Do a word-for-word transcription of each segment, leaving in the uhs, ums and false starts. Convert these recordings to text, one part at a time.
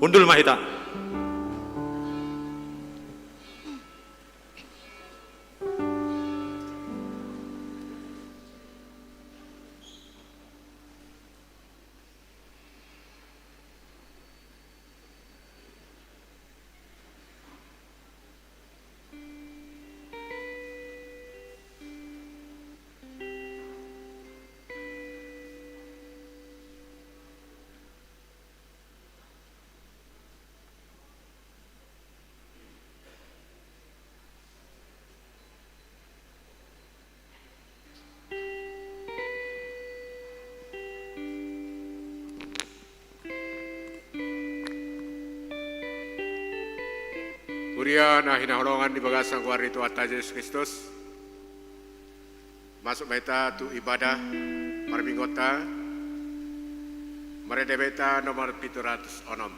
Hundul ma hita. Huria na hinaholongan di bagasan goar ni Tuhanta Jesus Kristus, masuk ma hita tu ibadah parmingguonta, marende ma hita nomor pitu ratus onom.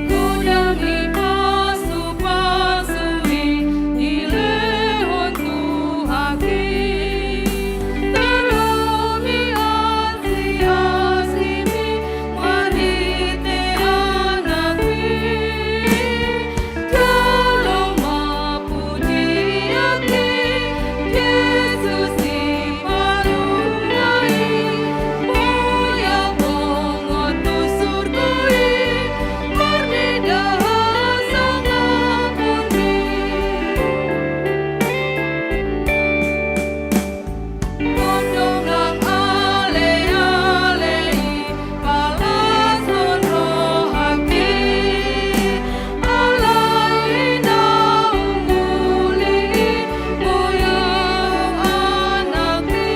Godang ni pasupasu i dilehon Tuhan i, tano ni asiasimi marhite Anakmi. Jalo ma pujianki, Jesus Sipalua i, Boya bongot tu surgo i, marnida hasangaponni. Gondong nang aleale i, palashon rohangki, alai naung uli i, Boya Anakmi.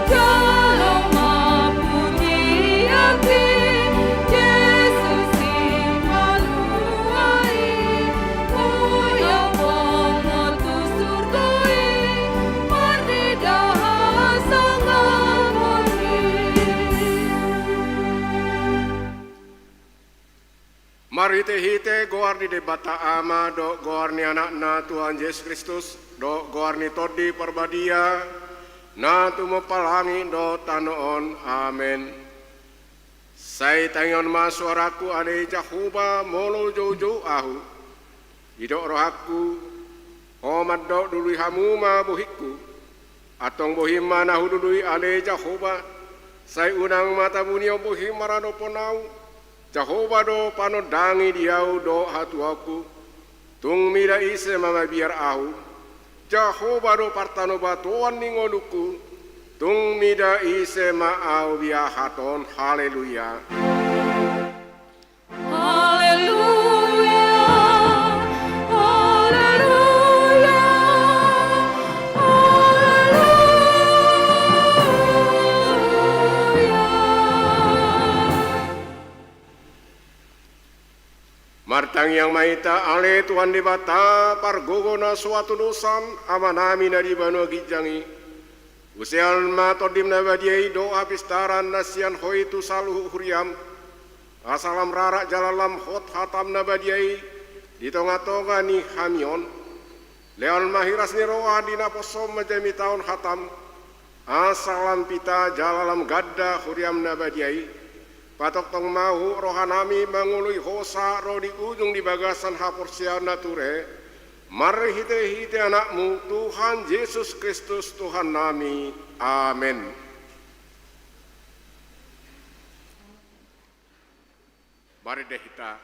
Jalo ma pujianki, Jesus Sipalua i, Boya bongot tu surgo i, marnida hasangaponni. Marhitehite goar ni Debata Ama dohot goar ni Anakna Tuhan Jesus Kristus dohot goar ni Tondi Parbadia, na tumompa langit dohot tano on. Amen. Sai tangihon ma suarangku ale Jahowa molo joujou ahu. Didok rohangku, Ho mandok, lului hamu ma bohingku. Antong bohim ma na hulului ale Jahowa, sai unang ma tabunion bohim maradophon ahu. Jahowa do panondangi di ahu dohot hatuaonku. Tung mida ise ma mabiar ahu? Jahowa do partanobatoan ni ngolungku. Tung mida ise ma ahu biahathon? Haleluya. Haleluya, haleluya, haleluya. Martangiang ma hita ale Tuhan Debata, pargogo na so hatudosan, Amanami na di banua ginjang i. Usean ma Tondim na badia i dohot hapistaran na sian Ho i tu saluhut huriam. Asa lam rarat jala lam hot hatam na badia i di tongatonga ni hami on. Lehon ma hiras ni roha di naposom manjamitahon hatam. Asa lam pita jala lam ganda huriam na badia i. Patongtong ma huhut rohanami mangoloi Ho sahat ro di ujung ni bagasan haporseaon na ture. Marhitehite Anakmu, Tuhan Jesus Kristus, Tuhannami. Amen. Marende hita.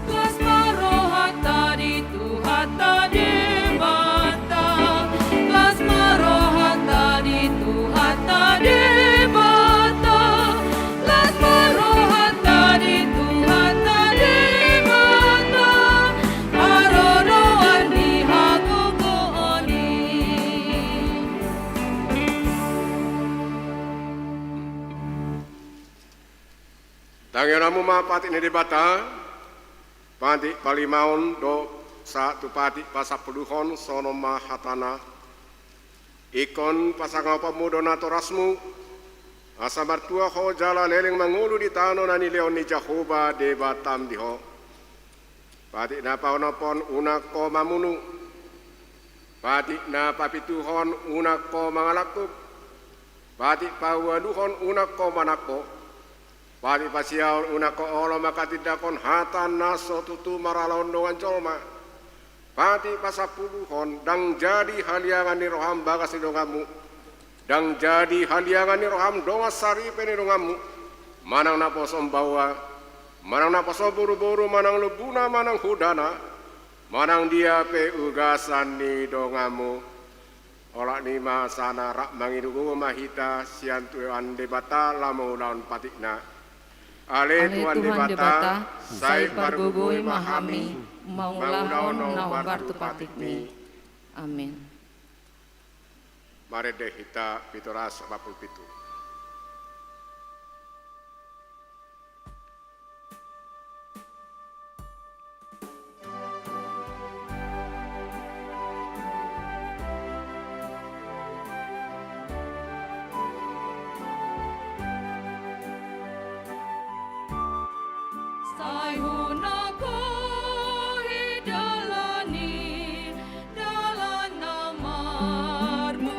Las ma rohanta di Tuhanta Debata, Tangiangmu ma patik ni Debata, patik palimaon dohot sahat tu patik pasampuluhon, songon on ma hatana. Ingkon pasangaponmu do natorasmu, asa martua ho jala leleng mangolu di tano na nilehon ni Jahowa Debatam di ho. Patik na paonomhon unang ho mamunu. Patik na papituhon unang ho mangalangkup. Patik paualuhon unang ho manangko. Patik pasiahon unang ho olo manghatindanghon hata na so tutu marhalado dongan jolma. Patik pasampuluhon, ndang jadi haliangan ni roham bagas ni donganmu. Ndang jadi haliangan ni roham dongan saripe ni donganmu, manang naposo baoa, manang naposo boruboru, manang lombuna, manang hodana, manang dia pe ugasan ni donganmu. Olat ni i ma sahat na rap mangido gogo ma hita sian Tuhan Debata laho mangulahon patikna. Ale Tuhan Debata, sai pargogoi ma hami mangulahon na hombar tu patikmi. Amen. Marende hita pitu ratus opat pulu pitu. Sai unang ho hidalani dalan na marmulia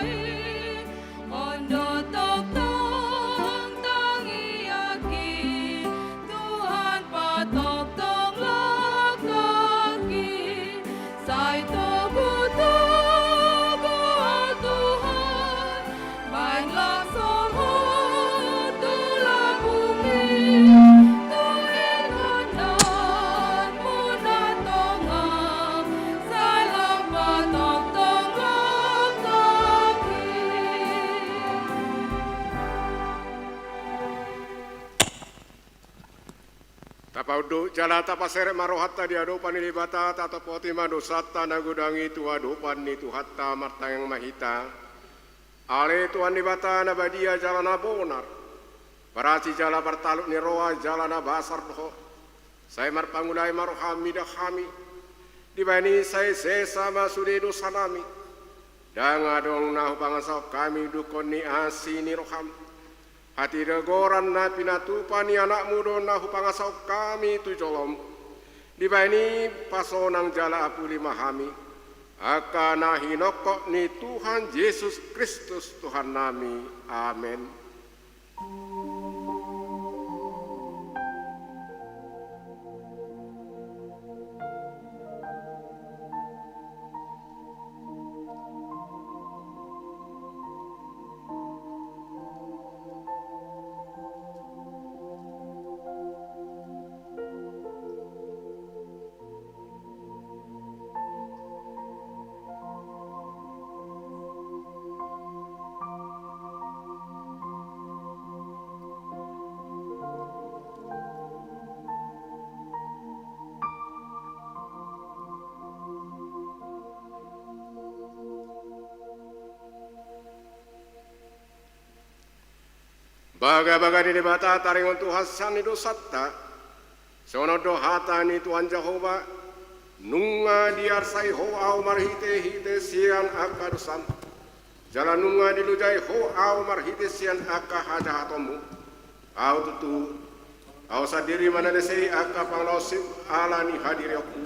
i, on do tongtong tangiangki, Tuhan patongtong langkangki, sai togutogu ho Tuhan, baen langsor ho tu lambungmi, tu inganan muna tonga, sai lam patongtong langkangki. Tapaunduk jala tapaserep ma rohanta di adopan ni Debata, tatopoti ma dosanta na godang i tu adopan ni Tuhanta. Martangiang ma hita. Ale Tuhan Debata na badia jala na bonar, parasi jala partalup ni roha jala na basar do Ho, sai marpangula i ma roham mida hami. Dibahen i sai sesa ma sude dosanami. Ndang adong na hupangasahon hami dungkon ni asi ni roham. Hatidogoran na pinatupa ni Anakmu do na hupangasahon hami tu jolom. Dibahen i pasonang jala apuli ma hami, angka na hinongkop ni Tuhan Jesus Kristus Tuhannami. Amen. Bagabaga ni Debata taringot Tuhan sian ni dosanta. Songon on do hata ni Tuhan Jahowa: Nunga diarsai ho Ahu marhitehite sian angka dosam, jala nunga dilojai ho Ahu marhite sian angka hajahatonmu. Ahu tutu, Ahu sandiri ma na lesei angka pangalaosim ala ni hadirionku,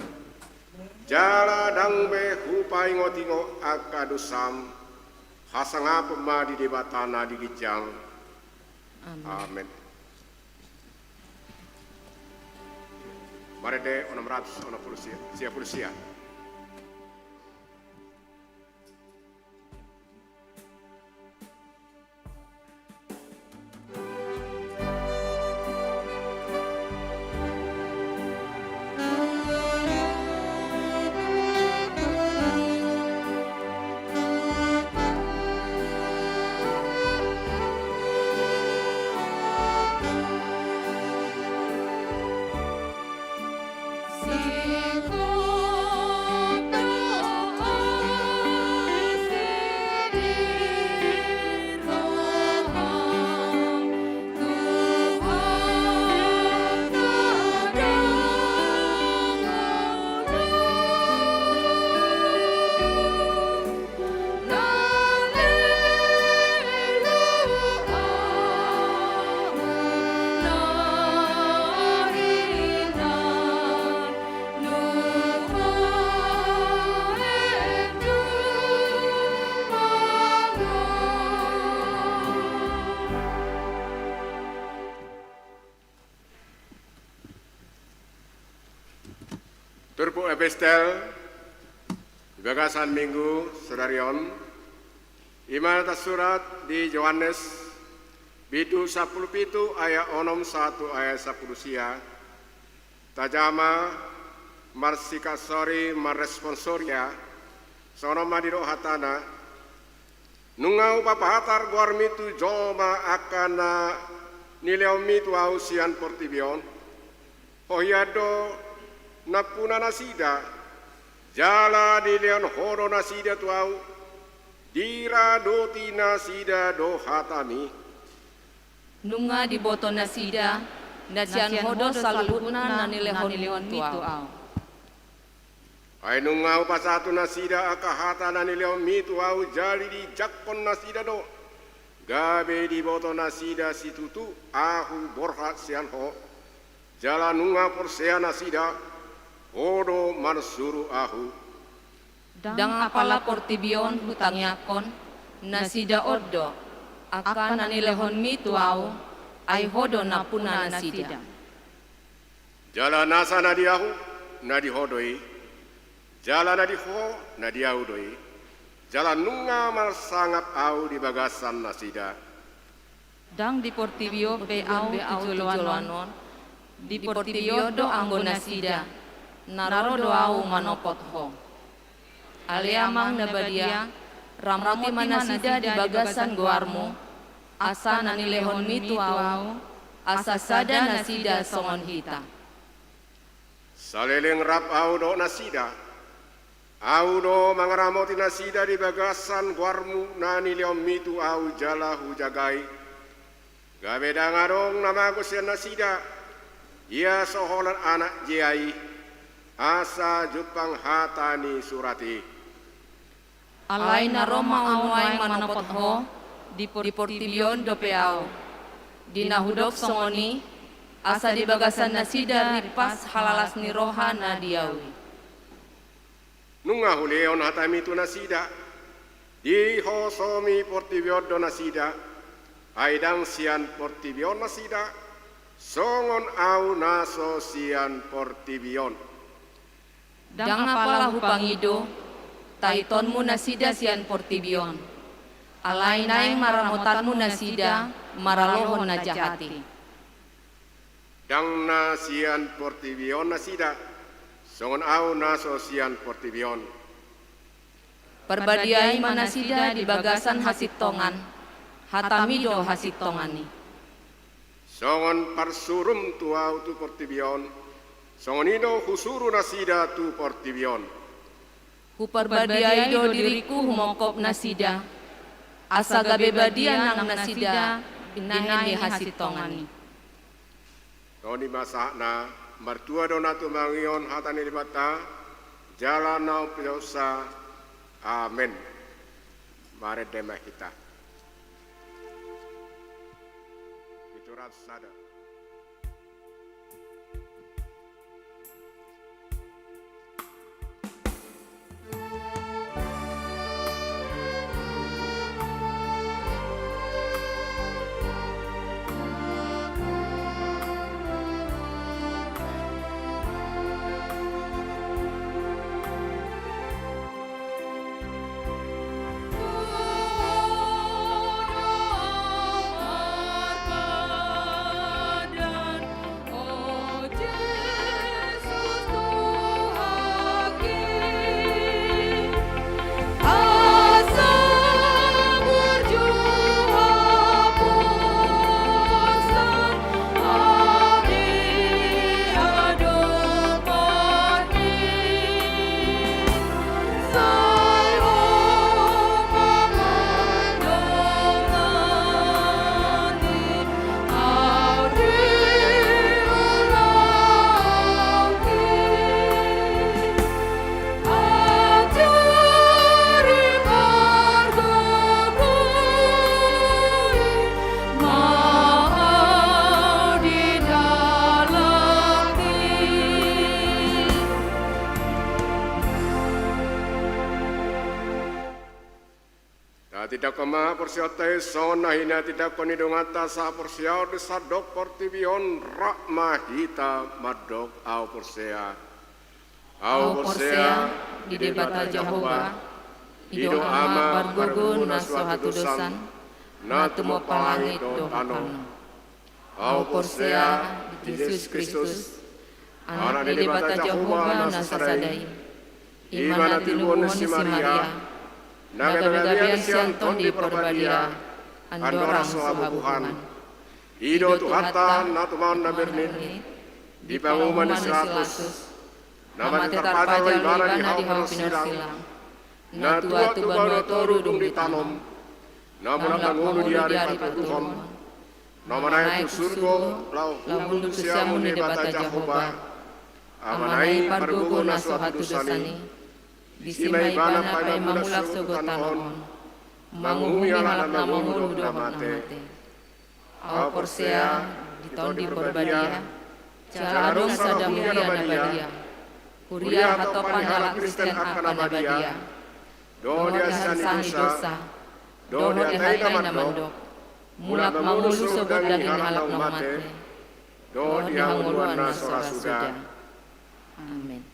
jala ndang be hupaingotingot angka dosam. Hasangapon ma di Debata na di ginjang. Amen. Amen. Marende onom ratus onom pulu sia, sia pulu sia. Turpuk epistel di bagasan minggu sadari on, i ma tarsurat di Johannes, bindu sampulu pitu ayat onom sahat tu ayat sampulu sia. Tajama, marsikasori, marresponsoria, songon on ma didok hatana: Nunga hupapatar goarmi tu jolma angka na nilehonmi tu ahu sian portibi on. Ho hian do nampuna nasida, jala dilehon ho do nasida tu ahu, diradoti nasida do hatami. Nunga diboto nasida, na sian ho do saluhutna na nilehonmu tu ahu. Ai nunga hupasahat tu nasida angka hata na nilehonmi tu ahu, jala dijangkon nasida do, gabe diboto nasida situtu ahu borhat sian ho, jala nunga porsea nasida, ho do marsuru ahu. Ndang apala portibi on hutangiangkon, nasida on do, angka na nilehonmi tu ahu, ai ho do nampuna nasida. Jala nasa na di ahu, na di ho do i, jala na di ho, na di ahu do i, jala nunga marsangap ahu di bagasan nasida. Ndang di portibi on be ahu tu joloan on, di portibi on do anggo nasida, na ro do ahu manopot ho. Ale Amang na badia, ramoti ma nasida di bagasan goarmu, asa na nilehonmi tu ahu, asa sada nasida songon hita. Saleleng rap ahu dohot nasida, ahu do mangaramoti nasida di bagasan goarmu na nilehonmi tu ahu jala hujagai. Gabe ndang adong na mago sian nasida, ia so holan anak jea i, asa jumpang hata ni surat i. Alai na ro ma ahu nuaeng manopot ho, di por-, di portibi on dope ahu. Di na hudok songon i, asa di bagasan nasida rimpas halalas ni roha na di ahu i. Nunga hulehon hatami tu nasida, dihosomi portibi on do nasida, ai ndang sian portibi on nasida, songon ahu na so sian portibi on. Ndang apala hupangido, taitonmu nasida sian portibi on. Alai naeng maramotanmu nasida maralohon na jahat i. Ndang na sian portibi on nasida, songon ahu na so sian portibi on. Parbadiai ma nasida di bagasan hasintongan, hatami do hasintongan i. Songon parsurum tu ahu tu portibi on, songon i do husuru nasida tu portibi on. Huparbadiai do diringku humongkop nasida, asa gabe badia nang nasida di naeng ni hasintongan i. Songon i ma sahatna. Martua do na tumangihon hata ni Debata, jala na umpeopsa. Amen. Marende ma hita. Pitu ratus sada. Tatindangkon ma haporseaonta i songon na hinatindangkon ni donganta sahaporseaon di sandok portibi on. Rap ma hita mandok: Ahu porsea. Ahu porsea di Debata Jahowa, i do Ama pargogo na so hatudosan, na tumompa langit dohot tano. Ahu porsea di Jesus Kristus, Anak ni Debata Jahowa na sasada i, i ma na tinubuhon ni si Maria, na gabe-gabean sian Tondi Parbadia, andorang so habubuhan. I do Tuhanta na tumaon na bernit, di panguhuman ni si Pilatus, na mate tarpajal do ibana di hau pinarsilang, na tuat tu banua toru dung ditanom, na mulak mangolu di ari patoluhon, na manaek tu surgo, laho hundul tu siamun ni Debata Jahowa, Amana i pargogo na so hatudosan i. Disi ma ibana paima mulak sogot tano on, manguhumi halak na mangolu dohot na mate. Ahu porsea di Tondi Parbadia, jala adong sada huria na badia, huria hatopan ni halak Kristen angka na badia, dohot di hasesaan ni dosa, dohot di hata i na mandok, mulak mangolu sogot daging ni halak na mate, dohot di hangoluan na so ra suda. Amen.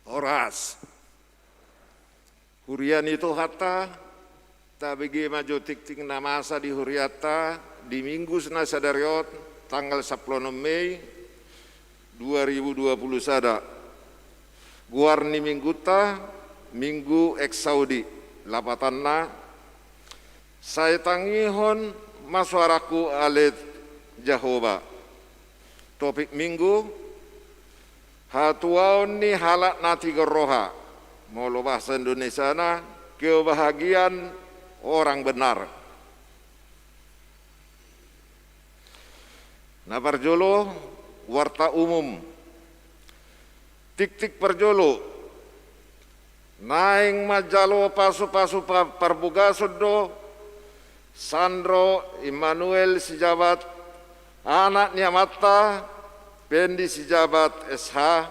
Horas. Huria ni Tuhanta, tabege ma jo tingting na masa di hurianta di Minggu na sadari on, tanggal sampulu onom Mei dua ribu dua puluh sada. Goar ni Minggunta, Minggu Exaudi, lapatanna, Sai tangihon ma suarangku ale Jahowa. Topik Minggu, hatuaon ni halak na tigor roha. Molo bahasa Indonesiana, kebahagiaan orang benar. Na parjolo, warta umum. Tingting parjolo, naeng manjalo pasupasu pa-, parbogason do Sandro Immanuel Sijabat, anak ni amanta Pendi Sijabat S H,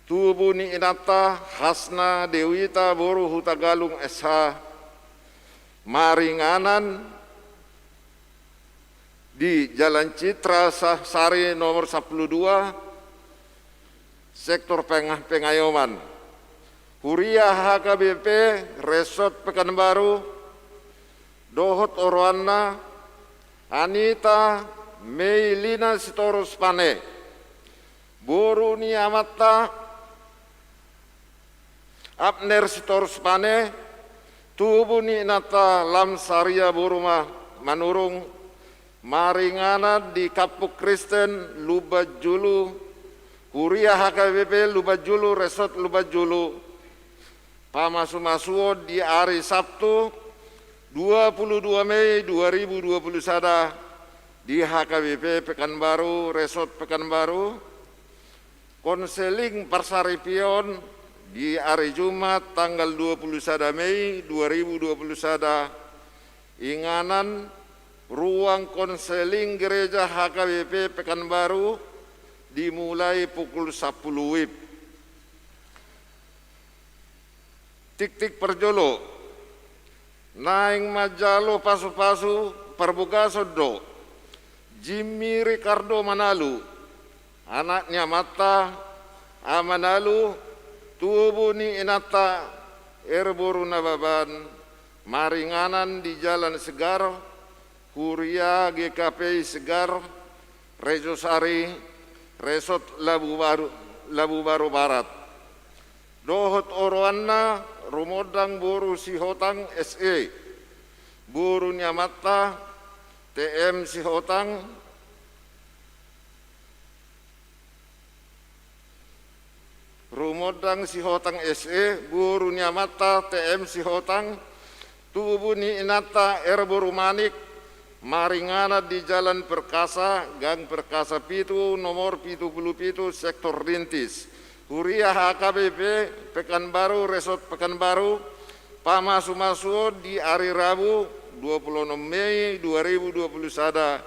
tubu ni inanta Hasna Dewita boru Hutagalung S H, maringanan di Jalan Citra Sa-, Sari nomor sampulu dua, sektor Peng-, Pengayoman. Huria H K B P Resort Pekanbaru, dohot oroanna Anita Meilina Sitorus Pane, boru ni amanta Abner Sitorus Pane, tubu ni inanta Lamsaria boru Ma-, Manurung, maringanan di Kampung Kristen Lumbanjulu, Huria H K B P Lumbanjulu, Resort Lumbanjulu, pamasumasuon di ari Sabtu, dua puluh dua Mei dua ribu dua puluh sada, di H K B P Pekanbaru, Resort Pekanbaru, konseling parsaripeon di ari Jumat tanggal dua puluh sada Mei dua ribu dua puluh sada, inganan ruang konseling gereja H K B P Pekanbaru, dimulai pukul sampulu WIB. Tingting parjolo, naeng manjalo pasupasu parbogason do Jimmy Ricardo Manalu, anak ni amanta A. Manalu, tubu ni inanta R. boru Nababan, maringanan di Jalan Segar, Huria G K P I Segar, Rejosari, Resort Labubaru, Labubaru Barat. Dohot oroanna Rumondang boru Sihotang S E, boru ni amanta T M Sihotang, Rumondang Sihotang S E, boru ni amanta T M Sihotang, Tubu ni inanta R. Borumanik, maringanan di Jalan Perkasa, Gang Perkasa pitu, nomor pitu pulu pitu, Sektor Rintis. Huria H K B P Pekanbaru, Resort Pekanbaru, pamasumasuon di ari Rabu, dua pulu onom Mei dua ribu dua pulu sada,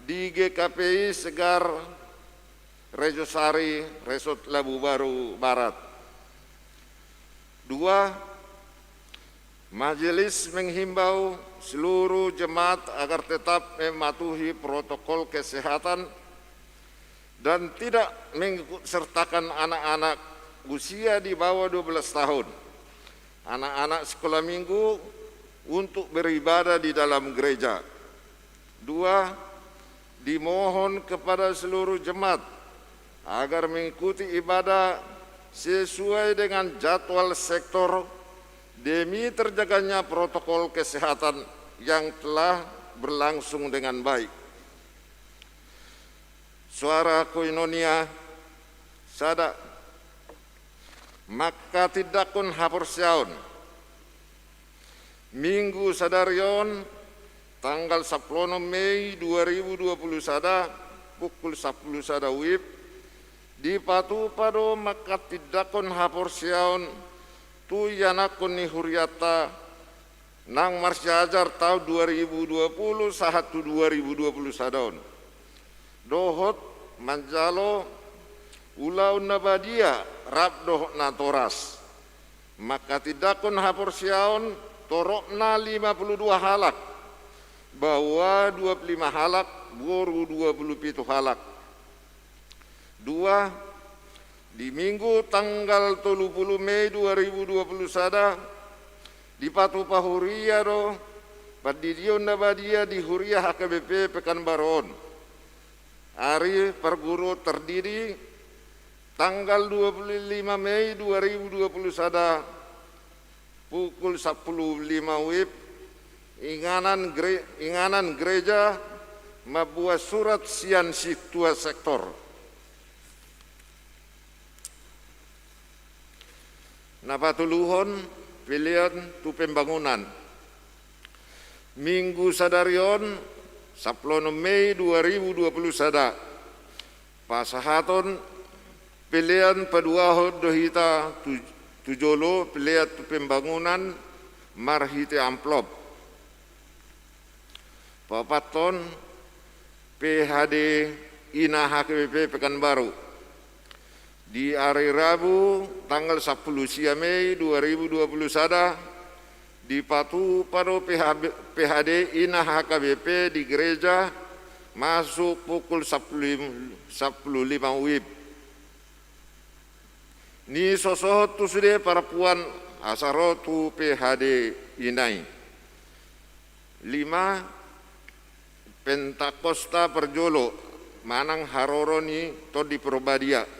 di G K P I Segar Rejosari, Resort Labubaru Barat. Dua, majelis menghimbau seluruh jemaat agar tetap mematuhi protokol kesehatan dan tidak mengikutsertakan anak-anak usia di bawah dua belas tahun, anak-anak sekolah minggu, untuk beribadah di dalam gereja. Dua, dimohon kepada seluruh jemaat agar mengikuti ibadah sesuai dengan jadwal sektor demi terjaganya protokol kesehatan yang telah berlangsung dengan baik. Suara koinonia. Sada. Manghatindanghon haporseaon. Minggu sadari on, tanggal sampulu onom Mei dua ribu dua pulu sada, pukul sampulu sada WIB, dipatupa do manghatindanghon haporseaon tu ianakhon ni hurianta nang marsiajar taon dua ribu dua pulu sahat tu dua ribu dua pulu sada on, dohot manjalo ulaon na badia rap dohot natoras. Manghatindanghon haporseaon, toropna lima pulu dua halak, baoa dua pulu lima halak, boru dua pulu pitu halak. Dua, di Minggu tanggal tolu pulu Mei dua ribu dua pulu sada, dipatupa huria do pandidion na badia di huria H K B P Pekanbaru on. Ari perguruan tardidi, tanggal dua pulu lima Mei dua ribu dua pulu sada, pukul sampulu lima WIB, inganan gere-, inganan gereja mambuat surat sian sintua sektor. Na patoluhon, pelean tu pembangunan. Minggu sadari on, sampulu onom Mei dua ribu dua pulu sada, pasahaton pelean paduahon do hita tu, tu jolo, pelean tu pembangunan marhite amplop. Paopathon, P H D ina H K B P Pekanbaru. Di ari Rabu tanggal sampulu sia Mei dua ribu dua pulu sada, dipatupa do P H B, P H D ina H K B P di gereja masuk pukul sampulu lim-, sampulu lima WIB. Nisosohon tu sude parampuan asa ro tu P H D ina i. Lima, Pentakosta parjolo manang haroro ni Tondi Parbadia.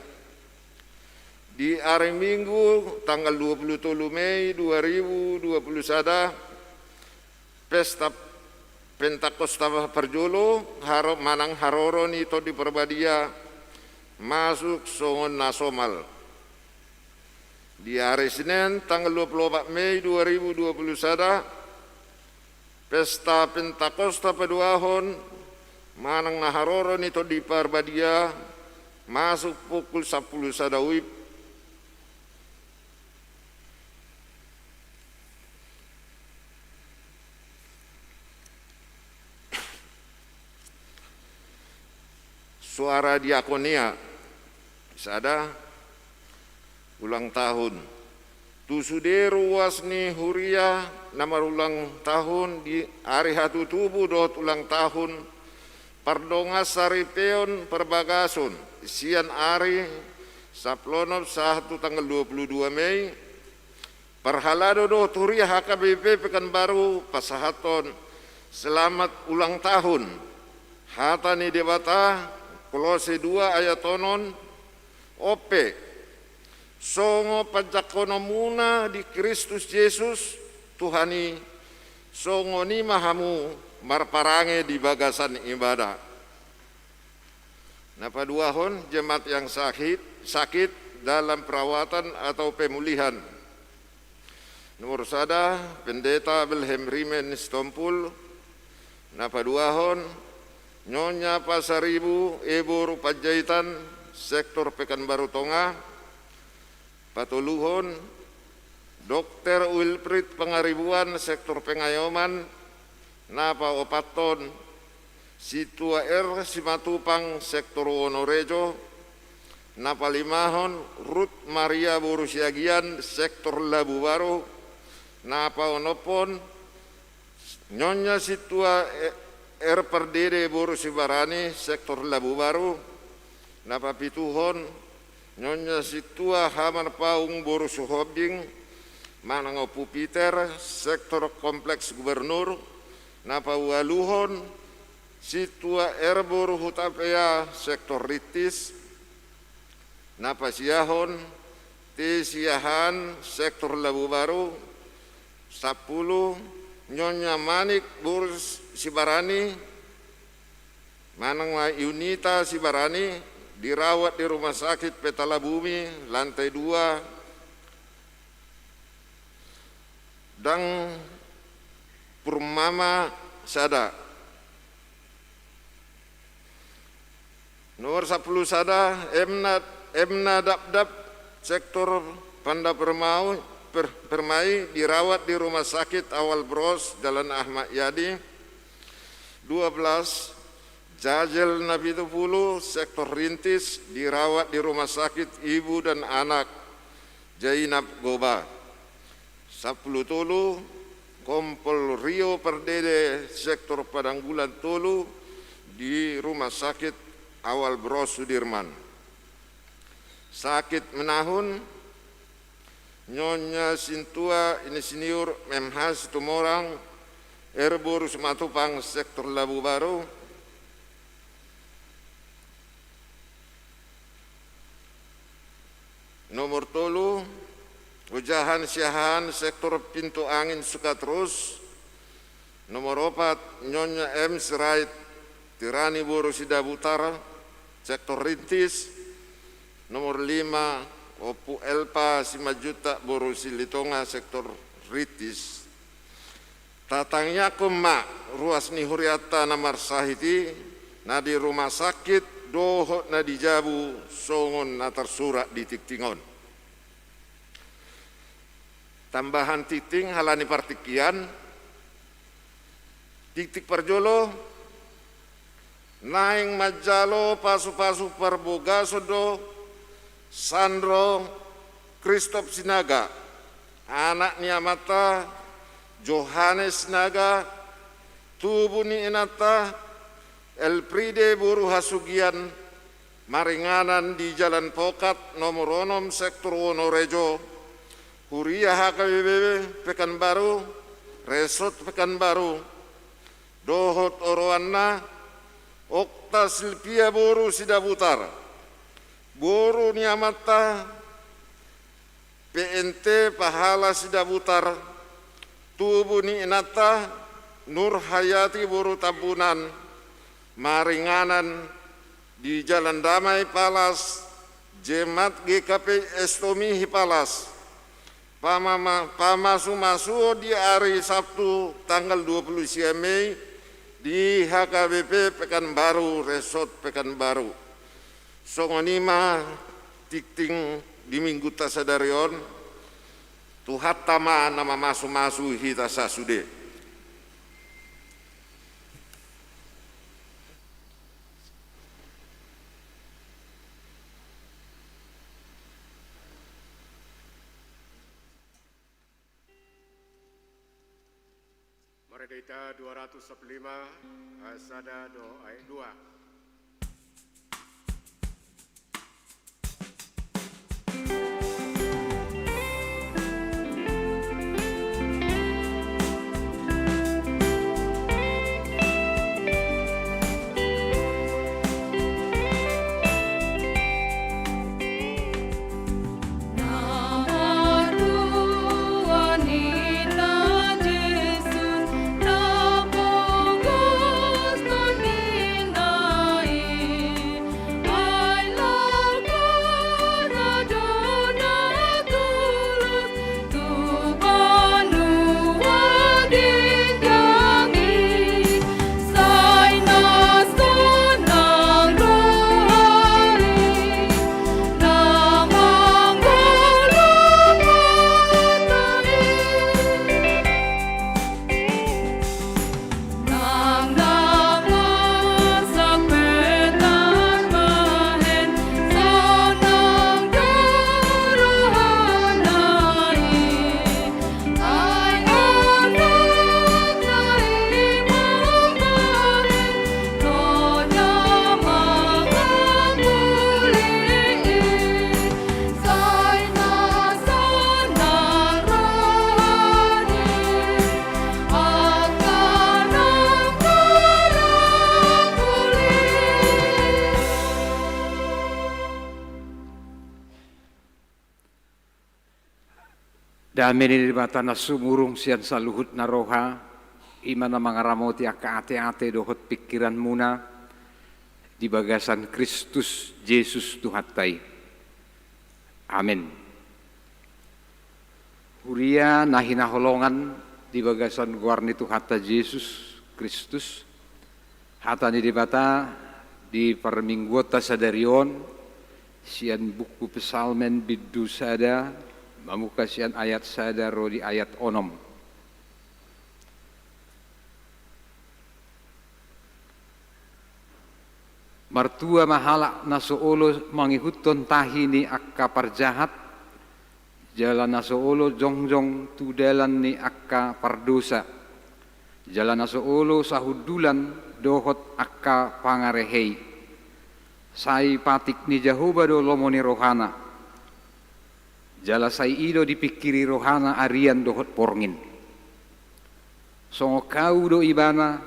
Di ari Minggu tanggal dua pulu tolu Mei dua ribu dua pulu sada, pesta Pentakosta parjolo, haro-, manang haroro ni Tondi Parbadia masuk songon na somal. Di ari Senen tanggal dua pulu opat Mei dua ribu dua pulu sada, pesta Pentakosta paduahon manang na haroro ni Tondi Parbadia masuk pukul sampulu sada WIB. Suara diakonia. Sada, ulang tahun. Tu sude ruas ni huria na marulang tahun di ari hatutubu dohot ulang tahun, pardongan saripeon parbagason sian ari sampulu onom sahat tu tanggal dua pulu dua Mei, parhalado dohot huria H K B P Pekanbaru pasahathon selamat ulang tahun. Hata ni Debata, Kolose dua ayat onom, on pe, songon panjangkononmuna di Kristus Jesus, Tuhan i, songon i ma hamu marparange di bagasan ibada. Na paduahon, jemaat yang sakit, sakit dalam perawatan atau pemulihan. Nomor sada, Pendeta Abel Hemrimen Sitompul. Na paduahon, Nyonya Pasaribu E Boru Panjaitan, sektor Pekanbaru Tonga. Patoluhon, Dokter Wilfried Pangaribuan, sektor Pengayoman. Na paopathon, Sintua R Simatupang, sektor Wonorejo. Na palimahon, Ruth Maria boru Siagian, sektor Labubaru. Na paonomhon, Nyonya Sintua R Pardede boru Sibarani, sektor Labubaru. Na papituhon, Nyonya Sintua H Marpaung boru Sihombing manang Ompu Peter, sektor Kompleks Gubernur. Na paualuhon, Sintua R boru Hutapea, sektor Rintis. Na pasiahon, T Siahaan, sektor Labubaru. Sampulu, Nyonya Manik boru Sibarani manang ma Yunita Sibarani, dirawat di Rumah Sakit Petala Bumi, lantai dua, Dang Purmama sada. Nomor sampulu sada, Emna, Emna Dapdap, sektor Panda Permau, Per-, Permai, dirawat di Rumah Sakit Awal Bros, Jalan Ahmad Yani. Dua belas, Jajel Napitupulu, sektor Rintis, dirawat di Rumah Sakit Ibu dan Anak Jainab Goba. Sampulu tolu, Kompol Rio Pardede, sektor Padanggulan tolu, di Rumah Sakit Awal Bros Sudirman. Sakit menahun, Nyonya Sintua Insinyur M H Situmorang, R boru Simatupang, sektor Labubaru. Nomor tolu, Ojahan Siahaan, sektor Pintu Angin Sukatrus. Nomor opat, Nyonya M Sirait Tirani boru Sidabutar, sektor Rintis. Nomor lima, Ompu Elpa Simanjuntak boru Silitonga, sektor Rintis. Tatangiangkon ma ruas ni hurianta na marsahit i, na di rumah sakit dohot na di jabu, songon na tarsurat di tingting on. Tambahan tingting halani partingkian. Tingting parjolo, naeng manjalo pasupasu parbagason do Sandro Kristop Sinaga, anak ni amanta Johannes Sinaga, tubu ni inanta Elfriede boru Hasugian, maringanan di Jalan Pokat nomor onom, sektor Wonorejo, huria H K B P Pekanbaru, Resort Pekanbaru, dohot oroanna Okta Silvia boru Sidabutar, boru ni amanta P N T Pahala Sidabutar, tubu ni inanta Nur Hayati boru Tambunan, maringanan di Jalan Damai Palas, Jemaat G K P Estomihi Palas. Pamama-, pamasumasuon di ari Sabtu tanggal dua puluh sia Mei di H K B P Pekanbaru, Resort Pekanbaru. Songon i ma tingting di minggunta sadari on. Tuhanta ma na mamasumasu hita sasude. Marende hita dua ratus sampulu lima, ayat sada dohot ayat dua. Dame ni Debata na sumurung sian saluhut na roha, i ma na mangaramoti angka ateate dohot pingkiranmuna di bagasan Kristus Jesus Tuhanta i. Amen. Huria na hinaholongan di bagasan goar ni Tuhanta Jesus Kristus, hata ni Debata di parmingguonta sadari on sian buku Psalmen bindu sada, mamungka sian ayat sada ro di ayat onom. Martua ma halak na so olo mangihuthon tahi ni angka parjahat, jala na so olo jongjong tu dalan ni angka pardosa, jala na so olo sahundulan dohot angka pangarehei. Sai patik ni Jahowa do lomo ni rohana, jala sai i do dipingkiri rohana arian dohot borngin. Songon hau do ibana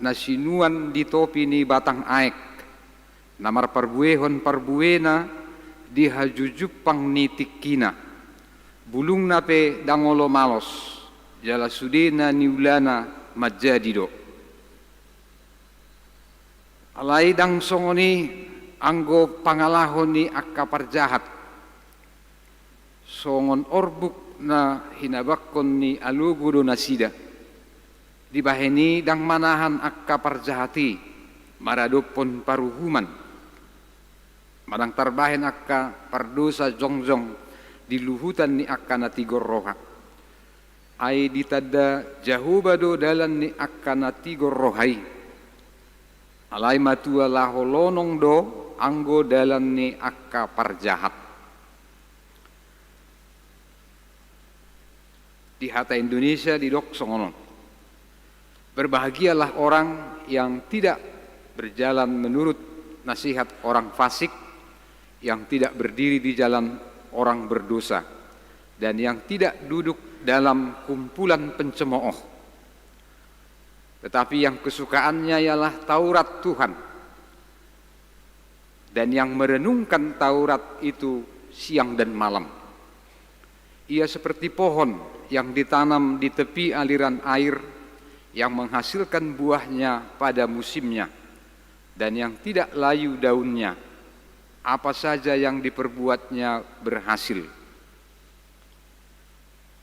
na sinuan di topi ni batang aek, na marparbuehon parbuena di hajujumpang ni tingkina. Bulungna pe ndang olo malos, jala sudena niulana manjadi do. Alai ndang songon i anggo pangalaho ni angka parjahat. Songon orbuk na hinabanghon ni alogo do nasida. Dibahen i ndang manahan angka parjahat i maradophon paruhuman, manang tarbahen angka pardosa jongjong di luhutan ni angka na tigor roha. Ai ditanda Jahowa do dalan ni angka na tigor roha i. Alai matua laho lonong do anggo dalan ni angka parjahat. Di hata Indonesia didok songon on. Berbahagialah orang yang tidak berjalan menurut nasihat orang fasik, yang tidak berdiri di jalan orang berdosa, dan yang tidak duduk dalam kumpulan pencemooh. Tetapi yang kesukaannya ialah Taurat Tuhan, dan yang merenungkan Taurat itu siang dan malam. Ia seperti pohon yang ditanam di tepi aliran air, yang menghasilkan buahnya pada musimnya, dan yang tidak layu daunnya. Apa saja yang diperbuatnya berhasil.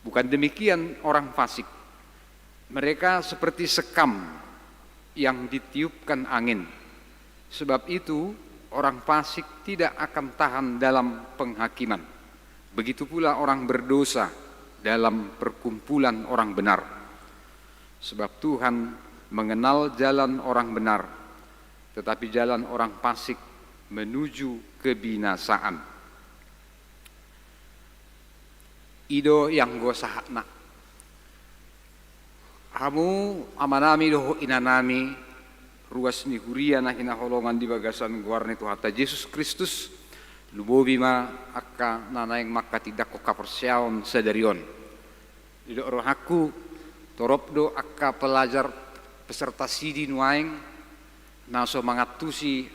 Bukan demikian orang fasik. Mereka seperti sekam yang ditiupkan angin. Sebab itu, orang fasik tidak akan tahan dalam penghakiman. Begitu pula orang berdosa dalam perkumpulan orang benar. Sebab Tuhan mengenal jalan orang benar, tetapi jalan orang fasik menuju kebinasaan. I do i anggo sahatna. Hamu amanami dohot inanami, ruas ni huria na hinaholongan di bagasan goar ni Tuhanta Jesus Kristus, lumobi ma angka na naeng manghatindanghon haporseaon sadari on. Didok rohangku, torop do angka pelajar peserta sidi nuaeng na so mangantusi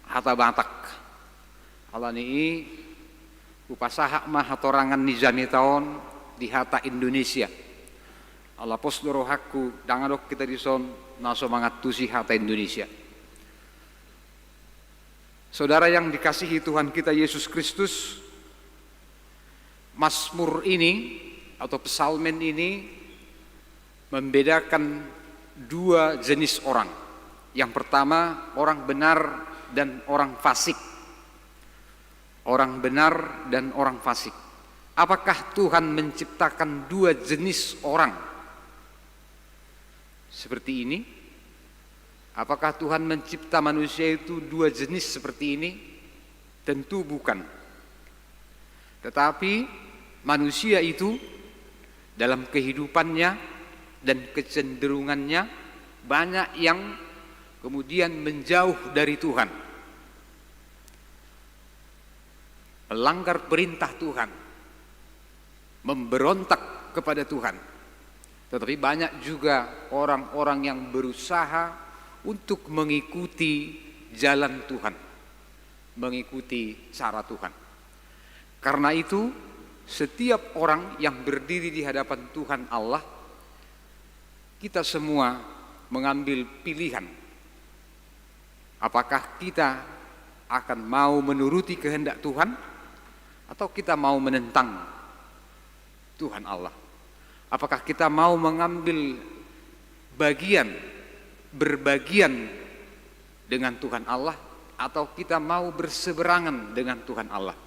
hata Batak. Alani i, hupasahat ma hatorangan ni jamita on di hata Indonesia. Ala pos do rohangku, ndang adong hita dison na so mangantusi hata Indonesia. Saudara yang dikasihi Tuhan kita Yesus Kristus, Mazmur ini atau Psalmen ini membedakan dua jenis orang. Yang pertama, orang benar dan orang fasik. Orang benar dan orang fasik. Apakah Tuhan menciptakan dua jenis orang seperti ini? Apakah Tuhan mencipta manusia itu dua jenis seperti ini? Tentu bukan. Tetapi manusia itu dalam kehidupannya dan kecenderungannya banyak yang kemudian menjauh dari Tuhan. Melanggar perintah Tuhan, memberontak kepada Tuhan. Tetapi banyak juga orang-orang yang berusaha untuk mengikuti jalan Tuhan, mengikuti cara Tuhan. Karena itu, Setiap orang yang berdiri di hadapan Tuhan Allah, kita semua mengambil pilihan. Apakah kita akan mau menuruti kehendak Tuhan, atau kita mau menentang Tuhan Allah? Apakah kita mau mengambil bagian, berbagian dengan Tuhan Allah, atau kita mau berseberangan dengan Tuhan Allah?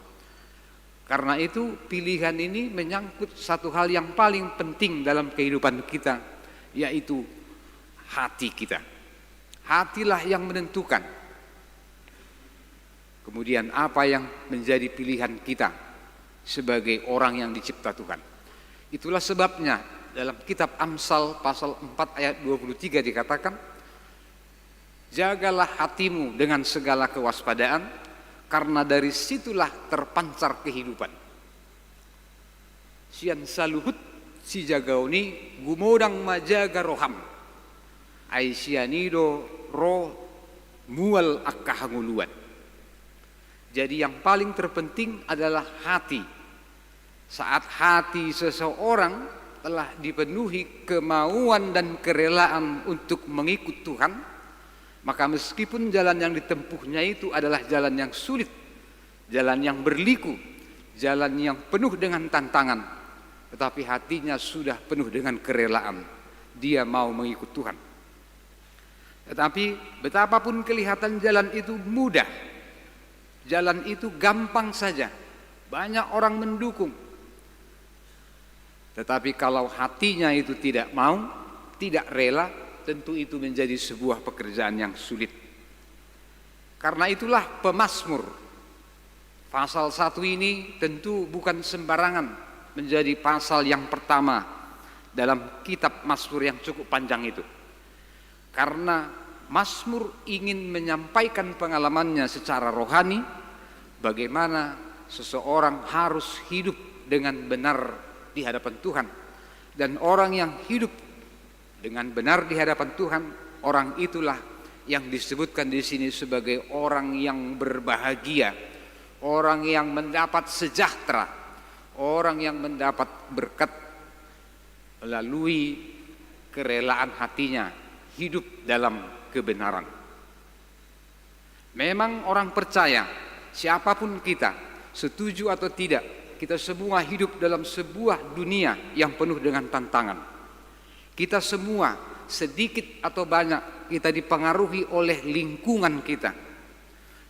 Karena itu, pilihan ini menyangkut satu hal yang paling penting dalam kehidupan kita, yaitu hati kita. Hatilah yang menentukan. Kemudian, apa yang menjadi pilihan kita sebagai orang yang dicipta Tuhan? Itulah sebabnya dalam kitab Amsal pasal empat ayat dua puluh tiga dikatakan, "Jagalah hatimu dengan segala kewaspadaan, karena dari situlah terpancar kehidupan." Sian saluhut sijagaon i gumodang ma jaga roham. Ai sian i do ro mual angka hangoluan. Jadi, yang paling terpenting adalah hati. Saat hati seseorang telah dipenuhi kemauan dan kerelaan untuk mengikut Tuhan, maka meskipun jalan yang ditempuhnya itu adalah jalan yang sulit, jalan yang berliku, jalan yang penuh dengan tantangan, tetapi hatinya sudah penuh dengan kerelaan. Dia mau mengikut Tuhan. Tetapi, betapapun kelihatan jalan itu mudah, jalan itu gampang saja, banyak orang mendukung, tetapi kalau hatinya itu tidak mau, tidak rela, tentu itu menjadi sebuah pekerjaan yang sulit. Karena itulah pemazmur pasal satu ini tentu bukan sembarangan menjadi pasal yang pertama dalam kitab Mazmur yang cukup panjang itu. Karena Mazmur ingin menyampaikan pengalamannya secara rohani, bagaimana seseorang harus hidup dengan benar di hadapan Tuhan. Dan orang yang hidup dengan benar di hadapan Tuhan, orang itulah yang disebutkan di sini sebagai orang yang berbahagia, orang yang mendapat sejahtera, orang yang mendapat berkat melalui kerelaan hatinya hidup dalam kebenaran. Memang orang percaya, siapapun kita, setuju atau tidak, kita semua hidup dalam sebuah dunia yang penuh dengan tantangan. Kita semua, sedikit atau banyak, kita dipengaruhi oleh lingkungan kita.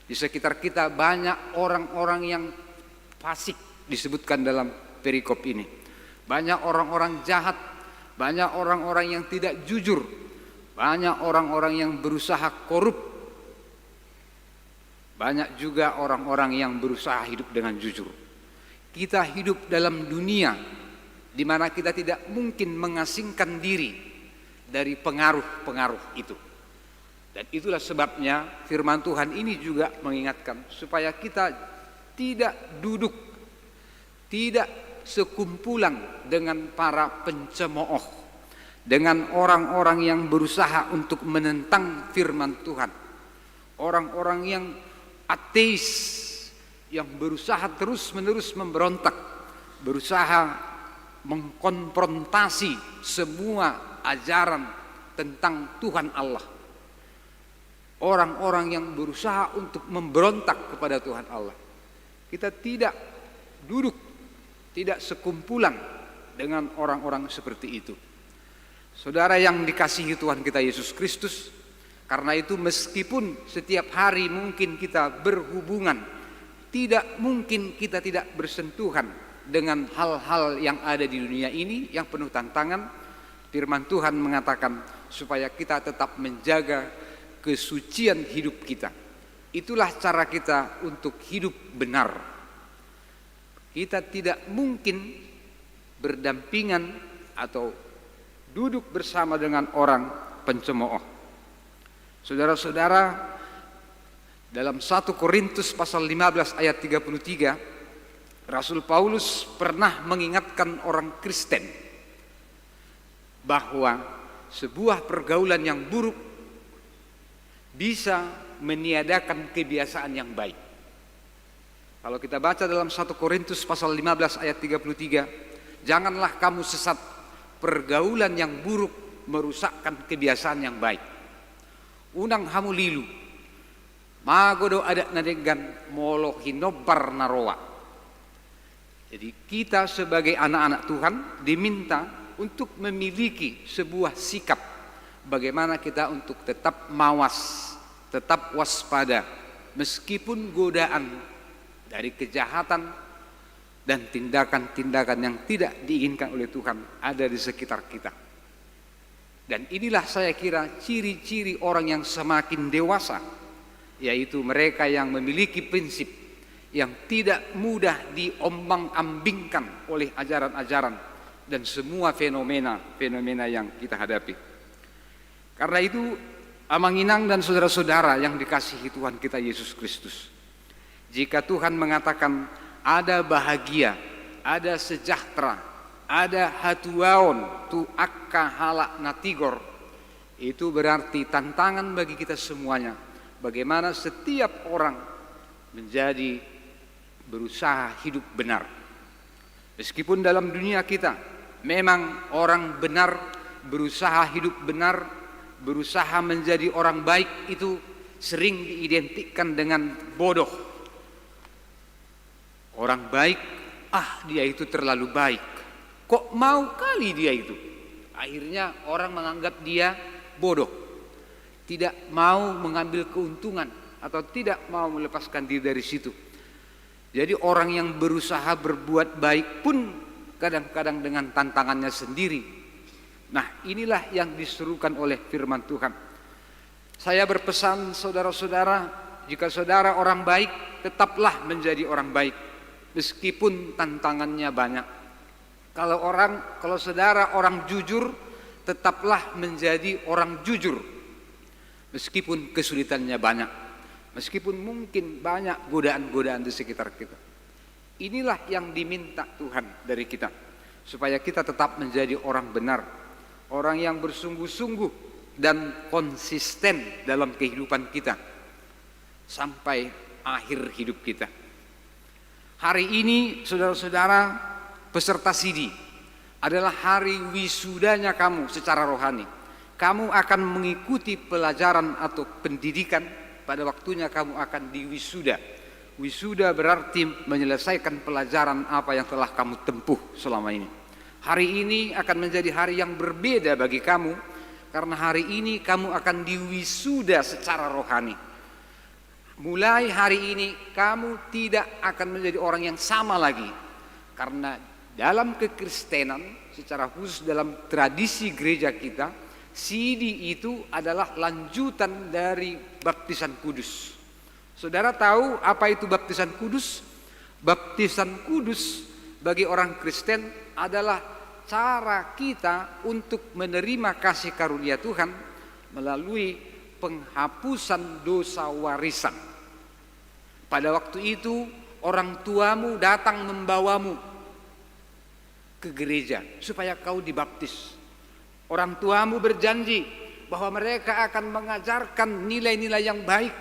Di sekitar kita banyak orang-orang yang fasik disebutkan dalam perikop ini. Banyak orang-orang jahat, banyak orang-orang yang tidak jujur, banyak orang-orang yang berusaha korup, banyak juga orang-orang yang berusaha hidup dengan jujur. Kita hidup dalam dunia di mana kita tidak mungkin mengasingkan diri dari pengaruh-pengaruh itu. Dan itulah sebabnya firman Tuhan ini juga mengingatkan supaya kita tidak duduk, tidak sekumpulan dengan para pencemooh, dengan orang-orang yang berusaha untuk menentang firman Tuhan, orang-orang yang ateis, yang berusaha terus-menerus memberontak, berusaha mengkonfrontasi semua ajaran tentang Tuhan Allah. Orang-orang yang berusaha untuk memberontak kepada Tuhan Allah. Kita tidak duduk, tidak sekumpulan dengan orang-orang seperti itu. Saudara yang dikasihi Tuhan kita Yesus Kristus, karena itu, meskipun setiap hari mungkin kita berhubungan, tidak mungkin kita tidak bersentuhan dengan hal-hal yang ada di dunia ini yang penuh tantangan, firman Tuhan mengatakan supaya kita tetap menjaga kesucian hidup kita. Itulah cara kita untuk hidup benar. Kita tidak mungkin berdampingan atau duduk bersama dengan orang pencemooh. Saudara-saudara, dalam satu Korintus pasal lima belas ayat tiga puluh tiga, Rasul Paulus pernah mengingatkan orang Kristen bahwa sebuah pergaulan yang buruk bisa meniadakan kebiasaan yang baik. Kalau kita baca dalam satu Korintus pasal lima belas ayat tiga puluh tiga, "Janganlah kamu sesat, pergaulan yang buruk merusakkan kebiasaan yang baik." Unang hamu lilu, mago do adat na denggan molo hinombar na roa. Jadi, kita sebagai anak-anak Tuhan diminta untuk memiliki sebuah sikap bagaimana kita untuk tetap mawas, tetap waspada, meskipun godaan dari kejahatan dan tindakan-tindakan yang tidak diinginkan oleh Tuhan ada di sekitar kita. Dan inilah, saya kira, ciri-ciri orang yang semakin dewasa, yaitu mereka yang memiliki prinsip yang tidak mudah diombang-ambingkan oleh ajaran-ajaran dan semua fenomena-fenomena yang kita hadapi. Karena itu, amang inang dan saudara-saudara yang dikasihi Tuhan kita Yesus Kristus, jika Tuhan mengatakan ada bahagia, ada sejahtera, ada hatuaon tu angka halak na tigor, itu berarti tantangan bagi kita semuanya, bagaimana setiap orang menjadi berusaha hidup benar. Meskipun dalam dunia kita memang orang benar, berusaha hidup benar, berusaha menjadi orang baik itu sering diidentikan dengan bodoh. Orang baik, ah, dia itu terlalu baik. Kok mau kali dia itu? Akhirnya orang menganggap dia bodoh. Tidak mau mengambil keuntungan atau tidak mau melepaskan diri dari situ. Jadi, orang yang berusaha berbuat baik pun kadang-kadang dengan tantangannya sendiri. Nah, inilah yang diserukan oleh firman Tuhan. Saya berpesan, saudara-saudara, jika saudara orang baik, tetaplah menjadi orang baik, meskipun tantangannya banyak. Kalau orang, kalau saudara orang jujur, tetaplah menjadi orang jujur, meskipun kesulitannya banyak, meskipun mungkin banyak godaan-godaan di sekitar kita. Inilah yang diminta Tuhan dari kita, supaya kita tetap menjadi orang benar, orang yang bersungguh-sungguh dan konsisten dalam kehidupan kita sampai akhir hidup kita. Hari ini, saudara-saudara peserta Sidi, adalah hari wisudanya kamu secara rohani. Kamu akan mengikuti pelajaran atau pendidikan, pada waktunya kamu akan diwisuda. Wisuda berarti menyelesaikan pelajaran apa yang telah kamu tempuh selama ini. Hari ini akan menjadi hari yang berbeda bagi kamu, karena hari ini kamu akan diwisuda secara rohani. Mulai hari ini, kamu tidak akan menjadi orang yang sama lagi. Karena dalam kekristenan, secara khusus dalam tradisi gereja kita, Sidi itu adalah lanjutan dari baptisan kudus. Saudara tahu apa itu baptisan kudus? Baptisan kudus bagi orang Kristen adalah cara kita untuk menerima kasih karunia Tuhan melalui penghapusan dosa warisan. Pada waktu itu, orang tuamu datang membawamu ke gereja supaya kau dibaptis. Orang tuamu berjanji bahwa mereka akan mengajarkan nilai-nilai yang baik.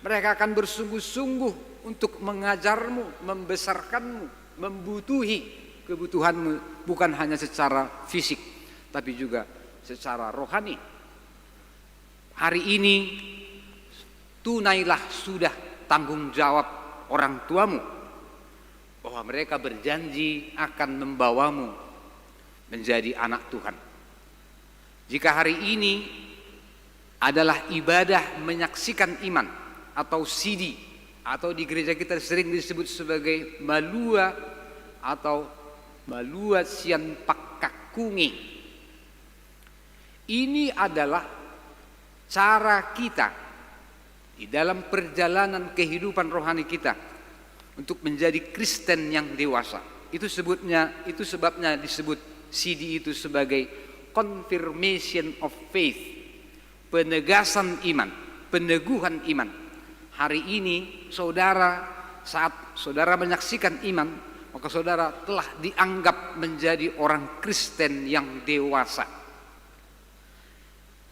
Mereka akan bersungguh-sungguh untuk mengajarmu, membesarkanmu, membutuhi kebutuhanmu, bukan hanya secara fisik, tapi juga secara rohani. Hari ini, tunailah sudah tanggung jawab orang tuamu, bahwa mereka berjanji akan membawamu menjadi anak Tuhan. Jika hari ini adalah ibadah menyaksikan iman atau Sidi, atau di gereja kita sering disebut sebagai malua atau malua sian pangkangkungi. Ini adalah cara kita di dalam perjalanan kehidupan rohani kita untuk menjadi Kristen yang dewasa. Itu sebutnya, itu sebabnya disebut Sidi itu sebagai confirmation of faith, penegasan iman, peneguhan iman. Hari ini, saudara, saat saudara menyaksikan iman, maka saudara telah dianggap menjadi orang Kristen yang dewasa.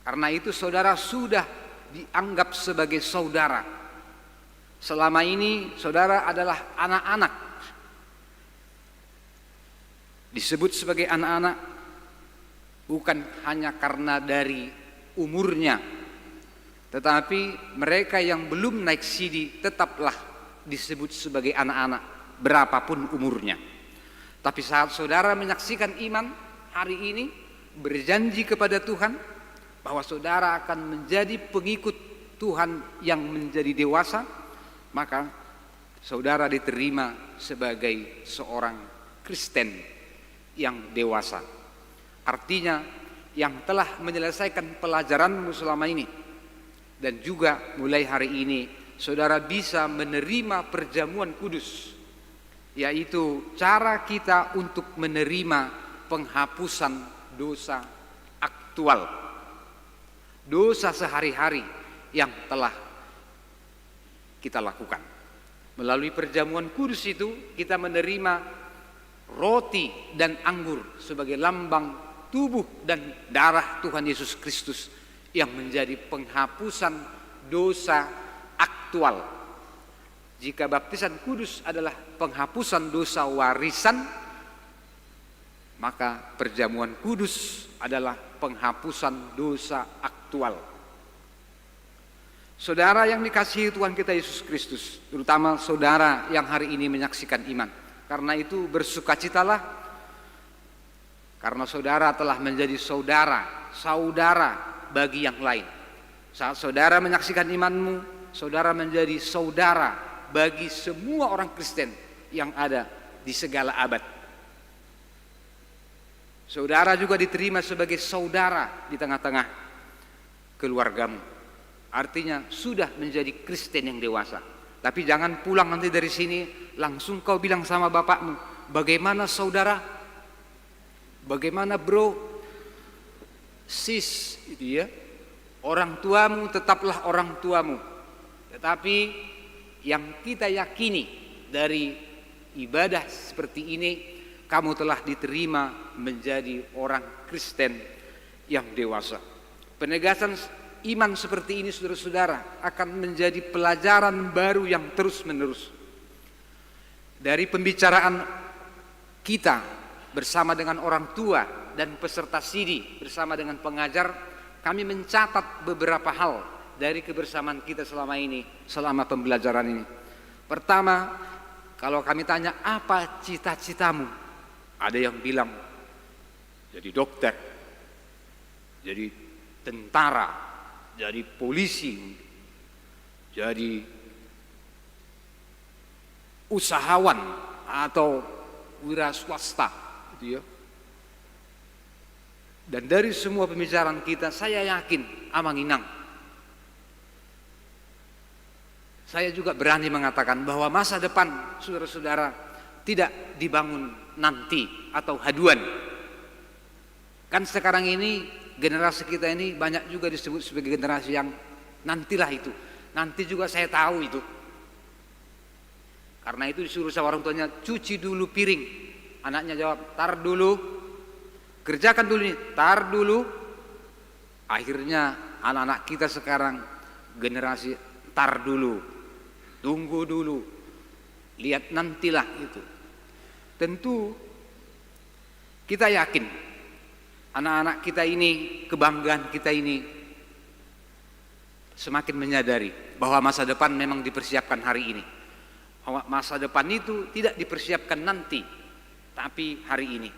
Karena itu, saudara sudah dianggap sebagai saudara. Selama ini saudara adalah anak-anak. Disebut sebagai anak-anak bukan hanya karena dari umurnya, tetapi mereka yang belum naik sidi tetaplah disebut sebagai anak-anak, berapapun umurnya. Tapi saat saudara menyaksikan iman hari ini, berjanji kepada Tuhan bahwa saudara akan menjadi pengikut Tuhan yang menjadi dewasa, maka saudara diterima sebagai seorang Kristen yang dewasa. Artinya, yang telah menyelesaikan pelajaranmu selama ini. Dan juga mulai hari ini, saudara bisa menerima perjamuan kudus, yaitu cara kita untuk menerima penghapusan dosa aktual, dosa sehari-hari yang telah kita lakukan. Melalui perjamuan kudus itu, kita menerima roti dan anggur sebagai lambang tubuh dan darah Tuhan Yesus Kristus yang menjadi penghapusan dosa aktual. Jika baptisan kudus adalah penghapusan dosa warisan, maka perjamuan kudus adalah penghapusan dosa aktual. Saudara yang dikasihi Tuhan kita Yesus Kristus, terutama saudara yang hari ini menyaksikan iman. Karena itu, bersukacitalah karena saudara telah menjadi saudara, saudara bagi yang lain. Saat saudara menyaksikan imanmu, saudara menjadi saudara bagi semua orang Kristen yang ada di segala abad. Saudara juga diterima sebagai saudara di tengah-tengah keluargamu. Artinya, sudah menjadi Kristen yang dewasa. Tapi jangan pulang nanti dari sini, langsung kau bilang sama bapakmu, "Bagaimana, saudara? Bagaimana, bro? Sis?" Gitu ya. Orang tuamu tetaplah orang tuamu. Tetapi yang kita yakini dari ibadah seperti ini, kamu telah diterima menjadi orang Kristen yang dewasa. Penegasan iman seperti ini, saudara-saudara, akan menjadi pelajaran baru yang terus-menerus. Dari pembicaraan kita bersama dengan orang tua dan peserta sidi bersama dengan pengajar, kami mencatat beberapa hal dari kebersamaan kita selama ini, selama pembelajaran ini. Pertama, kalau kami tanya, "Apa cita-citamu?" Ada yang bilang, "Jadi dokter, jadi tentara, jadi polisi, jadi usahawan atau wira swasta," gitu ya. Dan dari semua pembicaraan kita, saya yakin, Amang Inang, saya juga berani mengatakan bahwa masa depan saudara-saudara tidak dibangun nanti atau haduan. Kan sekarang ini generasi kita ini banyak juga disebut sebagai generasi yang nantilah itu. Nanti juga saya tahu itu. Karena itu disuruh sama orang tuanya, "Cuci dulu piring." Anaknya jawab, "Tar dulu." "Kerjakan dulu ini." "Tar dulu." Akhirnya anak-anak kita sekarang generasi "tar dulu", "tunggu dulu", "lihat nantilah" itu. Tentu kita yakin anak-anak kita ini, kebanggaan kita ini, semakin menyadari bahwa masa depan memang dipersiapkan hari ini. Bahwa masa depan itu tidak dipersiapkan nanti, tapi hari ini.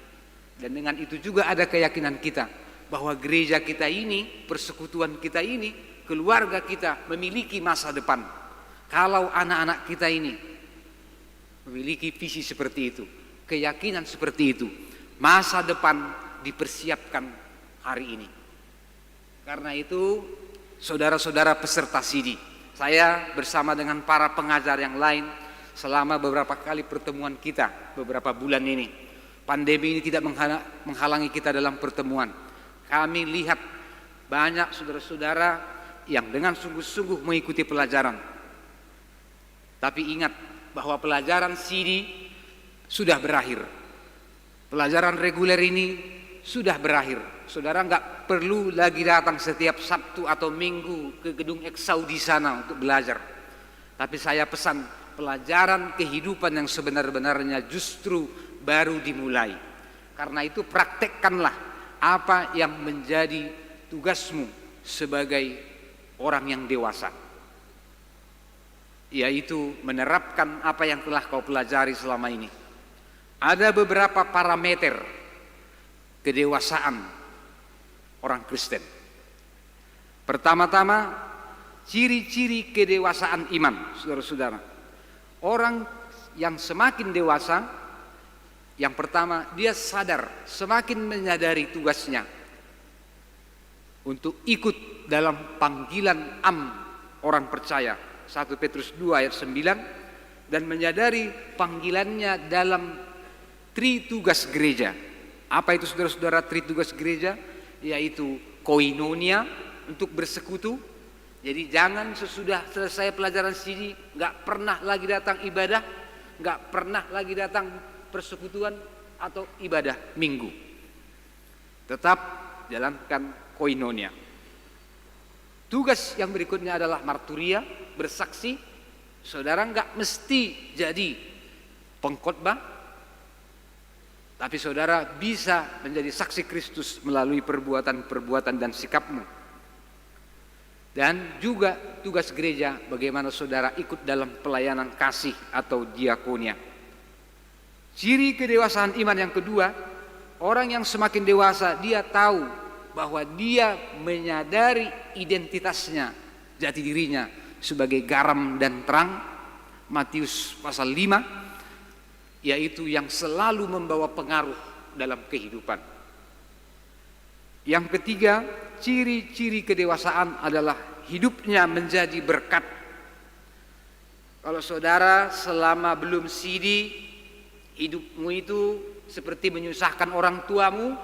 Dan dengan itu juga ada keyakinan kita bahwa gereja kita ini, persekutuan kita ini, keluarga kita memiliki masa depan. Kalau anak-anak kita ini memiliki visi seperti itu, keyakinan seperti itu, masa depan dipersiapkan hari ini. Karena itu, saudara-saudara peserta sidi, saya bersama dengan para pengajar yang lain, selama beberapa kali pertemuan kita beberapa bulan ini, pandemi ini tidak menghala-, menghalangi kita dalam pertemuan. Kami lihat banyak saudara-saudara yang dengan sungguh-sungguh mengikuti pelajaran. Tapi ingat bahwa pelajaran sidi sudah berakhir. Pelajaran reguler ini sudah berakhir. Saudara nggak perlu lagi datang setiap Sabtu atau Minggu ke gedung Eksaudi sana untuk belajar. Tapi saya pesan, pelajaran kehidupan yang sebenar-benarnya justru baru dimulai. Karena itu, praktekkanlah apa yang menjadi tugasmu sebagai orang yang dewasa, yaitu menerapkan apa yang telah kau pelajari selama ini. Ada beberapa parameter kedewasaan orang Kristen. Pertama-tama, ciri-ciri kedewasaan iman, saudara-saudara. Orang yang semakin dewasa, yang pertama, dia sadar, semakin menyadari tugasnya untuk ikut dalam panggilan am orang percaya, satu Petrus dua ayat sembilan, dan menyadari panggilannya dalam tritugas gereja. Apa itu, saudara-saudara, tritugas gereja? Yaitu koinonia, untuk bersekutu. Jadi, jangan sesudah selesai pelajaran sidi nggak pernah lagi datang ibadah, nggak pernah lagi datang persekutuan atau ibadah minggu. Tetap jalankan koinonia. Tugas yang berikutnya adalah marturia, bersaksi. Saudara nggak mesti jadi pengkhotbah, tapi saudara bisa menjadi saksi Kristus melalui perbuatan-perbuatan dan sikapmu. Dan juga tugas gereja, bagaimana saudara ikut dalam pelayanan kasih atau diakonia. Ciri kedewasaan iman yang kedua, orang yang semakin dewasa, dia tahu bahwa dia menyadari identitasnya, jati dirinya sebagai garam dan terang, Matius pasal lima, yaitu yang selalu membawa pengaruh dalam kehidupan. Yang ketiga, ciri-ciri kedewasaan adalah hidupnya menjadi berkat. Kalau saudara selama belum sidi, hidupmu itu seperti menyusahkan orang tuamu,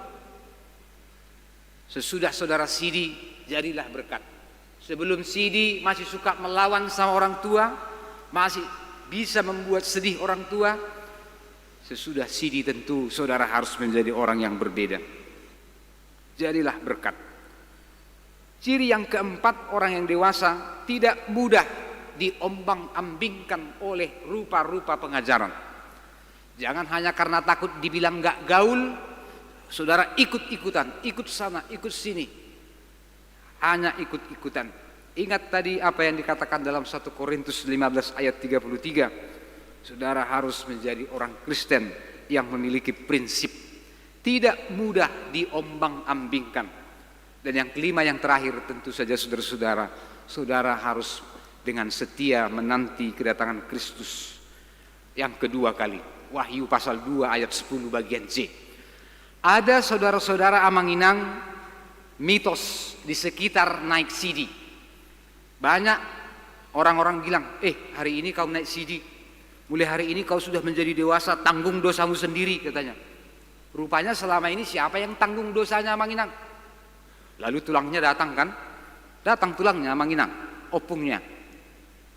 sesudah saudara sidi, jadilah berkat. Sebelum sidi masih suka melawan sama orang tua, masih bisa membuat sedih orang tua, sesudah sidi tentu saudara harus menjadi orang yang berbeda. Jadilah berkat. Ciri yang keempat, orang yang dewasa tidak mudah diombang-ambingkan oleh rupa-rupa pengajaran. Jangan hanya karena takut dibilang nggak gaul, saudara ikut-ikutan, ikut sana, ikut sini. Hanya ikut-ikutan. Ingat tadi apa yang dikatakan dalam satu Korintus lima belas ayat tiga puluh tiga. Saudara harus menjadi orang Kristen yang memiliki prinsip. Tidak mudah diombang-ambingkan. Dan yang kelima, yang terakhir, tentu saja, saudara-saudara, saudara harus dengan setia menanti kedatangan Kristus yang kedua kali. Wahyu pasal dua ayat sepuluh bagian C. Ada, saudara-saudara, amang inang, mitos di sekitar naik sidi. Banyak orang-orang bilang, "Eh, hari ini kau naik sidi. Mulai hari ini kau sudah menjadi dewasa, tanggung dosamu sendiri," katanya. Rupanya selama ini siapa yang tanggung dosanya, amang inang? Lalu tulangnya datang, kan? Datang tulangnya, amang inang, ompungnya.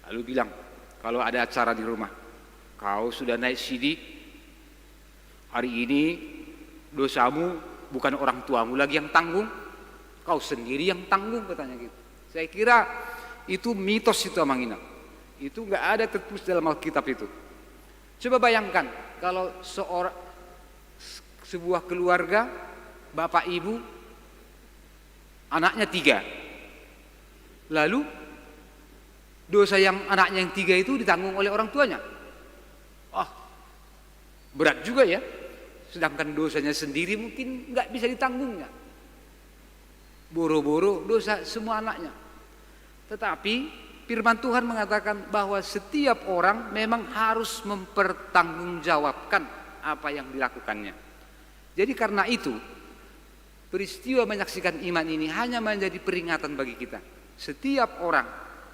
Lalu bilang, kalau ada acara di rumah, "Kau sudah naik sidi, hari ini dosamu bukan orang tuamu lagi yang tanggung, kau sendiri yang tanggung," katanya gitu. Saya kira itu mitos itu, amang inang. Itu nggak ada tertulis dalam Alkitab itu. Coba bayangkan, kalau seorang, sebuah keluarga, bapak ibu, anaknya tiga. Lalu, dosa yang anaknya yang tiga itu ditanggung oleh orang tuanya. Wah, berat juga, ya. Sedangkan dosanya sendiri mungkin nggak bisa ditanggungnya. Boro-boro dosa semua anaknya. Tetapi, firman Tuhan mengatakan bahwa setiap orang memang harus mempertanggungjawabkan apa yang dilakukannya. Jadi, karena itu, peristiwa menyaksikan iman ini hanya menjadi peringatan bagi kita. Setiap orang,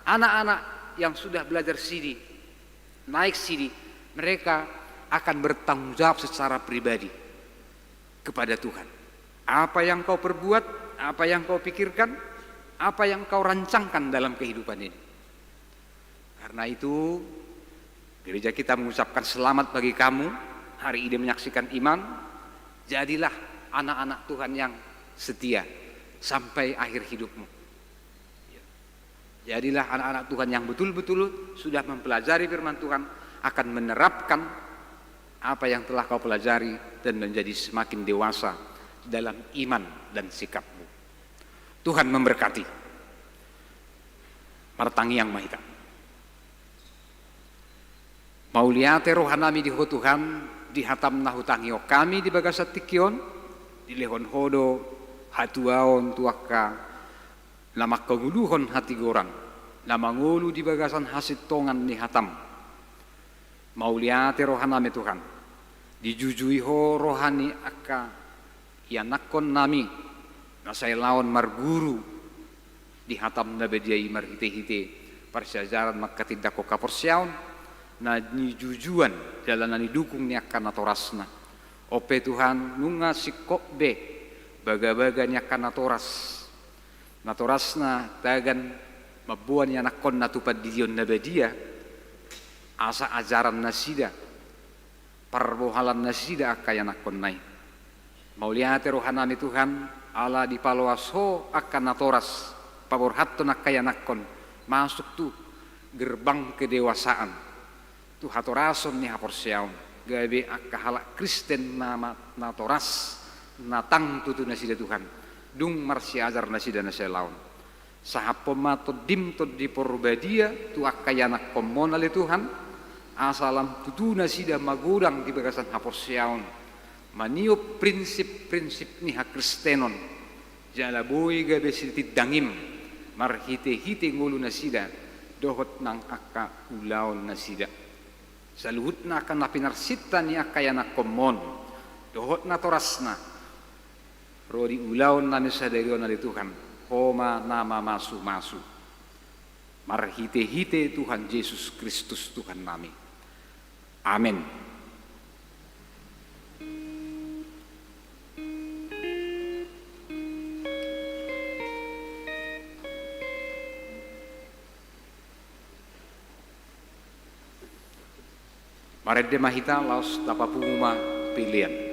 anak-anak yang sudah belajar sidi, naik sidi, mereka akan bertanggung jawab secara pribadi kepada Tuhan. Apa yang kau perbuat, apa yang kau pikirkan, apa yang kau rancangkan dalam kehidupan ini. Karena itu, gereja kita mengucapkan selamat bagi kamu hari ini menyaksikan iman. Jadilah anak-anak Tuhan yang setia sampai akhir hidupmu. Ya. Jadilah anak-anak Tuhan yang betul-betul sudah mempelajari firman Tuhan, akan menerapkan apa yang telah kau pelajari dan menjadi semakin dewasa dalam iman dan sikapmu. Tuhan memberkati. Martangiang ma hita. Mauliate rohanami di Ho Tuhan, di hatam na hutangihon hami di bagasan tingki on, dilehon Ho do hatuaon tu angka na mangkangoluhon hatigoran, na mangolu di bagasan hasintongan ni hatam. Mauliate rohanami Tuhan, dijujui Ho roha ni angka ianakkonnami, na sai laon marguru di hatam na badia i marhite-hite parsiajaran manghatindanghon haporseaon, na nijujuan jala na nidukung ni angka natorasna. On pe Tuhan, nunga singkop be bagabaga ni angka natoras, natorasna tagan mamboan ianakkonna tu pandidion na badia, asa ajaran nasida, parbohalan nasida angka ianakkonna i. Mauliate rohanami Tuhan, ala dipaloas Ho angka natoras, paborhathon angka ianakkon masuk tu gerbang kedewasaan, tu hatorason ni haporseaon, gabe angka halak Kristen na ma-, natoras, na tang tutu nasida Tuhan, dung marsiajar nasida na sai laon. Sahaphon ma Tondim Tondi Porbadia tu angka ianakkonmon ale Tuhan, asa lam tutu nasida magodang di bagasan haporseaon, maniop prinsip-prinsip ni hakristenon, jala boi gabe sitindanghim marhite-hite ngolu nasida dohot nang angka ulaon nasida. Saluhutna angka na pinarsinta ni angka ianakkonmon dohot natorasna, ro di ulaonnami sadari on ale Tuhan, Ho ma na mamasu-masu. Marhite-hite Tuhan Jesus Kristus Tuhannami. Amen. Marende ma hita, laos tapapungu ma pelean.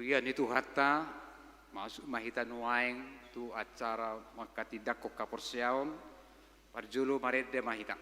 Ia ni Tuhanta, masuk ma hita nuaeng tu acara manghatindanghon haporseaon. Parjolo marende ma hita.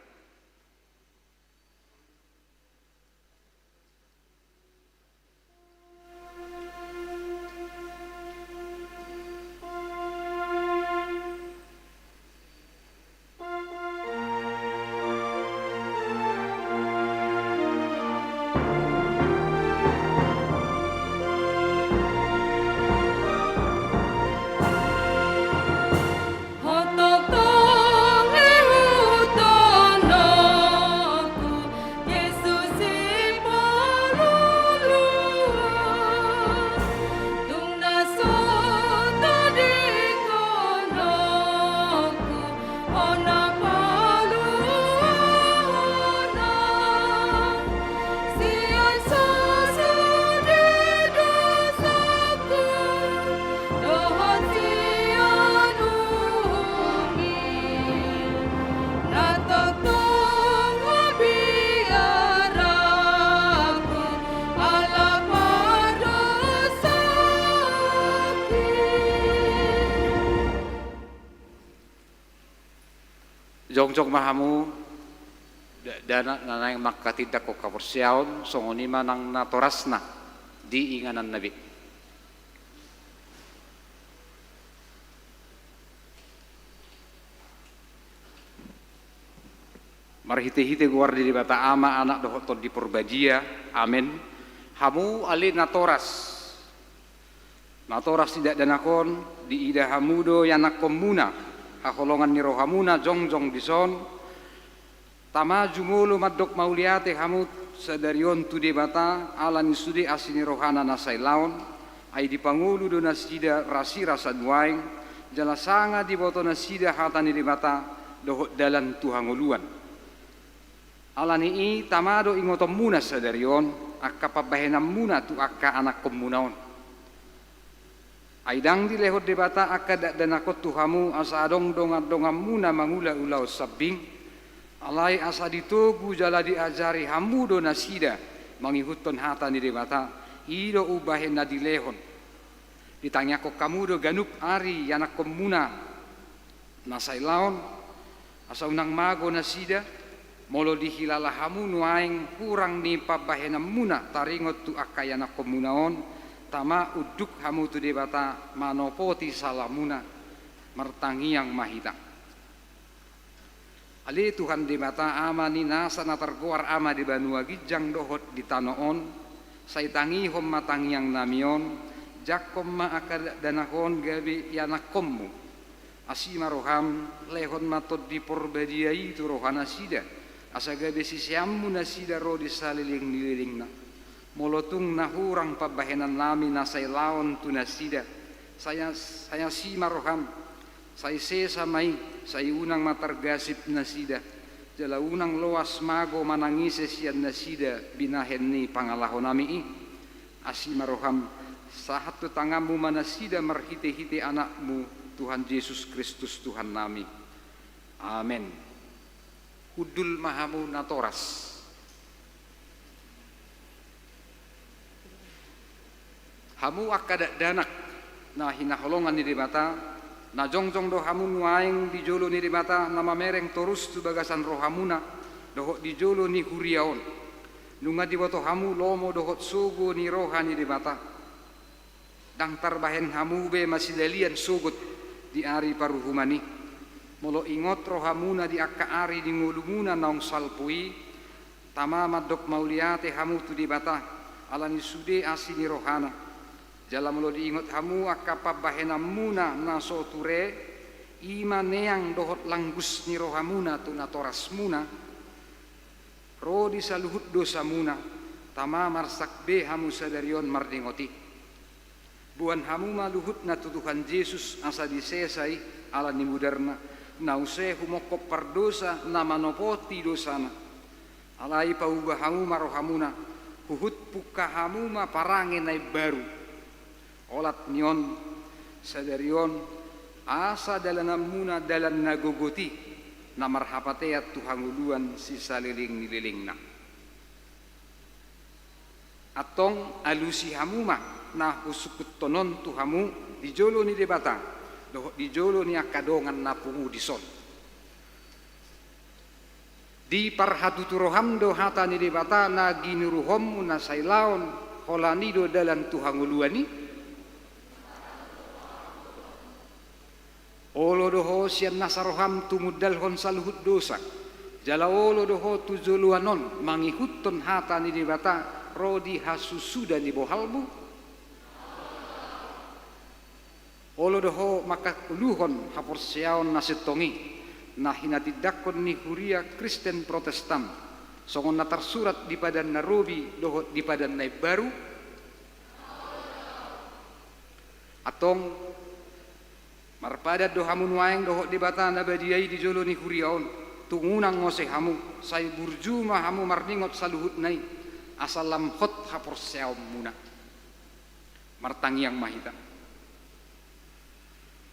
Jongjong ma hamu, dakdanak na naeng manghatindanghon haporseaon, songon i ma nang natorasna di ingananna be. Marhitehite goar ni Debata Ama, Anak dohot Tondi Porbadia. Amen. Hamu ale natoras, natoras di dakdanak on, diida hamu do ianakkonmuna, haholongan ni rohamuna jongjong dison. Tama, jumolo mandok mauliate hamu sadari on tu Debata ala ni sude asi ni rohana na sailaon, ai dipangolu do nasida rasirasa nuaeng, jala sanga diboto nasida hata ni Debata dohot dalan tu hangoluan. Ala ni i, tama do ingotonmuna sadari on angka pambahenanmuna tu angka anakkonmuna on. Ai ndang dilehon Debata angka dakdanak on tu hamu asa adong dongandonganmuna mangula ulaon sambing, alai asa ditogu jala diajari hamu do nasida mangihuthon hata ni Debata, i do umbahen na dilehon. Ditangiangkon hamu do ganup ari ianakkonmuna na sailaon, asa unang mago nasida, molo dihilala hamu nuaeng hurang ni pambahenanmuna taringot tu angka ianakkonmuna on, tama unduk hamu tu Debata manopoti salamuna. Martangiang ma hita. Ale Tuhan Debata, Ama ni nasa na targoar Ama di banua ginjang dohot di tano on, sai tangihon ma tangiangnami on, jangkon ma angka dakdanak on gabe ianakkonmu. Asi ma roham, lehon ma Tondi Porbadia i tu rohanasida, asa gabe siseanmu nasida ro di saleleng ni lelengna. Molo tung na hurang pambahenannami na sailaon tu nasida, sai, sai asi ma roham, sai sesa ma i, sai unang ma targasip nasida, jala unang loas mago manang ise sian nasida binahen ni pangalahonami i. Asi ma roham, sahat tu tanganmu ma nasida marhitehite Anakmu, Tuhan Jesus Kristus Tuhannami. Amen. Hundul ma hamu natoras. Hamu angka dakdanak na hinaholongan ni Debata, na jongjong do hamu nuaeng di jolo ni Debata na mamereng torus tu bagasan rohamuna dohot di jolo ni huria on. Nunga diboto hamu lomo dohot sogo ni roha ni Debata. Ndang tarbahen hamu be masidalian sogot di ari paruhuman i. Molo ingot rohamuna di angka ari ni ngolumuna naung salpu i, tama mandok mauliate hamu tu Debata ala ni sude asi ni rohana. Jala molo diingot hamu angka pambahenanmuna na so ture, i ma neang dohot langgus ni rohamuna tu natorasmuna, ro di saluhut dosamuna, tama marsak be hamu sadari on mardingot i. Boan hamu ma luhutna tu Tuhan Jesus asa disesa i ala ni mudarna, na use humongkop pardosa na manopoti dosana. Alai pauba hamu ma rohamuna, huhut pungka hamu ma parange na imbaru. Olat ni on, sadari on, asa dalananmuna dalan na gogot i, na marhapatean tu hangoluan sisaleleng ni lelengna. Antong alusi hamu ma na husungkunhon on tu hamu di jolo ni Debata dohot di jolo ni angka dongan na pungu dison. Diparhatutu roham do hata ni Debata na ginuruhonmu na sailaon, holan i do dalan tu hangoluan i? Olo do ho sian nasa roham tumundalhon saluhut dosa, jala olo do ho tu joloan on mangihuthon hata ni Debata ro di hasusuda ni bohalmu? Olo do ho mangkaluhon haporseaon na sintong i, na hinatindangkon ni huria Kristen Protestan, songon na tarsurat di Padan na Robi dohot di Padan na Imbaru? Antong, marpadan do hamu nuaeng dohot Debata na badia i di jolo ni huria on, tung unang ose hamu, sai burju ma hamu marningot saluhutna i, asa lam hot haporseaonmuna. Martangiang ma hita.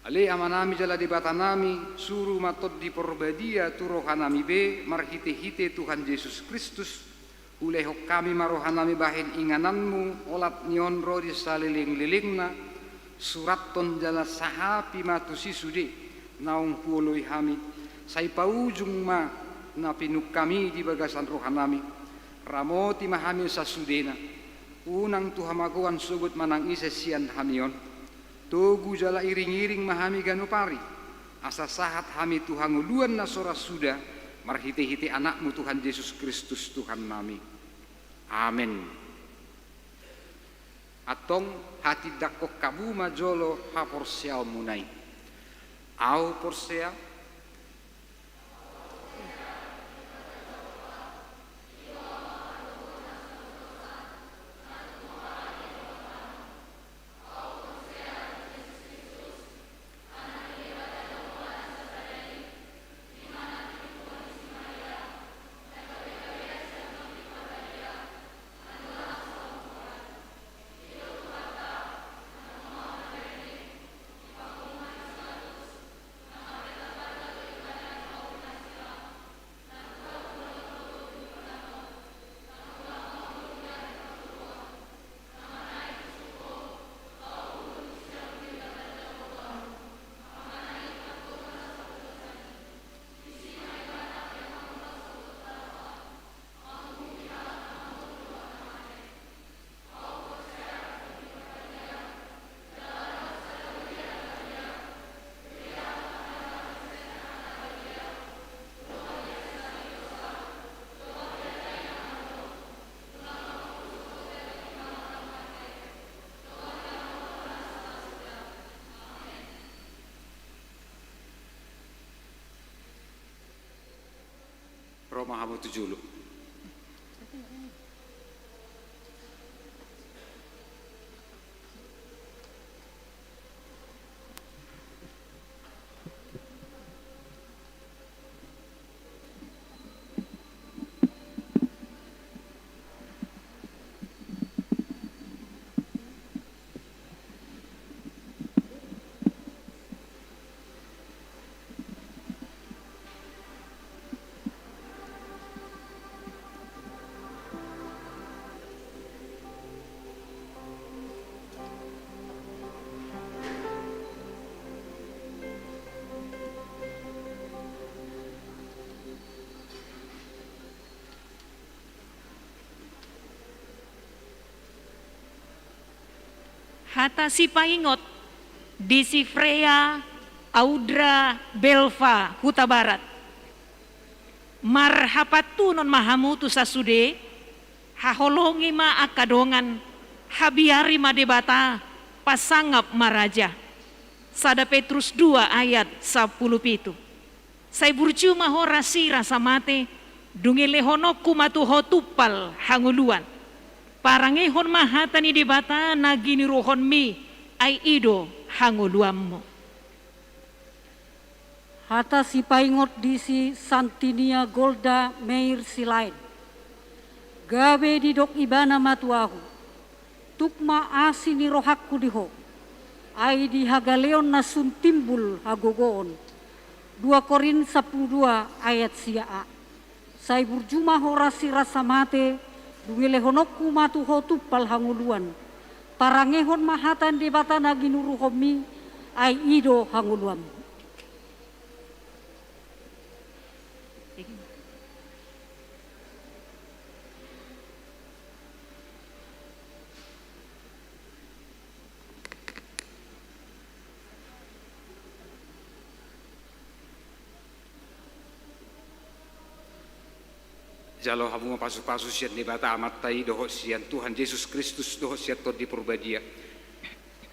Ale Amanami jala Debatanami, suru ma Tondi Porbadia tu rohanami be marhitehite Tuhan Jesus Kristus, ulehon hami ma rohanami bahen ingananmu, olat ni on ro di salelenglelengna, surathon jala sahapi ma tusi sude naung huoloi hami, sai paujung ma na pinungkam i di bagasan rohanami, ramoti ma hami sasudena, unang tu hamagoan sogot manang ise sian hami on. Togu jala iringiring ma hami ganup ari, asa sahat hami tu hangoluan na so ra suda, marhitehite Anakmu Tuhan Jesus Kristus Tuhannami. Amen. Antong hatindangkon hamu ma jolo haporseaonmuna i. Ahu porsea. Ro ma hamu tu jolo. Hata sipaingot di si Frea Audra Belva, Hutabarat. Marhapantunon ma hamu tu sasude, haholongi ma angka dongan, habiari ma Debata, pasangap ma raja. Sada Petrus dua ayat sampulu pitu. Sai burju ma ho rasirasa mate, dung i lehononku ma tu ho tumpal hangoluan. Parangehon ma hata ni Debata na ginuruhonmi, ai i do hangoluanmu. Hata sipaingot di si Santinia Golda Meir Silaen. Gabe didok ibana ma tu ahu: Tuk ma asi ni rohangku di ho, ai di hagaleon na sun timbul hagogoon. Dua Korint sampulu dua ayat sia a. Sai burju ma ho rasirasa mate, dung i lehononku ma tu ho tumpal hangoluan. Parangehon ma hata ni Debata na ginuruhonmi, ai i do hangoluanmu. Jalo hamu ma pasupasu sian Debata Amanta i dohot sian Tuhan Jesus Kristus dohot sian Tondi Porbadia.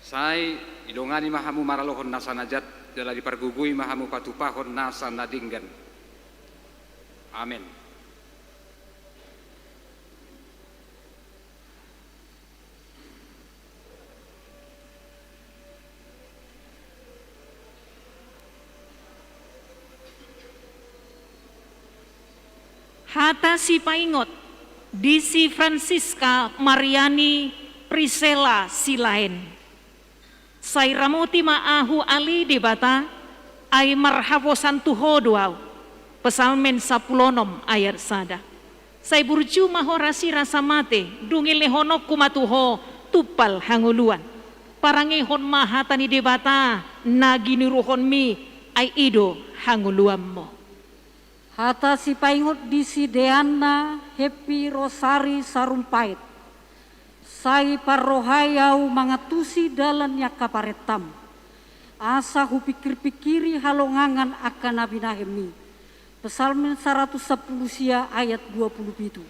Sai didongani ma hamu maralohon nasa na jat, jala dipargogoi ma hamu patupahon nasa na denggan. Amen. Hata sipaingot di si Francisca Mariani Priscilla Silaen. Sai ramoti ma ahu ale Debata, ai marhaposan tu Ho do ahu. Psalmen sampulu onom ayat sada. Sai burju ma ho rasirasa mate, dung lehononku ma tu ho tumpal hangoluan. Parangehon ma hata ni Debata na ginuruhonmi, ai i do hangoluanmu. Hata sipaingot di si Deanna Heppi Rosari Sarumpait. Sai parrohai ahu mangantusi dalan ni angka parentam, asa hupingkirpingkiri halongangan angka na binahenmi. Psalmen saratus sampulu sia ayat dua pulu pitu.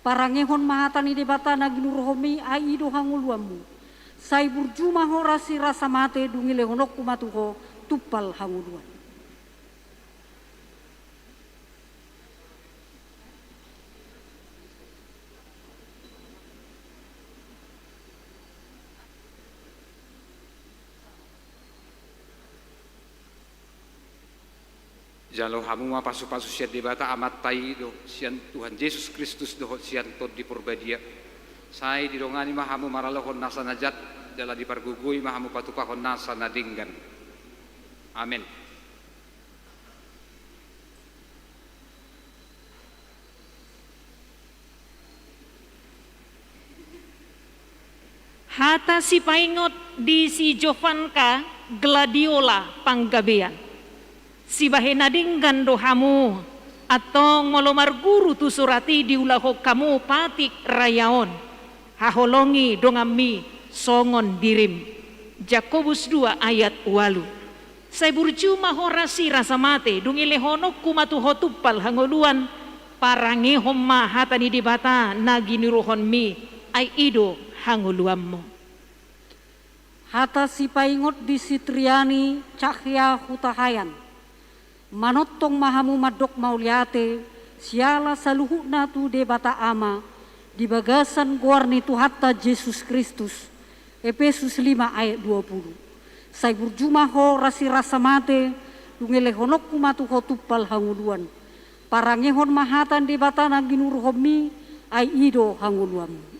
Parangehon ma hata ni Debata na ginuruhonmi, ai i do hangoluanmu. Sai burju ma ho rasirasa mate, dung lehononku ma tu ho tumpal hangoluan. Jalo hamu ma pasupasu sian Debata Amanta i dohot sian Tuhan Jesus Kristus dohot sian Tondi Porbadia. Sai didongani ma hamu maralohon nasa na jat, jala dipargogoi ma hamu patupahon nasa na denggan. Amen. Hata sipaingot di si Jovanka Gladiola Panggabean. Sibahen na denggan do hamu, antong molo marguru tu surat i diulahon hamu patik rayaon, haholongi donganmi songon dirim. Jakobus dua ayat ualu. Sai burju ma ho rasirasa mate, dung lehononku ma tu ho tumpal hangoluan. Parangehon ma hata ni Debata na ginuruhonmi, ai i do hangoluanmu. Hata sipaingot di si Triani Cahya Hutahaean. Manongtong ma hamu mandok mauliate siala saluhutna tu Debata Ama di bagasan goar ni Tuhanta Jesus Kristus. Epesus lima ayat dua pulu. Sai burju ma ho rasirasa mate, dung lehononku ma tu ho tumpal hangoluan. Parangehon ma hata ni Debata na ginuruhonmi, ai i do hangoluanmu.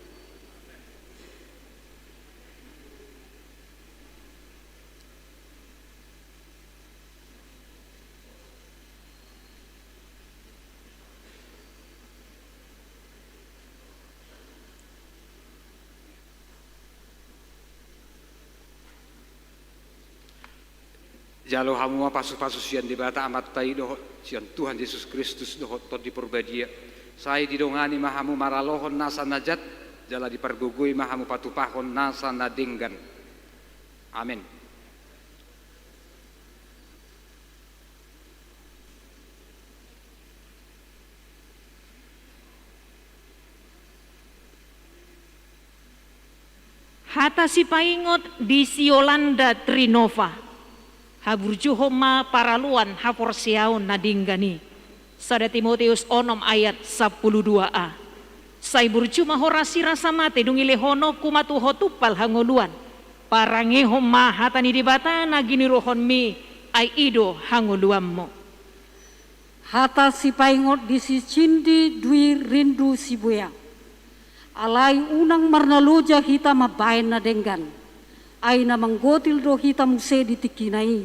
Jalo hamu ma pasupasu sian Debata Amanta i dohot sian Tuhan Jesus Kristus dohot Tondi Porbadia. Sai didongani ma hamu maralohon nasa na jat, jala dipargogoi ma hamu patupahon nasa na denggan. Amen. Hata sipaingot di si Yolanda Trinova. Haburjuhon ma paraloan haporseaon na denggan i. Sada Timoteus onom ayat sampulu dua a. Sai burju ma ho rasirasa mate, dung lehononku ma tu ho tumpal hangoluan. Parangehon ma hata ni Debata na ginuruhonmi, ai i do hangoluanmu. Hata sipaingot di si Cindi Dwi Rindu Sibuea. Alai unang marnaloja hita mambahen na denggan. Ai na manggotil do hita muse di tingkina i,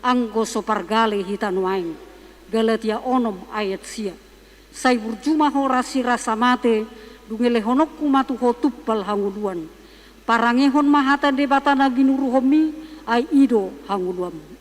anggo so pargale hita nuaeng. Galatia onom ayat sia. Sai burju ma ho rasirasa mate, dung lehononku ma tu ho tumpal hangoluan. Parangehon ma hata ni Debata na ginuruhonmi, ai i do hangoluanmu.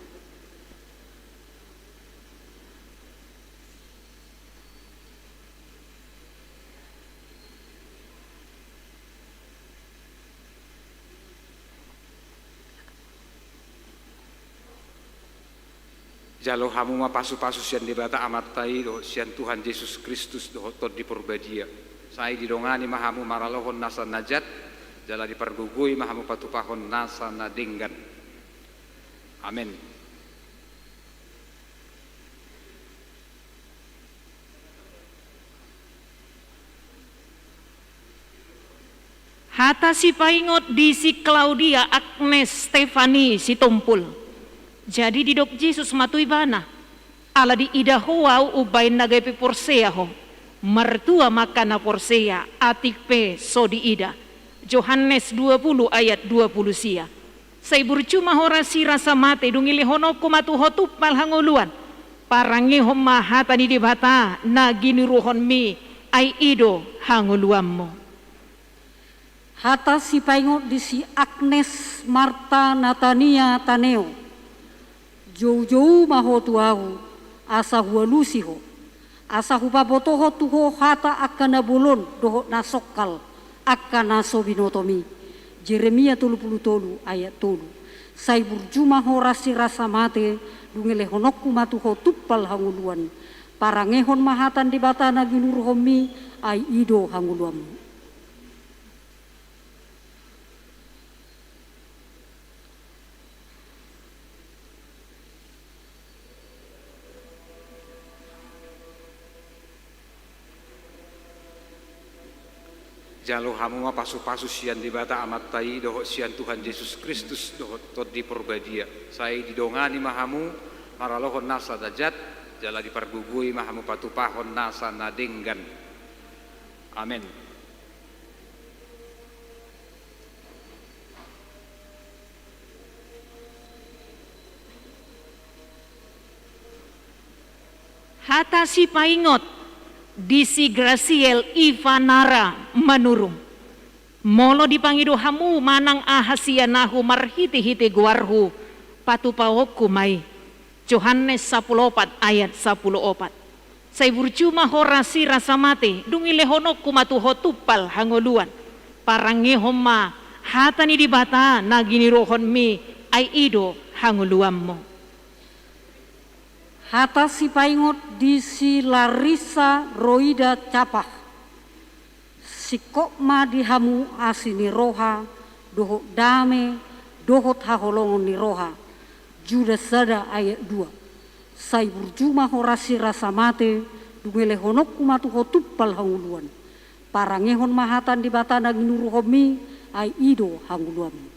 Jalo hamu ma pasupasu sian Debata Amanta i dohot sian Tuhan Jesus Kristus dohot Tondi Porbadia. Sai didongani ma hamu maralohon nasa na jat, jala dipargogoi ma hamu patupahon nasa na denggan. Amen. Hata sipaingot di si Claudia Agnes Stefani Sitompul. Jadi didok Jesus ma tu ibana: Ala diida ho Ahu umbahen na gabe porsea ho. Martua ma angka na porsea atik pe so diida. Johannes dua puluh ayat dua puluh sia. Sai burju ma ho rasirasa mate, dung i lehononku ma tu ho tumpal hangoluan. Parangehon ma hata ni Debata na ginuruhonmi, ai i do hangoluanmu. Hata sipaingot di si Agnes Marta Natania Taneo. Joujou ma ho tu Ahu, asa hualusi ho, asa hupabotohon tu ho hata angka na bolon dohot na songkal, angka na so binotomi. Jeremia tolu puluh tolu ayat tolu. Sai burju ma ho rasirasa mate, dung i lehononku ma tu ho tumpal hangoluan. Parangehon ma hata ni Debata na ginuruhonmi, ai i do hangoluanmu. Jalo hamu ma pasupasu sian Debata Amanta i dohot sian Tuhan Jesus Kristus dohot Tondi Porbadia. Sai didongani ma hamu maralohon nasa na jat, jala dipargogoi ma hamu patupahon nasa na denggan. Amen. Hata sipaingot di si Graciel Ivanara Manurung. Molo dipangido hamu manang aha sian Ahu marhitehite goarHu, patupaonku ma i. Johannes sampulu opat ayat sampulu opat. Sai burju ma ho rasirasa mate, dung i lehononku ma tu ho tumpal hangoluan. Parangehon ma hata ni Debata na ginuruhonmi, ai i do hangoluanmu. Hata sipaingot di si Larissa Roida Capah. Singkop ma di hamu asi ni roha, dohot dame, dohot haholongon ni roha. Judas sada ayat dua. Sai burju ma ho rasirasa mate, dung i lehononku ma tu ho tumpal hangoluan. Parangehon ma hata ni Debata na ginuruhonmi, ai i do hangoluanmu.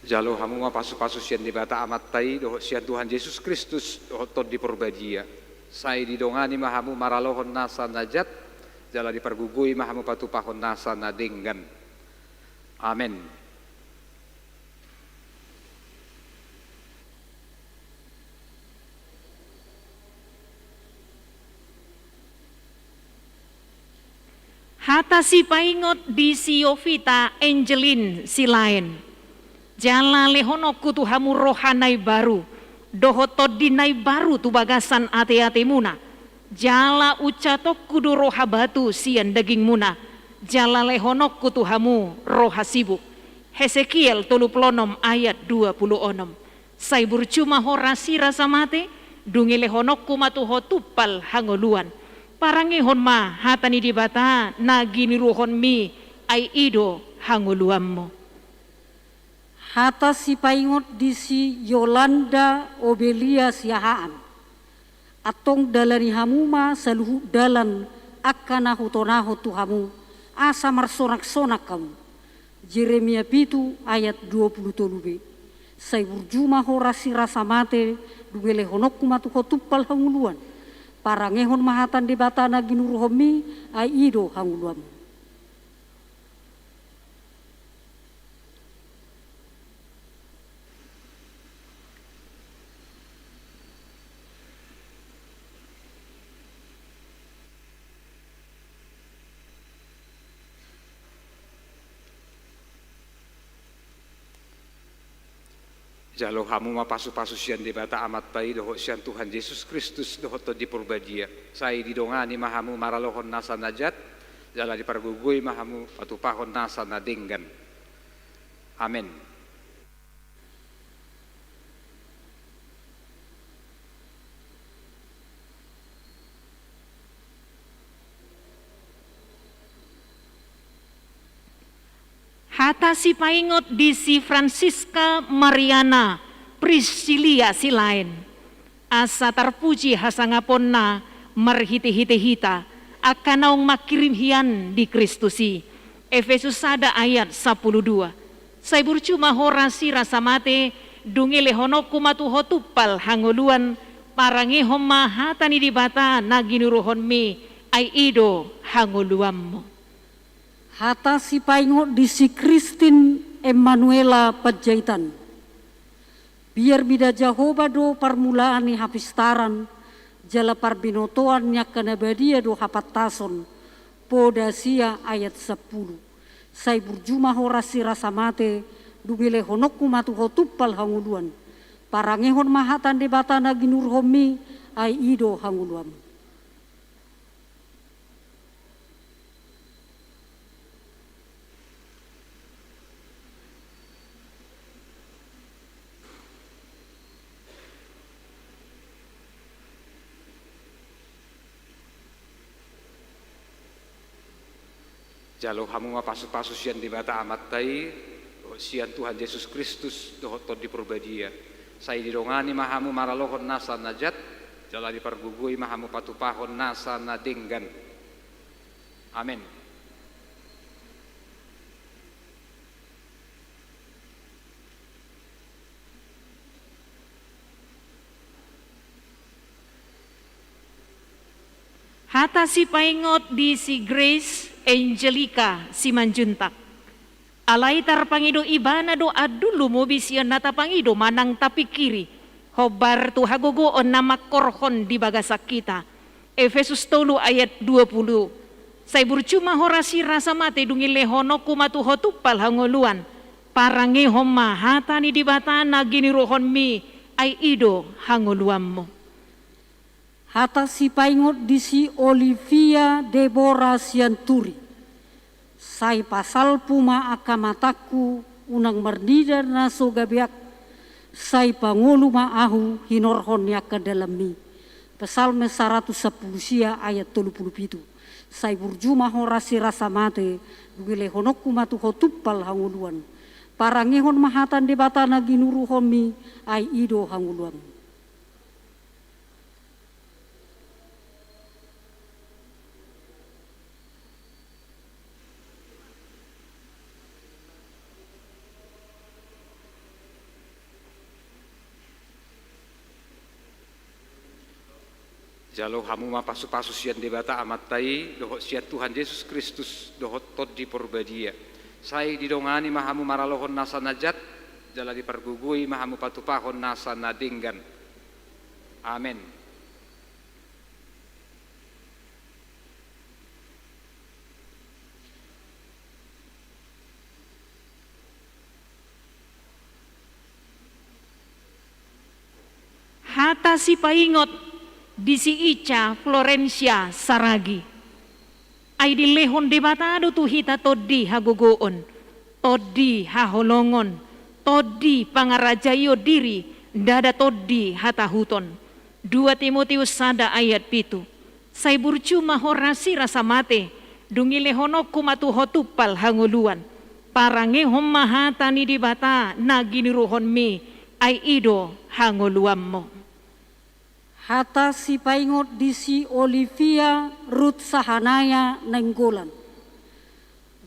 Jalo hamu ma pasupasu sian Debata Amanta i dohot sian Tuhan Jesus Kristus dohot Tondi Porbadia. Sai didongani ma hamu maralohon nasa na jat, jala dipargogoi ma hamu patupahon nasa na denggan. Amen. Hata sipaingot di si Yovita Angelin Silaen. Jala lehononku tu hamu roha na imbaru, dohot tondi na imbaru tu bagasan ateatemuna. Jala uncatonku do roha batu sian dagingmuna, jala lehononku tu hamu roha sibuk. Hesekiel tolu pulu onom ayat dua pulu onom. Sai burju ma ho rasirasa mate, dung i lehononku ma tu ho tumpal hangoluan. Parangehon ma hata ni Debata na ginuruhonmi, ai i do hangoluanmu. Hata sipaingot di si Yolanda Obelia Siahaan. Antong dalani hamu ma saluhut dalan angka na hutonahon tu hamu, asa marsonangsonan hamu. Jeremia pitu ayat dua pulu tolu b. Sai burju ma ho rasirasa mate, dung i lehononku ma tu ho tumpal hangoluan. Parangehon ma hata ni Debata na ginuruhonmi, ai i do hangoluanmu. Jalo hamu ma pasupasu sian Debata Amanta i dohot sian Tuhan Jesus Kristus dohot Tondi Porbadia. Sai didongani ma hamu maralohon nasa na jat, jala dipargogoi ma hamu patupahon nasa na denggan. Amen. Hata sipaingot di si Francisca Mariana Priscilia Silaen. Asa tarpuji hasangaponna marhitehite hita, angka naung mangkirim hian di Kristus i. Efesus sada ayat sampulu dua. Sai burju ma ho rasirasa mate, dung i lehononku ma tu ho tumpal hangoluan, parangehon ma hata ni Debata na ginuruhonmi, ai i do hangoluanmu. Hata sipaingot di si Christine Emmanuela Panjaitan. Biar mida Jahowa do parmulaan ni hapistaran, jala parbinotoan ni angka na badia do hapantason, Poda sia ayat sampulu. Sai burju ma ho rasirasa mate, dung i lehononku ma tu ho tumpal hangoluan. Parangehon ma hata ni Debata na ginuruhonmi, ai i do hangoluanmu. Jalo hamu ma pasupasu sian Debata Amanta i, sian Tuhan Jesus Kristus dohot Tondi Porbadia. Sai didongani ma hamu maralohon nasa na jat, jala dipargogoi ma hamu patupahon nasa na denggan. Amen. Hata sipaingot di si Grace Angelica Simanjuntak. Alai tarpangido ibana do andul lumobi sian na tapangido manang tapingkiri, hombar tu hagogoon na mangkorhon di bagasan hita. Efesus tolu ayat dua pulu. Sai burju ma ho rasirasa mate, dung i lehononku ma tu ho tumpal hangoluan. Parangehon ma hata ni Debata na ginuruhonmi, ai i do hangoluanmu. Hata sipaingot di si Olivia Debora Sianturi. Sai pasalpu ma angka matangku, unang marnida na so gabeak, sai pangolu ma ahu hinorhon ni angka dalanmi. Psalmen saratus sampulu sia ayat tolu pulu pitu. Sai burju ma ho rasirasa mate, dung i lehononku ma tu ho tumpal hangoluan. Parangehon ma hata ni Debata na ginuruhonmi, ai i do hangoluanmu. Jalo hamu ma pasupasu sian Debata Amanta i, dohot sian Tuhan Jesus Kristus, dohot Tondi Porbadia. Sai didongani ma hamu maralohon nasa na jat, jala dipargogoi ma hamu patupahon nasa na denggan. Amen. Hata sipaingot di si Ica Florencia Saragi. Ai dilehon Debata do tu hita tondi hagogoon, tondi haholongon, tondi pangarajaion diri, ndada tondi hatahuton. Dua Timoteus sada ayat pitu. Sai burju ma ho rasirasa mate, dung i lehononku ma tu ho tumpal hangoluan. Parangehon ma hata ni Debata na ginuruhonmi, ai i do hangoluanmu. Hata sipaingot di si Olivia Ruth Sahanaya Nainggolan.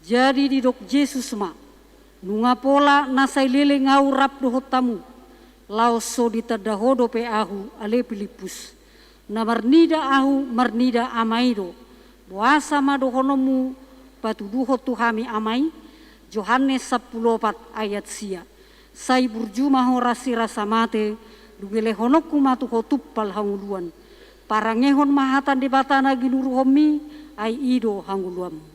Jadi didok Jesus ma, nunga pola na sai leleng ahu rap dohot hamu, laos so ditanda ho dope ahu, ale Pilippus. Na marnida ahu, marnida Ama i do. Boasa ma dohononmu patuduhon tu hami Ama i? Johannes sampulu opat ayat sia. Sai burju ma ho rasirasa mate, dung lehononku ma tu ho tumpal hangoluan. Parangehon ma hata ni Debata na ginuruhonmi, ai i do hangoluanmu.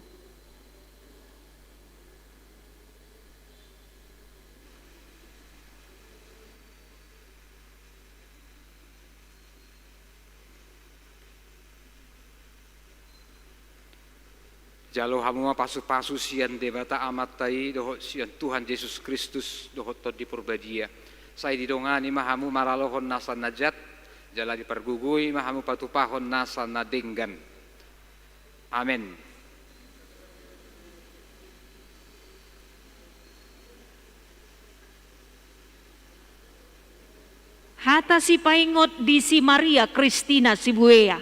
Jalo hamu ma pasupasu sian Debata Amanta i dohot sian Tuhan Jesus Kristus dohot Tondi Porbadia. Sai didongani ma hamu maralohon nasa na jat, jala dipargogoi ma hamu patupahon nasa na denggan. Amen. Hata sipaingot di si Maria Kristina Sibuea.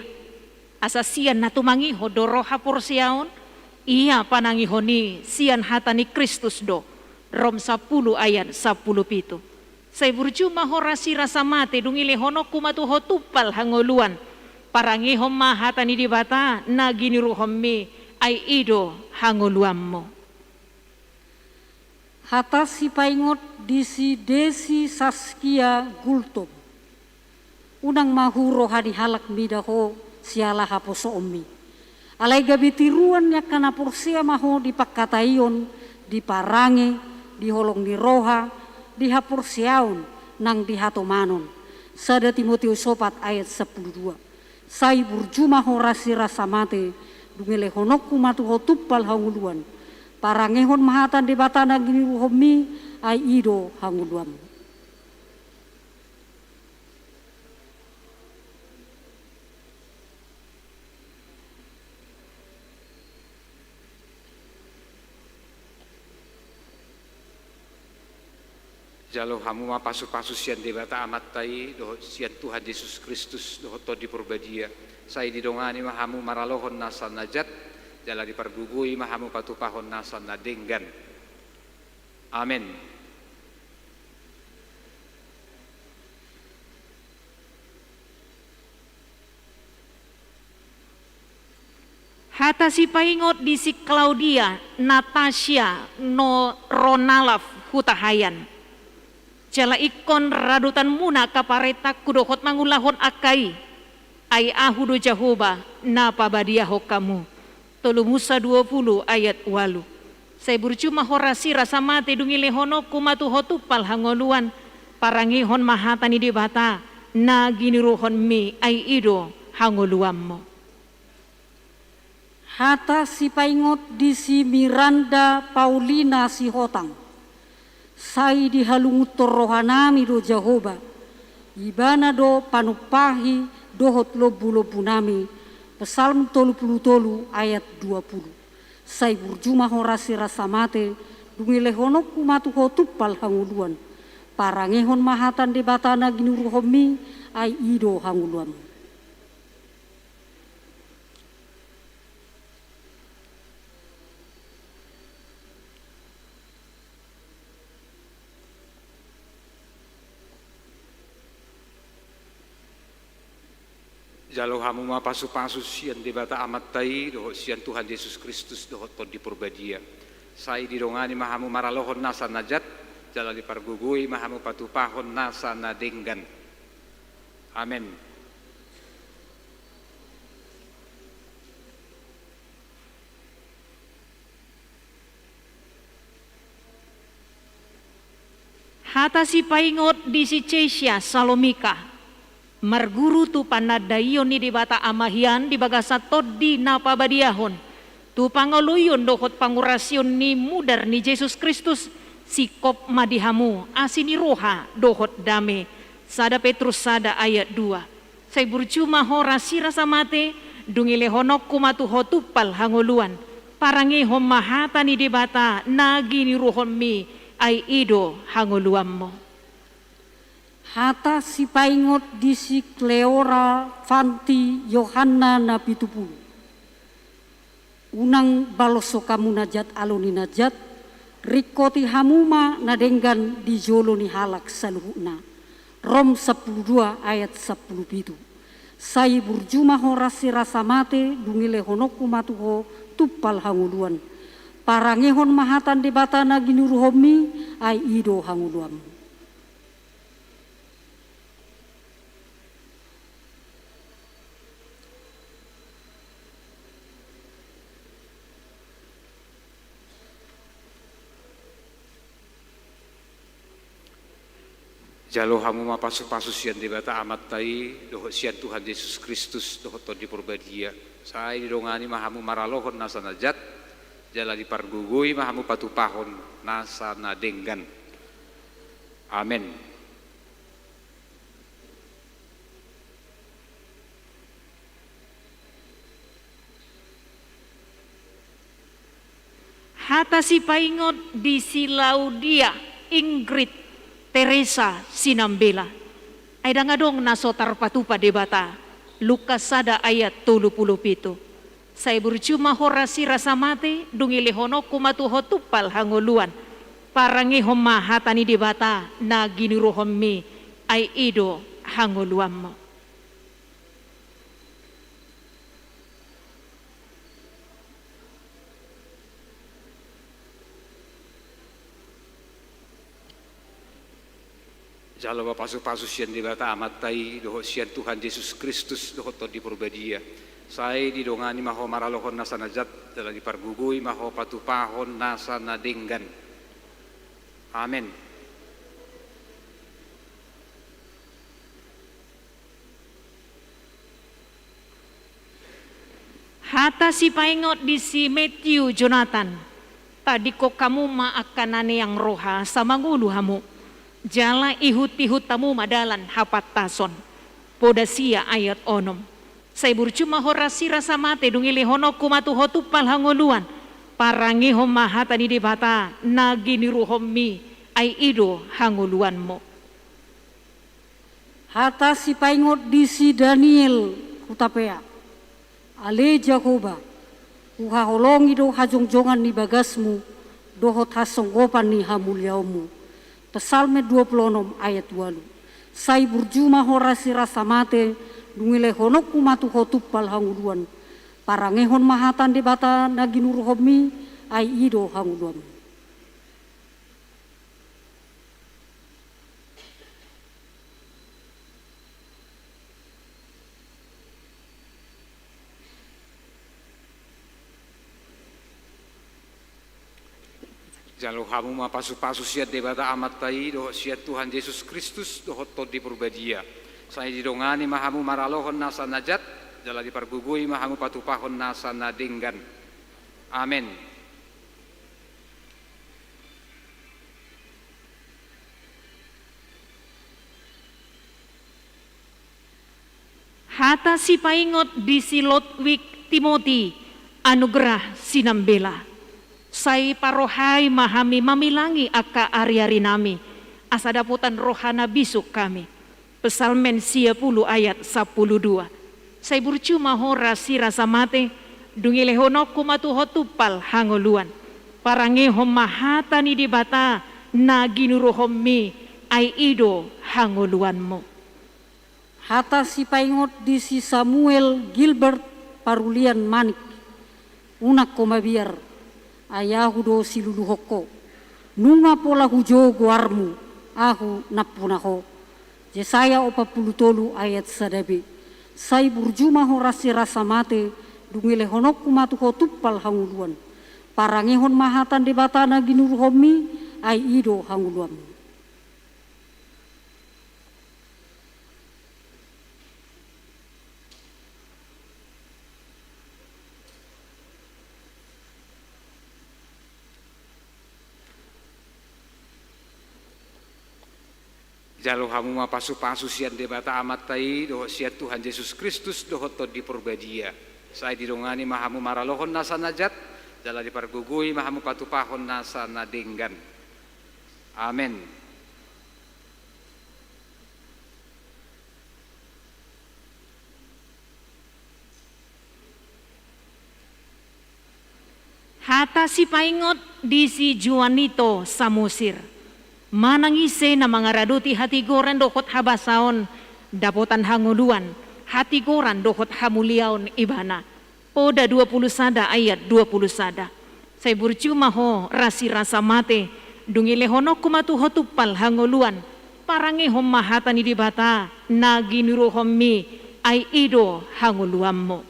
Asa sian na tumangihon do roha porseaon, ia panangihon i sian hata ni Kristus do. Rom sampulu ayat sampulu pitu. Sai burju ma ho rasirasa mate, dung lehononku ma tu ho tumpal hangoluan. Parangehon ma hata ni Debata na ginuruhonmi, ai i do hangoluanmu. Hata sipaingot di si Desi Saskia Gultom. Unang ma hu roha ni halak mida ho siala haposoonmi. Alai gabe tiruan ni angka na porsea ma ho di pangkataion, di parange, di holong ni roha, di haporseaon, nang di hatomanon. Sada Timoteus opat ayat sampulu dua. Sai burju ma ho rasirasa mate, dung lehononku ma tu ho tumpal hangoluan. Parangehon ma hata ni Debata na ginuruhonmi, ai i do hangoluanmu. Jalo hamu ma pasupasu sian Debata Amanta i dohot sian Tuhan Jesus Kristus dohot Tondi Porbadia. Sai didongani ma hamu maralohon nasa na jat, jala dipargogoi ma hamu patupahon nasa na denggan. Amen. Hata sipaingot di si Claudia Natasia no Ronalaf Hutahayan. Jala ingkon radotanmuna angka parentangku dohot mangulahon angka i. Ai ahu do Jahowa na pabadiahon hamu. Tolu Musa dua pulu ayat ualu. Sai burju ma ho rasirasa mate, dung lehononku ma tu ho tumpal hangoluan. Parangehon ma hata ni Debata na ginuruhonmi, ai i do hangoluanmu. Hata sipaingot di si Miranda Paulina Sihotang. Sai dihalungunhon rohanami do Jahowa. Ibana do panumpahi dohot lombulombunami. Psalm tolu pulu tolu ayat dua pulu. Sai burju ma ho rasirasa mate, dung lehononku ma tu ho tumpal hangoluan. Parangehon ma hata ni Debata na ginuruhonmi, ai i do hangoluanmu. Jalo hamu ma pasupasu sian Debata Amanta i dohot sian Tuhan Jesus Kristus dohot Tondi Porbadia. Sai didongani ma hamu maralohon nasa na jat, jala dipargogoi ma hamu patupahon nasa na denggan. Amen. Hata sipaingot di si Cesia Salomika. Marguru tu panandaion ni Debata Ama hian di bagasan Tondi na pabadiahon, tu pangoloion dohot pangurasion ni mudar ni Jesus Kristus, singkop ma di hamu asi ni roha dohot dame. Sada Petrus sada ayat dua. Sai burju ma ho rasirasa mate, dung lehononku ma tu ho tumpal hangoluan. Parangehon ma hata ni Debata na ginuruhonmi, ai i do hangoluanmu. Hata sipaingot di si Kleora Fanti Yohanna na pitu pulu. Unang baloshon hamu na jat alo ni na jat, ringkoti hamu ma na denggan di jolo ni halak saluhutna. Rom sampulu dua ayat sampulu pitu. Sai burju ma ho ras ni rasa mate, dung dilehononku ma tu ho tumpal hangoluan. Parangehon ma hata ni Debata na ginuruhonmi, ai i do hangoluanmu. Jalo hamu ma pasupasu sian Debata Amanta i, dohot sian Tuhan Jesus Kristus, dohot Tondi Porbadia. Sai didongani ma hamu maralohon nasa na jat, jala dipargogoi ma hamu patupahon nasa na denggan. Amen. Hata sipaingot di si Laudia Ingrid Teresa Sinambela. Ai ndang adong na so tarpatupa Debata. Lukas sada ayat tolu pulu pitu. Sai burju ma ho ras ni rasa mate, dung dilehononku ma tu ho tumpal hangoluan. Parangehon ma hata ni Debata na ginuruhonmi, ai i do hangoluanmu. Jalo ma pasupasu sian Debata Amanta i, dohot sian Tuhan Jesus Kristus, dohot Tondi Porbadia. Sai didongani ma ho maralohon nasa na jat, jala dipargogoi ma ho patupahon nasa na denggan. Amen. Hata sipaingot di si Matthew Jonathan. Tadingkon hamu ma angka na neang roha asa mangolu hamu, jala ihutihut hamu ma dalan hapantason. Poda sia ayat onom. Sai burju ma ho ras ni rasa mate, dung dilehononku ma tu ho tumpal hangoluan. Parangehon ma hata ni Debata na ginuruhonmi, ai i do hangoluanmu. Hata sipaingot di si Daniel Hutapea. Ale Jahowa, huhaholongi do hajongjongan ni bagasmu, dohot hasonggopan ni hamuliaonmu. Psalmen dua pulu onom ayat ualu. Sai burju ma ho ras ni rasa mate, dung dilehononku ma tu ho tumpal hangoluan. Parangehon ma hata ni Debata na ginuruhonmi, ai i do hangoluanmu. Jalo hamu ma pasupasu sian Debata Amanta i, dohot sian Tuhan Jesus Kristus, dohot Tondi Porbadia. Sai didongani ma hamu maralohon nasa na jat, jala dipargogoi ma hamu patupahon nasa na denggan. Amen. Hata sipaingot di si Lotwik Timoti Anugrah Sinambela. Sai parohai ma hami mamilangi angka ariarinami, asa dapotan roha na bisuk hami. Psalmen sia pulu ayat sampulu dua. Sai burju ma ho ras ni rasa mate, dung dilehononku ma tu ho tumpal hangoluan. Parangehon ma hata ni Debata na ginuruhonmi, ai i do hangoluanmu. Hata sipaingot di si Samuel Gilbert Parulian Manik. Unang ho mabiar, ai ahu do siluluhon ho. Nunga pola hujou goarmu, ahu nampuna ho. Jesaya opat pulu tolu ayat sada b. Sai burju ma ho ras ni rasa mate, dung dilehononku ma tu ho tumpal hangoluan. Parangehon ma hata ni Debata na ginuruhonmi, ai i do hangoluanmu. Jalo hamu ma pasupasu sian Debata Amanta i, dohot sian Tuhan Jesus Kristus, dohot Tondi Porbadia. Sai didongani ma hamu maralohon nasa na jat, jala dipargogoi ma hamu patupahon nasa na denggan. Amen. Hata sipaingot di si Juanito Samosir. Manang ise na mangaradoti hatigoran dohot habasaon, dapotan hangoluan, hatigoran dohot hamuliaon ibana. Poda dua puluh sada ayat dua puluh sada. Sai burju ma ho rasi rasa mate, dung ilehononku ma tu ho tumpal hangoluan, parangehon ma hata ni Debata na ginuruhonmi, ai i do hangoluanmu.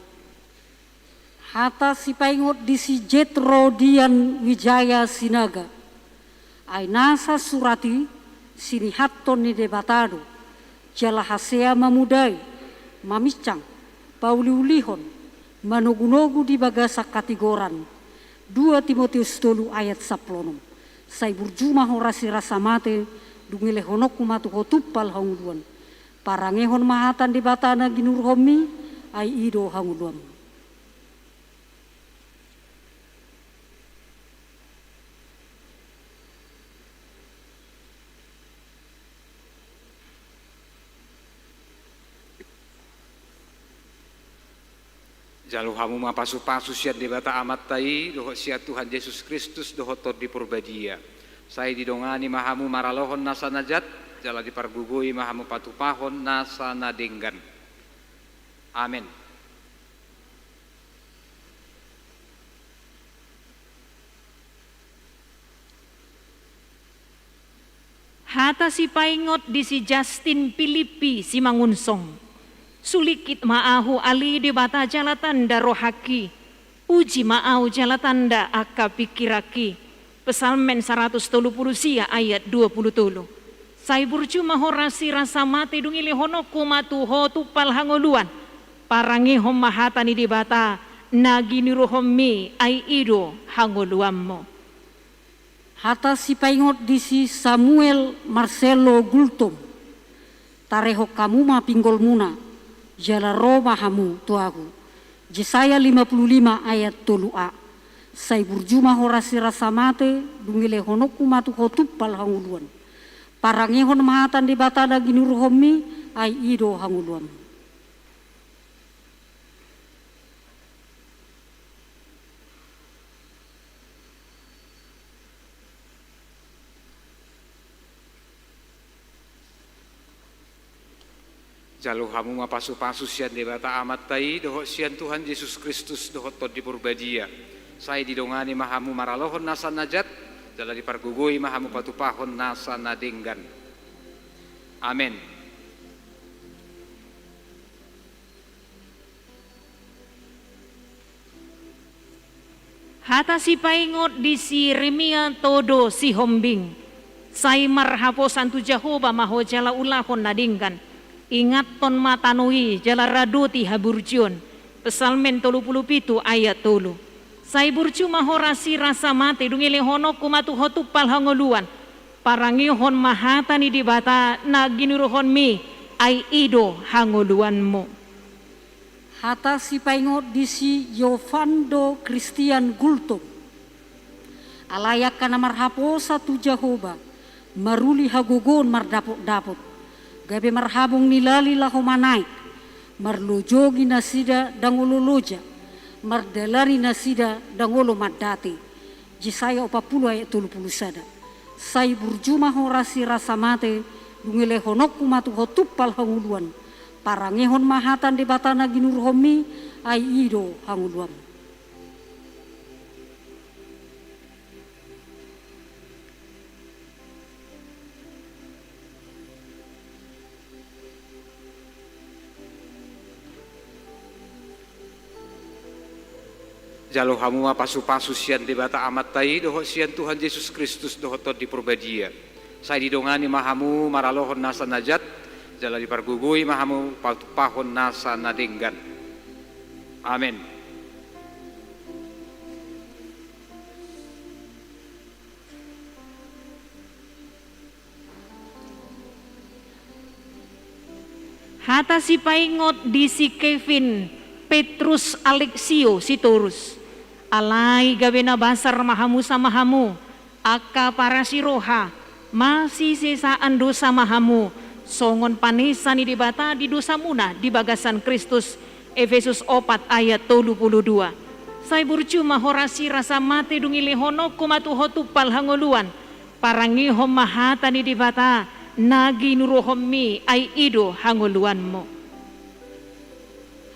Hata sipaingot di si Jetro Dian Wijaya Sinaga. Ai nasa surat i sinihathon ni Debata do, jala hasea mamudai, maminsang, pauliulihon, manogunogu di bagasan hatigoran. Dua Timoteus tolu ayat sampulu onom. Sai burju ma ho rasi rasa mate, dung ilehononku ma tu ho tumpal hangoluan. Parangehon ma hata ni Debata na ginuruhonmi, ai i do hangoluanmu. Jalo hamu ma pasupasu sian Debata Amanta i, dohot sian Tuhan Jesus Kristus, dohot Tondi Porbadia. Sai didongani ma hamu maralohon nasa na jat, jala dipargogoi ma hamu patupahon nasa na denggan. Amen. Hata sipaingot di si Justin Pilippi Simangunsong. Sulingkit ma ahu ale Debata jala tanda rohangki. Uji ma ahu jala tanda angka pingkiranki. Psalmen saratus tolu pulu sia ayat dua pulu tolu. Sai burju ma ho rasi rasa mate dung ilehononku ma tu ho tumpal hangoluan. Parangehon ma hata ni Debata na ginuruhonmi, ai i do hangoluanmu. Hata sipaingot di si Samuel Marcelo Gultom. Tarehon hamu ma pinggolmuna, jala ro ma hamu tu ahu. Jesaya lima pulu lima ayat tolu a. Sai burju ma ho rasi rasa mate, dung ilehononku ma tu ho tumpal hangoluan. Parangehon ma hata ni Debata na ginuruhonmi, ai i do hangoluanmu. Jalo hamu ma pasupasu sian Debata Amanta i, dohot sian Tuhan Jesus Kristus, dohot Tondi Porbadia. Sai didongani ma hamu maralohon nasa na jat, jala dipargogoi ma hamu patupahon nasa na denggan. Amen. Hata sipaingot di si Yeremia Todo Sihombing. Sai marhaposan tu Jahowa ma ho jala ulahon na denggan. Ingathon ma tano i jala radoti haburjuon. Psalmen tolu pulu pitu ayat tolu. Sai burju ma ho rasi rasa mate dung ilehononku ma tu ho tumpal hangoluan. Parangehon ma hata ni Debata na ginuruhonmi, ai i do hangoluanmu. Hata sipaingot di si Yovando Kristian Gultom. Alai angka na marhaposan tu Jahowa, maruli hagogoon mardapotdapot, gabe marhabong ni lali laho manaek, marlojogi nasida ndang olo loja, mardalani nasida ndang olo mandate. Jesaya opat pulu ayat tolu pulu sada. Sai burju ma ho rasi rasa mate, dung ilehononku ma tu ho tumpal hangoluan. Parangehon ma hata ni Debata na ginuruhonmi, ai i do hangoluanmu. Jalo hamu ma pasupasu sian Debata Amanta i, dohot sian Tuhan Jesus Kristus, dohot Tondi Porbadia. Sai didongani ma hamu maralohon nasa na jat, jala dipargogoi ma hamu patupahon nasa na denggan. Amen. Hata sipaingot di si Kevin Petrus Alexio Sitorus. Alai gabe na basar ma hamu sama hamu, angka parasi roha, masisesaan dosa ma hamu, songon panesa ni Debata di dosamuna di bagasan Kristus, Efesus opat ayat tolu pulu dua. Sai burju ma ho rasi rasa mate dung ilehononku ma tu ho tumpal hangoluan, parangehon ma hata ni Debata na ginuruhonmi, ai i do hangoluanmu.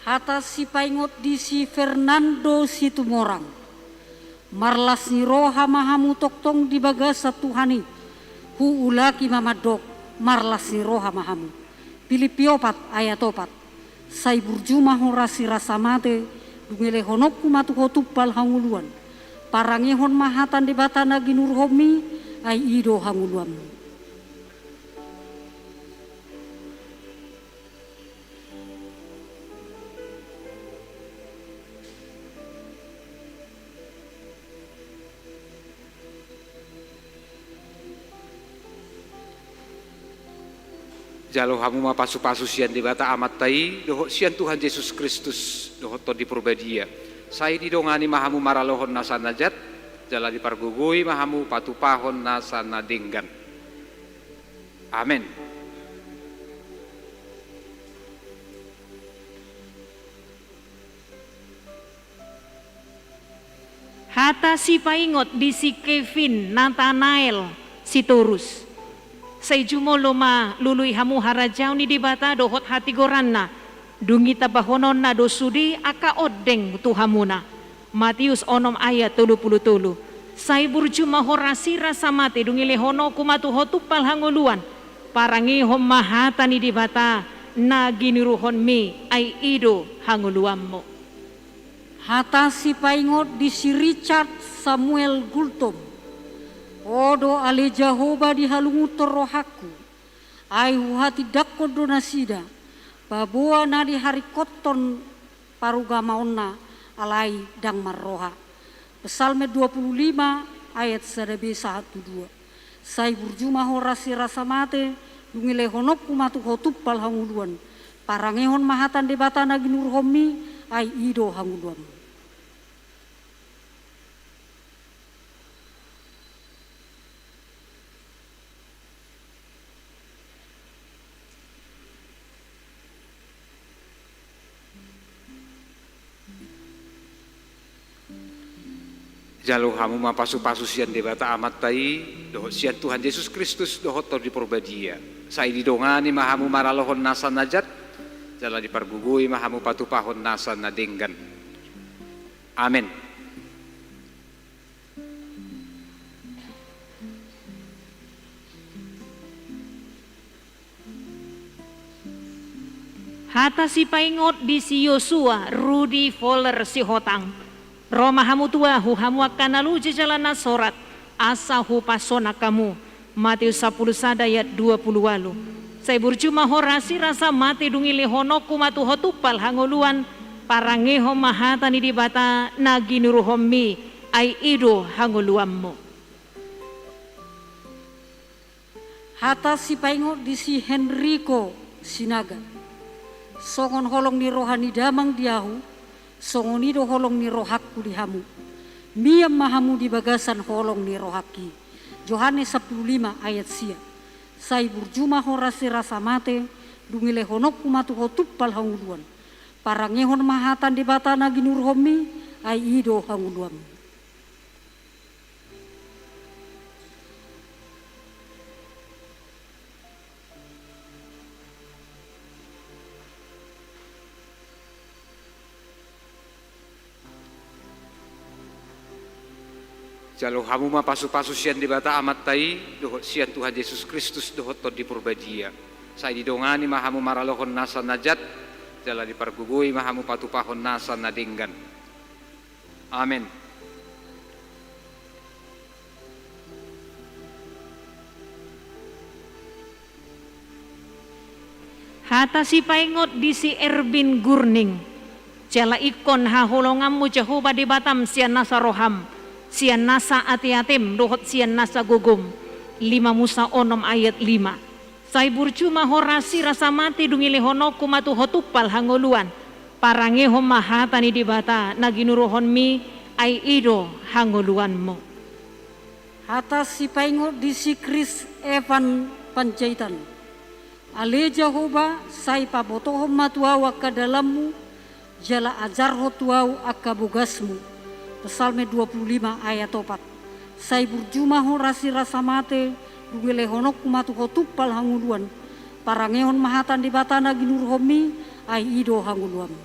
Hata sipaingot di si Fernando Situmorang. Marlas ni roha ma hamu tongtong di bagasan Tuhan i. Huulaki ma mandok, marlas ni roha ma hamu. Pilippi opat ayat opat. Sai burju ma ho rasi rasa mate, dung elehononku ma tu ho tumpal hangoluan. Parangehon ma hata ni Debata na ginuruhonmi, ai i do hangoluanmu. Jalo hamu ma pasupasu sian Debata Amanta i, dohot sian Tuhan Jesus Kristus, dohot Tondi Parbadia. Sai didongani ma hamu maralohon nasa na jat, jala dipargogoi ma hamu patupahon nasa na denggan. Amen. Hata sipaingot di si Kevin Nathanael Sitorus. Sai jumolo ma lului hamu harajaon ni Debata dohot hatigoranna, dung i tambahononna do sude angka ondeng tu hamuna. Matius onom ayat tolu pulu tolu. Sai burju ma ho rasi rasa mate, dung elehononku ma tu ho tumpal hangoluan. Parangehon ma hata ni Debata na ginuruhonmi, ai i do hangoluanmu. Hata sipaingot di si Richard Samuel Gultom. Ho do ale Jahowa dihalungunhon rohangku, ai huhatindangkon do nasida, paboa na diharingkothon parugamaonna, alai ndang marroha. Psalmen dua pulu lima ayat sada be sahat tu dua. Sai burju ma ho rasi rasa mate, dung elehononku ma tu ho tumpal hangoluan. Parangehon ma hata ni Debata na ginuruhonmi, ai i do hangoluanmu. Jalo hamu ma pasupasu sian Debata Amanta i, dohot sian Tuhan Jesus Kristus, dohot Tondi Parbadia. Sai didongani ma hamu maralohon nasa na jat, jala dipargogoi ma hamu patupahon nasa na denggan. Amen. Hata sipaingot di si Yosua Rudi Foler Sihotang. Ro ma hamu tu ahu, hamu angka na loja jala na sorat, asa hupasonang hamu. Matius sampulu sada ayat dua pulu ualu. Sai burju ma ho rasi rasa mate, dung elehononku ma tu ho tumpal hangoluan, parangehon ma hata ni Debata na ginuruhonmi, ai i do hangoluanmu. Hata sipaingot di si Henrico Sinaga. Songon holong ni roha ni damang di ahu, songon i do holong ni rohangku di hamu. Mian ma hamu di bagasan holong ni rohangki. Johannes sampulu lima ayat sia. Sai burju ma ho rasi rasa mate, dung elehononku ma tu ho tumpal hangoluan. Parangehon ma hata ni Debata na ginuruhonmi, ai i do hangoluanmu. Jalo hamu ma pasupasu sian Debata Amanta i, dohot sian Tuhan Jesus Kristus, dohot Tondi Parbadia. Sai didongani ma hamu maralohon nasa na jat, jala dipargogoi ma hamu patupahon nasa na denggan. Amen. Hata sipaingot di si Erwin Gurning. Jala ingkon haholonganmu Jahowa Debatam sian nasa roham, sian nasa ateatem dohot sian nasa gogom. Lima Musa onom ayat lima. Sai burju ma ho rasi rasa mate, dung elehononku ma tu ho tumpal hangoluan. Parangehon ma hata ni Debata na ginuruhonmi, ai i do hangoluanmu. Hata sipaingot di si Chris Evan Panjaitan. Ale Jahowa, sai pabotohon ma tu ahu angka dalanmu, jala ajarhon tu ahu angka bogasmu. Psalmen dua pulu lima ayat opat. Sai burju ma ho rasi rasa mate, dung elehononku ma tu ho tumpal hangoluan. Parangehon ma hata ni Debata na ginuruhonmi, ai i do hangoluanmu.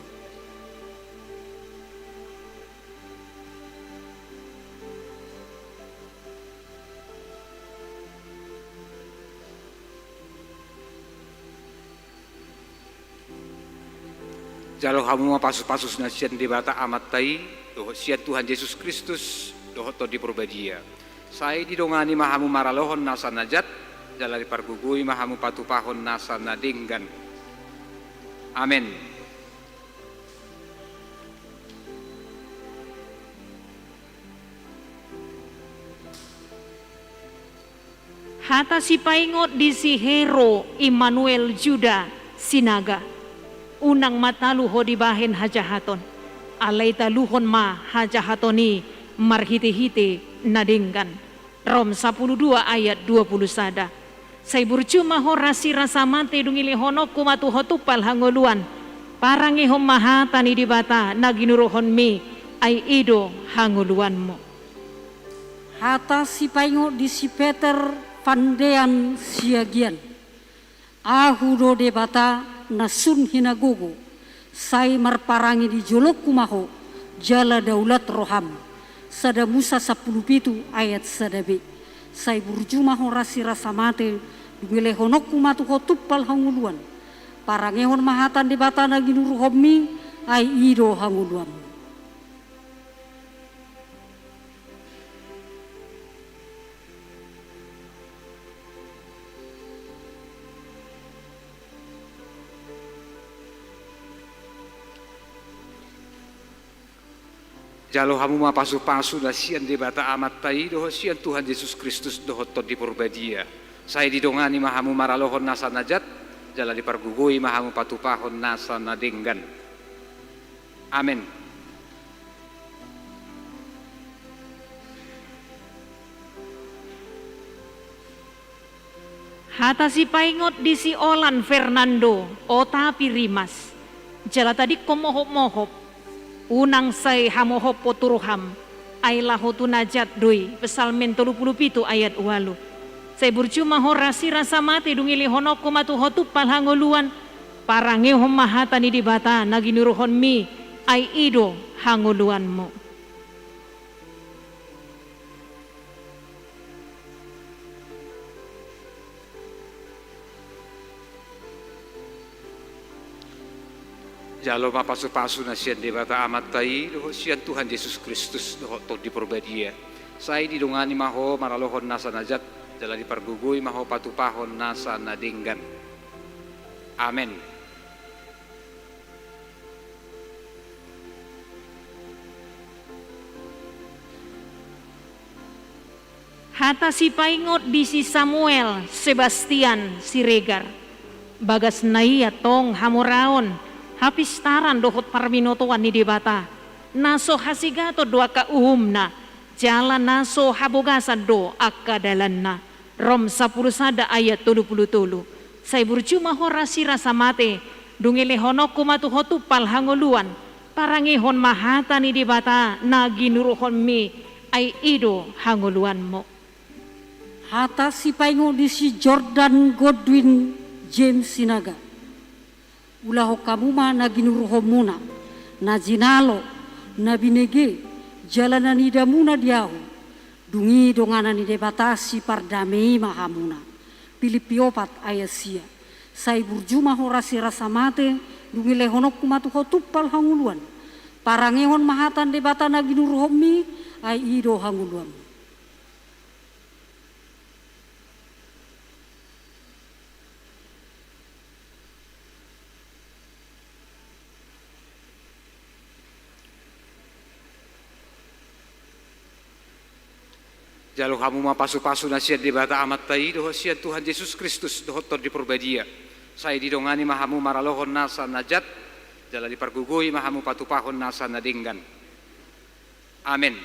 Jalo hamu ma pasu-pasu na sian Debata Amanta i, dohot sian Tuhan Jesus Kristus, dohot Tondi Parbadia. Sai didongani ma hamu maralohon nasa na jat, jala dipargogoi ma hamu patupahon nasa na denggan. Amen. Hata sipaingot di si Hero Immanuel Juda Sinaga. Unang ma talu ho dibahen hajahaton, alai taluhon ma hajahaton i marhite-hite na denggan. Rom sapuluh dua ayat dua puluh sada. Sai burju ma ho rasirasa mate dung dilehononku ma tu ho tumpal hangoluan. Parangehon ma hata ni Debata na ginuruhonmi, ai i do hangoluanmu. Hata sipaingot di si Peter Pandean Siagian. Ahu do Debata na sun hinagogo, sai marparange di jolongku ma ho, jala daulat roham. Sada Musa sapuluh pitu ayat sada b. Sai burju ma ho rasirasa mate dung dilehononku ma tu ho tumpal hangoluan. Parangehon ma hata ni Debata na ginuruhonmi, ai i do hangoluanmu. Jalo hamu ma pasu-pasu na sian Debata Amanta i dohot sian Tuhan Jesus Kristus dohot Tondi Parbadia. Sai didongani ma hamu maralohon nasa na jat, jala dipargogoi ma hamu patupahon nasa na denggan. Amen. Hata sipaingot di si Olan Fernando, o tapi rimas. Jala tadingkon mohop-mohop. Unang sai hamohophon tu roham, ai laho tu na jat do i, Psalmen tolu puluh pitu ayat ualu. Sai burju ma ho rasirasa mate dung dilehononku ma tu ho tumpal hangoluan. Parangehon ma hata ni Debata na ginuruhonmi, ai i do hangoluanmu. Jalo ma pasu-pasu na sian Debata Amanta i dohot sian Tuhan Jesus Kristus dohot Tondi Parbadia. Sai didongani ma ho maralohon nasa na jat, jala dipargogoi ma ho patupahon nasa na denggan. Amen. Hata sipaingot di si Samuel Sebastian Siregar. Bagas na i antong hamoraon, hapistaran dohot parbinotoan ni Debata, na so hasigaton do angka uhumna, jala na so habogasan do angka dalanna. Rom sapuluh sada ayat tolu puluh tolu. Sai burju ma ho rasirasa mate, dung dilehononku ma tu ho tumpal hangoluan, parangehon ma hata ni Debata na ginuruhonmi, ai i do hangoluanmu. Hata sipaingot di si Jordan Godwin James Sinaga. Ulahon hamu ma na ginuruhonmuna, na jinalo, na binege, jala na nidamuna di ahu. Dung i donganan ni Debata sipardame i ma hamuna. Pilippi opat ayat sia. Sai burju ma ho rasirasa mate, dung dilehononku ma tu ho tumpal hangoluan. Parangehon ma hata ni Debata na ginuruhonmi, ai i do hangoluanmu. Jalo hamu ma pasu-pasu na sian Debata Amanta i dohot sian Tuhan Jesus Kristus dohot Tondi Parbadia. Sai didongani ma hamu maralohon nasa na jat, jala dipargogoi ma hamu patupahon nasa na denggan. Amen.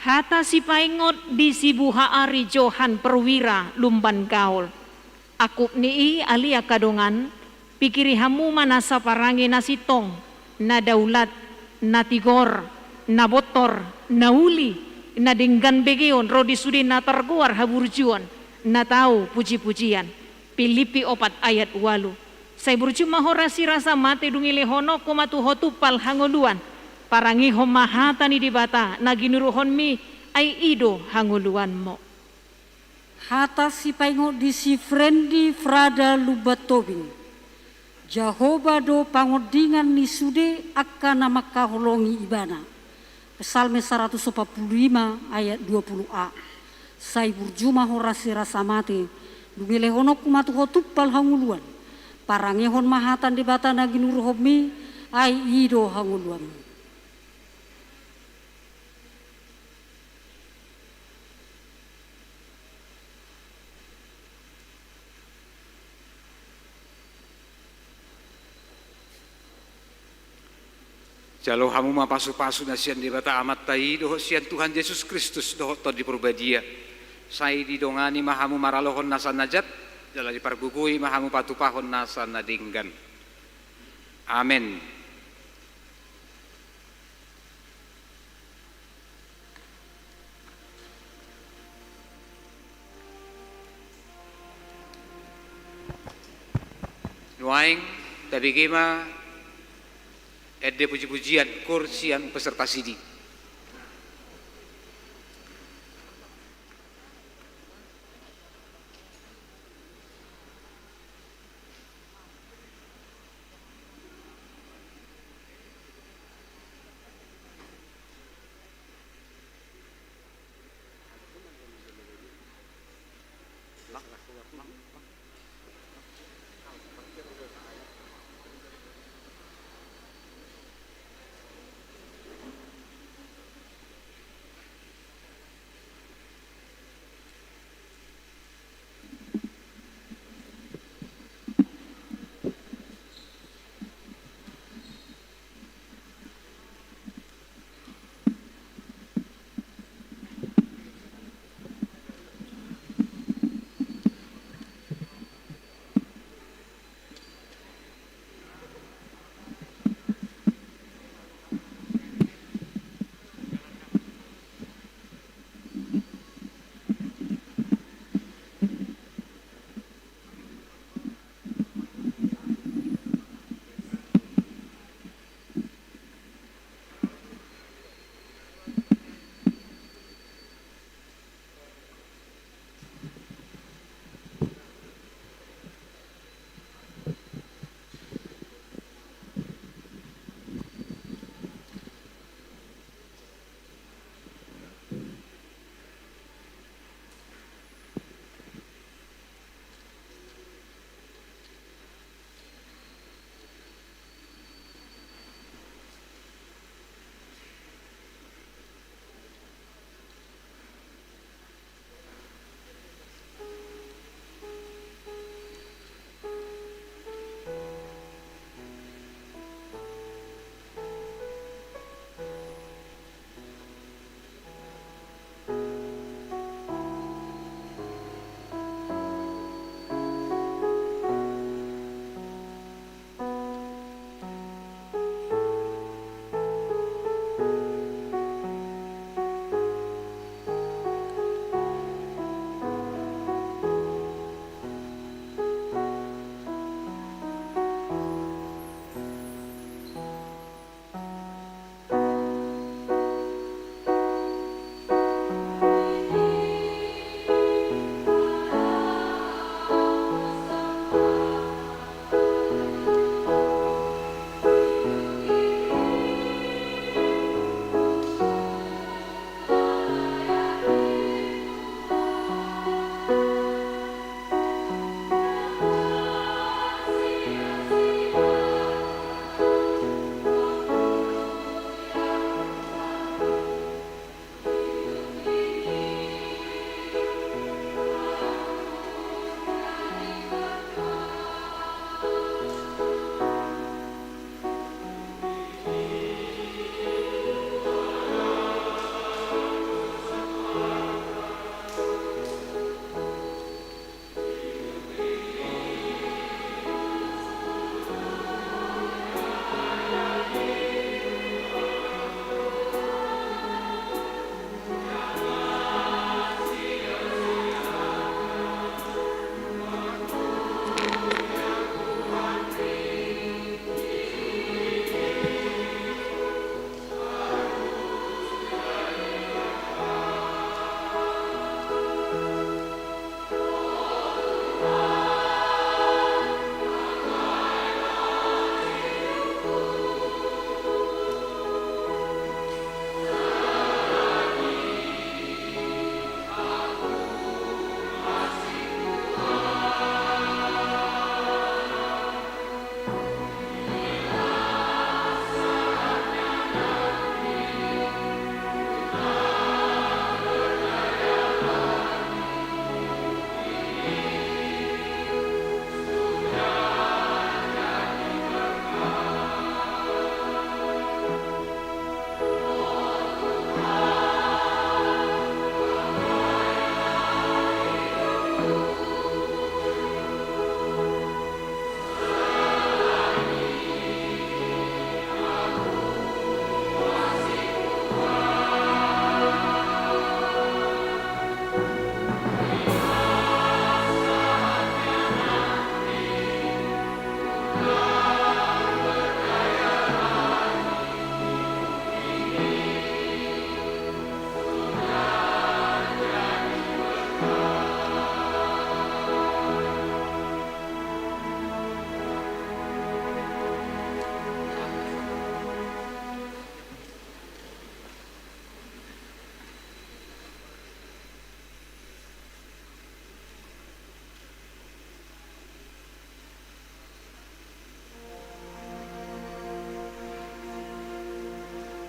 Hata sipaingot di si Buhaari Johan Perwira Lumban Gaol. Angkup ni i, ale angka dongan, pikiri hamu ma nasa parange na sintong, na daulat, na tigor, na bontor, na uli, na denggan begeon ro di sude na targoar haburjuon, na tau puji-pujian. Pilippi opat ayat ualu. Sai burju ma ho rasirasa mate dung dilehononku ma tu ho tumpal hangoluan. Parangehon ma hata ni Debata na ginuruhonmi, ai i do hangoluanmu. Hata sipaingot di si Frendi Frada Lumban Tobing. Jahowa do pangondingan ni sude angka na mangkaholongi ibana. Psalmen saratus opat pulu lima ayat dua pulu a. Sai burju ma ho rasi rasa mate, dung elehononku ma tu ho tumpal hangoluan. Parangehon ma hata ni Debata na ginuruhonmi, ai i do hangoluanmi. Jalo hamu ma pasupasu na sian Debata Amanta i dohot sian Tuhan Jesus Kristus dohot Tondi Parbadia. Sai didongani ma hamu maralohon nasa na jat, jala dipargogoi ma hamu patupahon nasa na denggan. Amen. Nuaeng tabege ma ende pujipujian koor sian peserta sidi.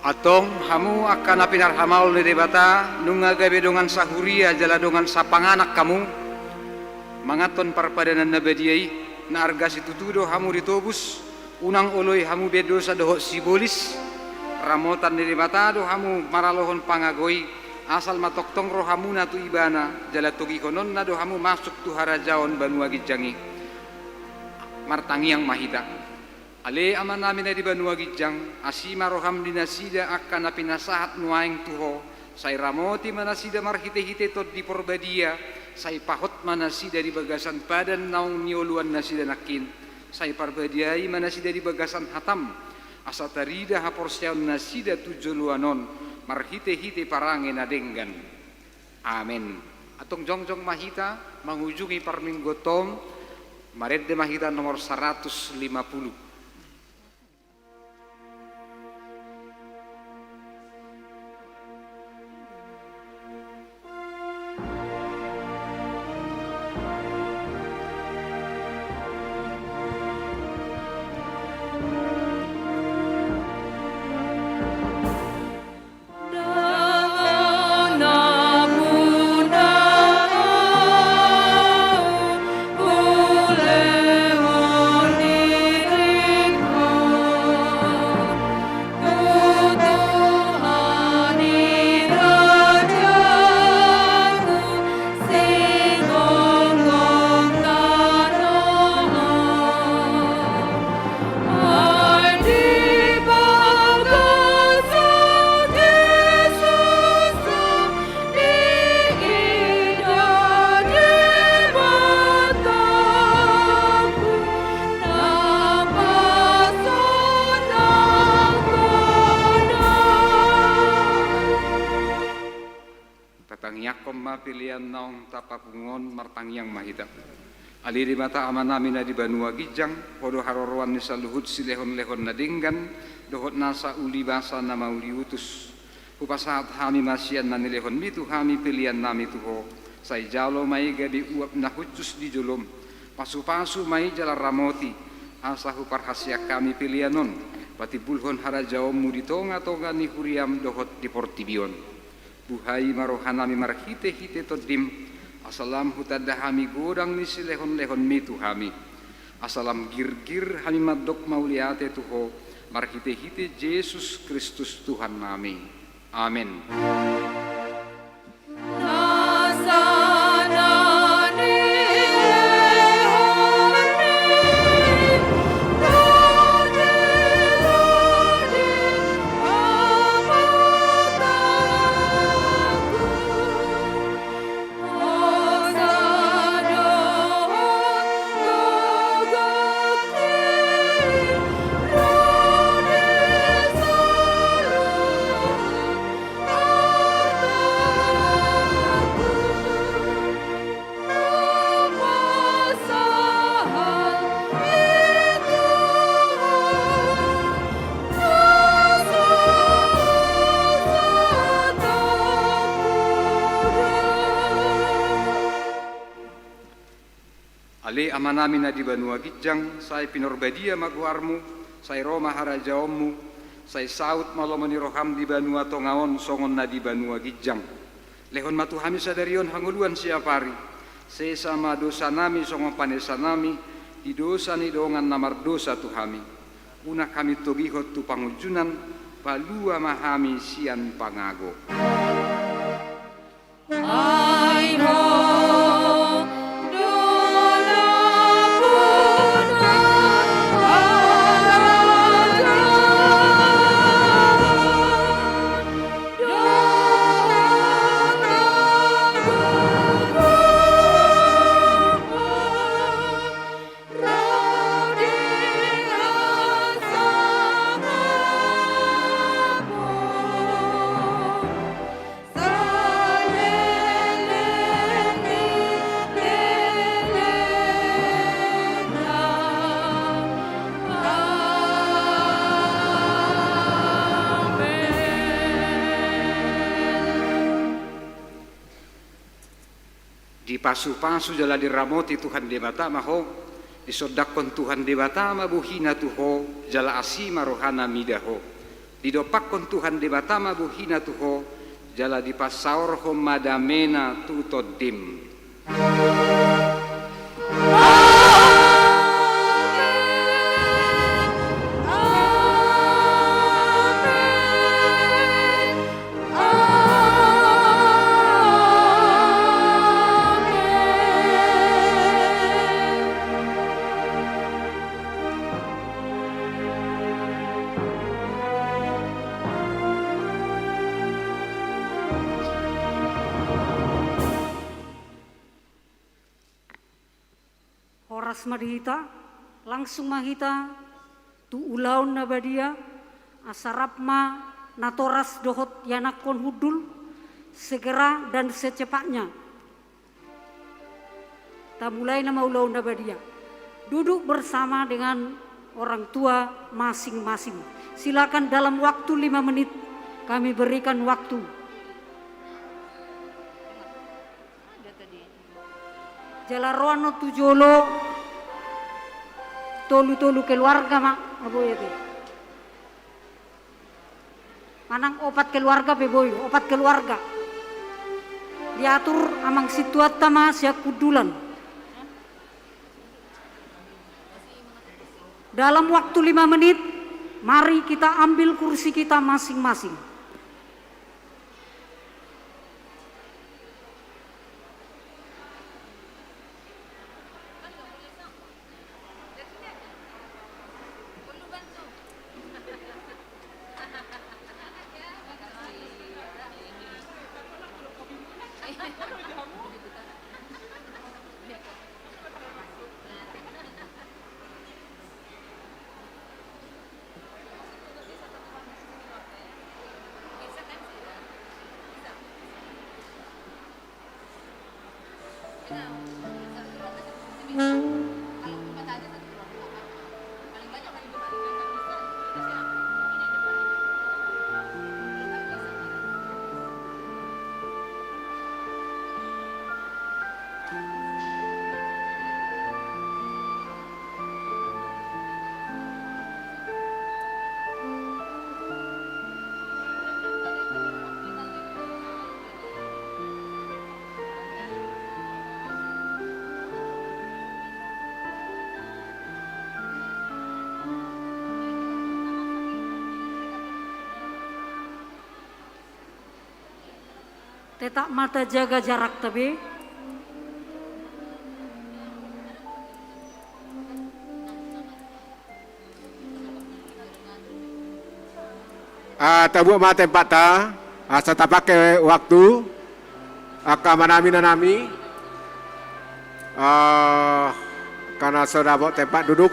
Antong hamu angka na pinarhamaol ni Debata, nunga gabe dongan sahuria jala dongan sapanganak hamu, manganhon parpadanan na badia i, na arga situtu do hamu ditobus, unang oloi hamu be dosa dohot sibolis, ramotan ni Debata do hamu maralohon pangago i, asal ma tongtong rohamuna tu Ibana, jala togihononna do hamu masuk tu harajaon banua ginjang i. Martangiang ma hita. Ale Amanami na di banua ginjang, asi ma roham di nasida angka na pinasahat nuaeng tu Ho, sai ramoti ma nasida marhitehite Tondi Porbadia, sai pahot ma nasida di bagasan padan naung nioloan nasida nangkin, sai parbadiai ma nasida di bagasan hatam, asa tarida haporseaon nasida tu joloan on, marhitehite parange na denggan. Amen. Antong jongjong ma hita mangujungi parmingguonta on, marende ma hita nomor saratus lima pulu. Tatangiangkon ma pelean naung tapapungu on, martangiang ma hita. Ale Debata Amanami na di banua ginjang, Ho do haroroan ni saluhut silehonlehon na denggan, dohot nasa uli basa na mauliutus. Hupasahat hami ma sian na nilehonMi tu hami peleannami tu Ho, sai jalo ma i gabe uap na hushus di joloM. Pasupasu ma i jala ramoti, asa huparhaseang hami pelean on, patimbulhon harajaonMu di tongatonga ni huriaM dohot di portibi on. Buhai ma rohanami marhitehite TondiM, asa lam hutanda hami godang ni silehonlehonMi tu hami. Asa lam girgir hami mandok mauliate tu Ho, marhitehite Jesus Kristus Tuhannami. Amen. Ale Amanami na di banua ginjang, sai pinorbadia ma goarMu, sai ro ma harajaonMu, sai saut ma lomo ni rohaM di banua tonga on songon na di banua ginjang. Lehon ma tu hami sadari on hangoluan siapari, sesa ma dosanami songon panesanami di dosa ni dongan na mardosa tu hami. Unang hami togihon tu pangunjunan, palua ma hami sian pangago. Ai Ho do lampuna harajaon dohot agogoon. Dipasupasu jala diramoti Tuhan Debata ma ho, disondangkon Tuhan Debata ma bohina tu ho, jala asi ma rohana mida ho. Didompakkon Tuhan Debata ma bohina tu ho, jala dipasaorhon ma damena tu tondim. Horas ma di hita, langsung ma hita tu ulaon na badia, asa rap ma natoras dohot ianakhon hundul, segera dan secepatnya. Tamulai nama ulaon na badia. Duduk bersama dengan orang tua masing-masing. Silakan, dalam waktu lima menit kami berikan waktu. Jala ro annon tu jolo tolu-tolu keluarga ma, abo ya te. Manang opat keluarga pe boi, opat keluarga. Diatur amang sintuanta ma sian hundulan. Dalam waktu lima menit, mari kita ambil kursi kita masing-masing. Tetap ma tajaga jarakta be. Ah, tabuat ma tempatta, asa tapake waktu, angka amanami, inanami, ah, angka na so dapot tempat duduk.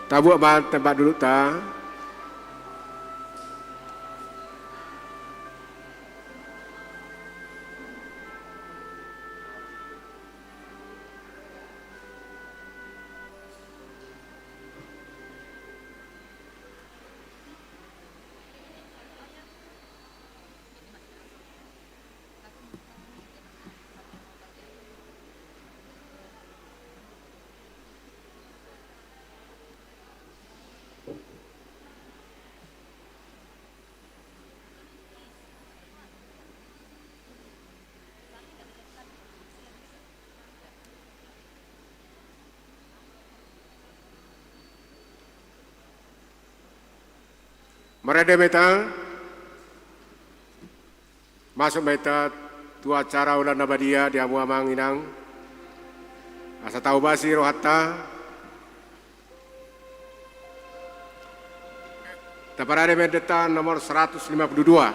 Tabuat ma tempat dudukta. Marende ma hita. Masuk ma hita tu acara Ulaon na Badia di hamu amang inang. Asa taobasi rohanta. Taparade ma endenta nomor seratus lima puluh dua.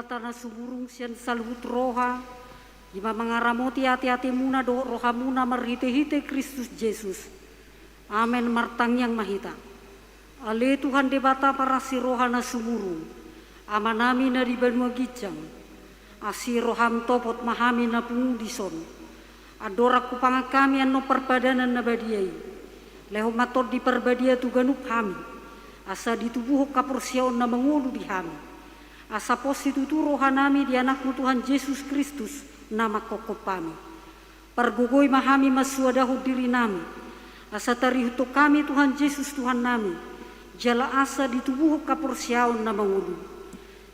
Debata na sumurung sian saluhut roha, i ma mangaramoti ateatemuna dohot rohamuna marhitehite Kristus Jesus. Amen. Martangiang ma hita. Ale Tuhan Debata parasi roha na sumurung, Amanami na di banua ginjang, asi roham topot ma hami na pungu dison. Andorang hupangan hami annon parpadanan na badia i, lehon ma Tondi Parbadia tu ganup hami, asa ditubuhon haporseaon na mangolu di hami. Asa pos situtu rohanami di Anakmu Tuhan Jesus Kristus na manghophop hami. Pargogoi ma hami mansuadahon dirinami, asa tarihuthon hami Tuhan Jesus Tuhannami, jala asa ditubuhon haporseaon na mangolu.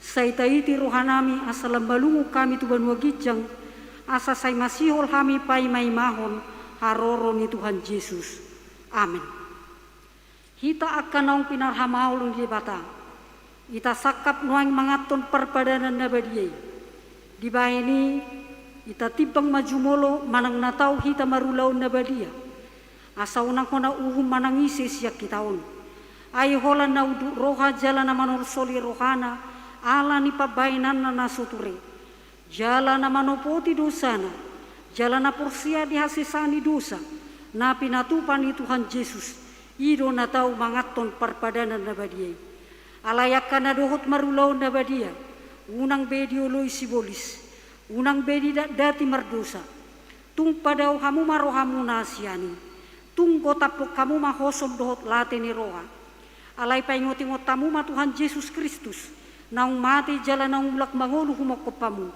Sai taiti rohanami asa lam malungun hami tu banua ginjang, asa sai masihol hami paimaimahon haroro ni Tuhan Jesus. Amen. Hita angka naung pinarhamaol ni Debata, hita sangkap nuaeng manganhon parpadanan na badia i. Dibahen i, hita timbang ma jumolo manang na tau hita marulaon na badia, asa unang hona uhum manang ise sian hita on. Ai holan na unduk roha jala na manolsoli rohana ala ni pambahenanna na so ture, jala na manopoti dosana, jala na porsea di hasesaan ni dosa na pinatupa ni Tuhan Jesus, i do na tau manganhon parpadanan na badia i. Alai angka na dohot marulaon na badia, unang be dioloi sibolis, unang be didatdati mardosa. Tung padao hamu ma rohamuna sian i. Tung gotaphon hamu ma hosom dohot late ni roha. Alai paingotingot hamu ma Tuhan Jesus Kristus, naung mate jala naung mulak mangolu humongkop hamu,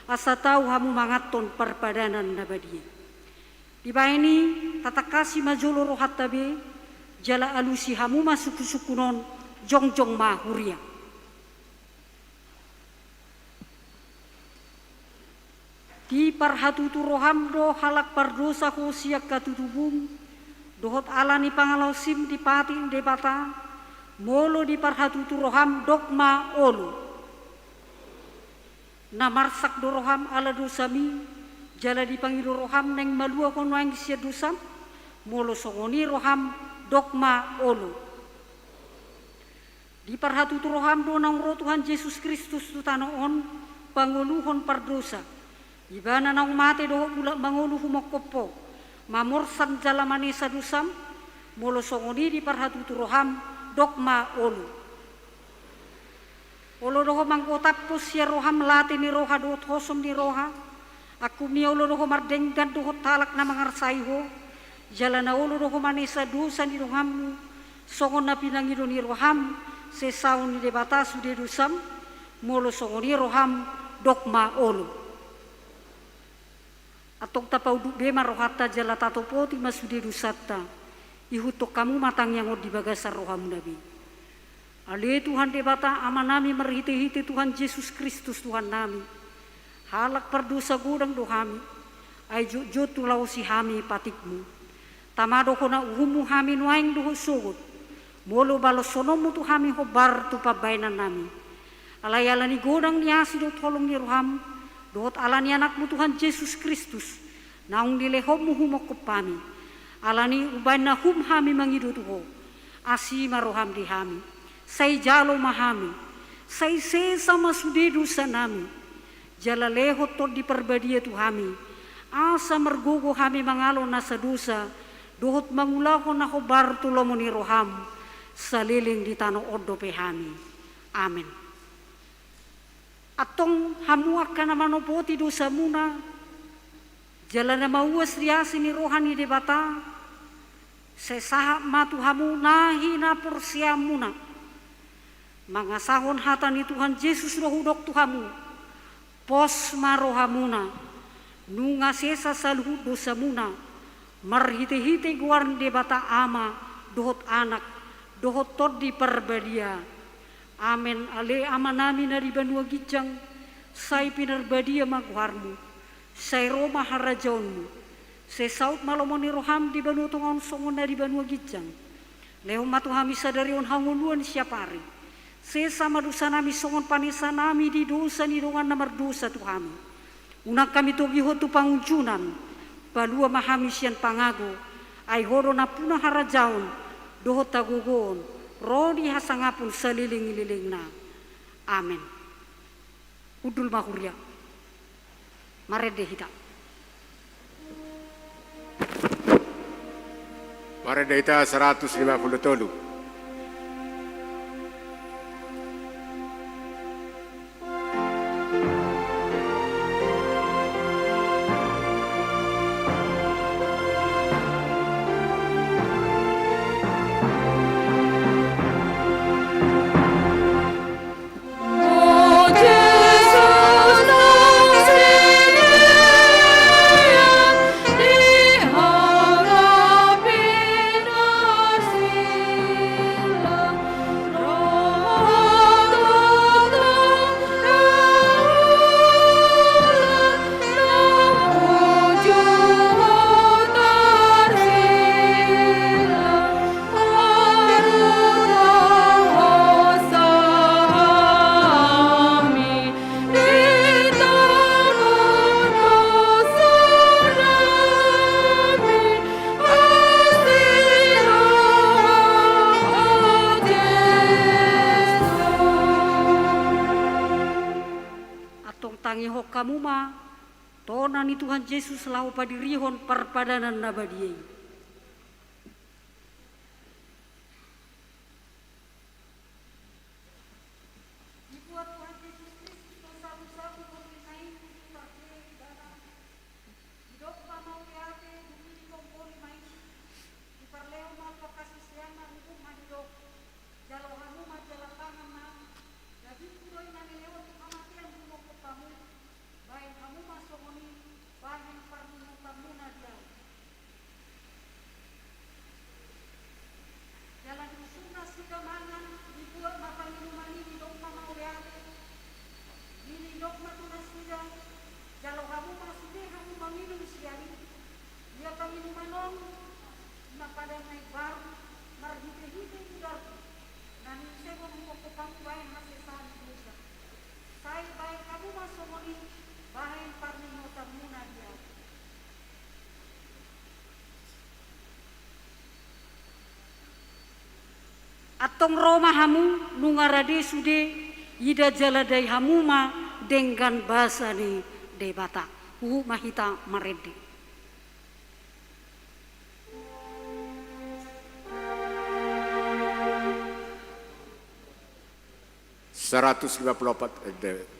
asa tau hamu manganhon parpadanan na badia i. Dibahen i, tatangkasi ma jolo rohanta be, jala alusi hamu ma sungkunsungkun on, jongjong ma huria. Diparhatutu roham do halak pardosa ho sian hatutubum, dohot ala ni pangalaosim di patik ni Debata, molo diparhatutu roham dok ma olo. Na marsak do roham ala dosami, jala dipangido roham naeng malua ho nuaeng sian dosam, molo songon i roham dok ma olo. Diparhatutu roham do naung ro Tuhan Jesus Kristus tu tano on, pangoluhon pardosa. Ibana naung mate dohot mulak mangolu humongkop ho, mamorsan jala manesa dosam, molo songon i diparhatutu roham, dok ma olo. Olo do ho manggotaphon sian roham late ni roha dohot hosom ni roha, angkum i olo do ho mardenggan dohot halak na mangarsai ho, jala na olo do ho manesa dosa ni donganmu, songon na pinangido ni roham, sesaon ni Debata sude dosam, molo songon i roham, dok ma olo. Antong tapaunduk be ma rohanta jala tatopoti ma sude dosanta, ihuthon hamu ma tangiang on di bagasan rohamuna be. Ale Tuhan Debata Amanami marhitehite Tuhan Jesus Kristus Tuhannami, halak pardosa godang do hami, ai jotjot hulaosi hami patikmu. Tama do hona uhummu hami nuaeng dohot sogot, molo baloshononmu tu hami hombar tu pambahenannami. Alai ala ni godang ni asi dohot holong ni roham, dohot ala ni Anakmu Tuhan Jesus Kristus, naung nilehonmu humongkop hami. Ala ni i umbahen na hum hami mangido tu ho, asi ma roham di hami. Sai jalo ma hami, sai sesa ma sude dosanami. Jala lehon Tondi Parbadia tu hami, asa margogo hami mangalo nasa dosa, dohot mangulahon na hombar tu lomo ni roham, saleleng di tano on dope hami. Amen. Antong hamu angka na manopoti dosamuna, jala na mauas di asi ni roha ni Debata, sai sahat ma tu hamu na hinaporseaonmuna. Mangasahon hata ni Tuhan Jesus do hudok tu hamu, pos ma rohamuna, nunga sesa saluhut dosamuna, marhitehite goar ni Debata Ama, dohot Anak, dohot Tondi Parbadia. Amen. Ale Amanami na di banua ginjang, sai pinarbadia ma goarmu, sai ro ma harajaonmu, sai saut ma lomo ni roham di banua tonga on songon na di banua ginjang. Lehon ma tu hami sadari on hangoluan siapari. Sesa ma dosanami songon panesanami di dosa ni dongan na mardosa tu hami. Unang hami togihon tu pangunjunan, palua ma hami sian pangago, ai ho do nampuna harajaon, dohot hagogoon, ro di hasangapon saleleng ni lelengna. Amen. Hundul ma huria. Marende hita. Marende hita saratus lima pulu tolu. Antong tangihon hamu ma tona ni Tuhan Jesus laho padirihon parpadanan na badia i. Dibuat Tuhan Jesus Kristus do sagusagu borngin na i tu parjolo ibana. Didok ma mauliate, dung i dipompoli ma i. Diparlehon ma tu angka siseanna, huhut ma didok: Jalo hamu ma, jala pangan ma. Dagingku do i na nilehon tu hamatean dumengkon hamu. Bahen hamu ma songon i, bahen parningotanmuna di ahu. Jala diusur nasida mangan, dibuat ma panginuman i, didok ma mauliate, nidok ma tu nasida: Jalo hamu ma sude hamu manginum sian i. Ia panginuman on i ma padan na imbaru, marhitehite mudarhu, na niuseon dumengkon hamu bahen hasesaan ni dosa. Sai bahen hamu ma songon i, bahen parningotanmuna di ahu. Antong ro ma hamu, nunga rade sude, ida jala dai hamu ma denggan basa ni Debata. Huhut ma hita marende. Seratus lima puluh empat, ende.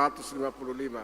seratus lima puluh lima.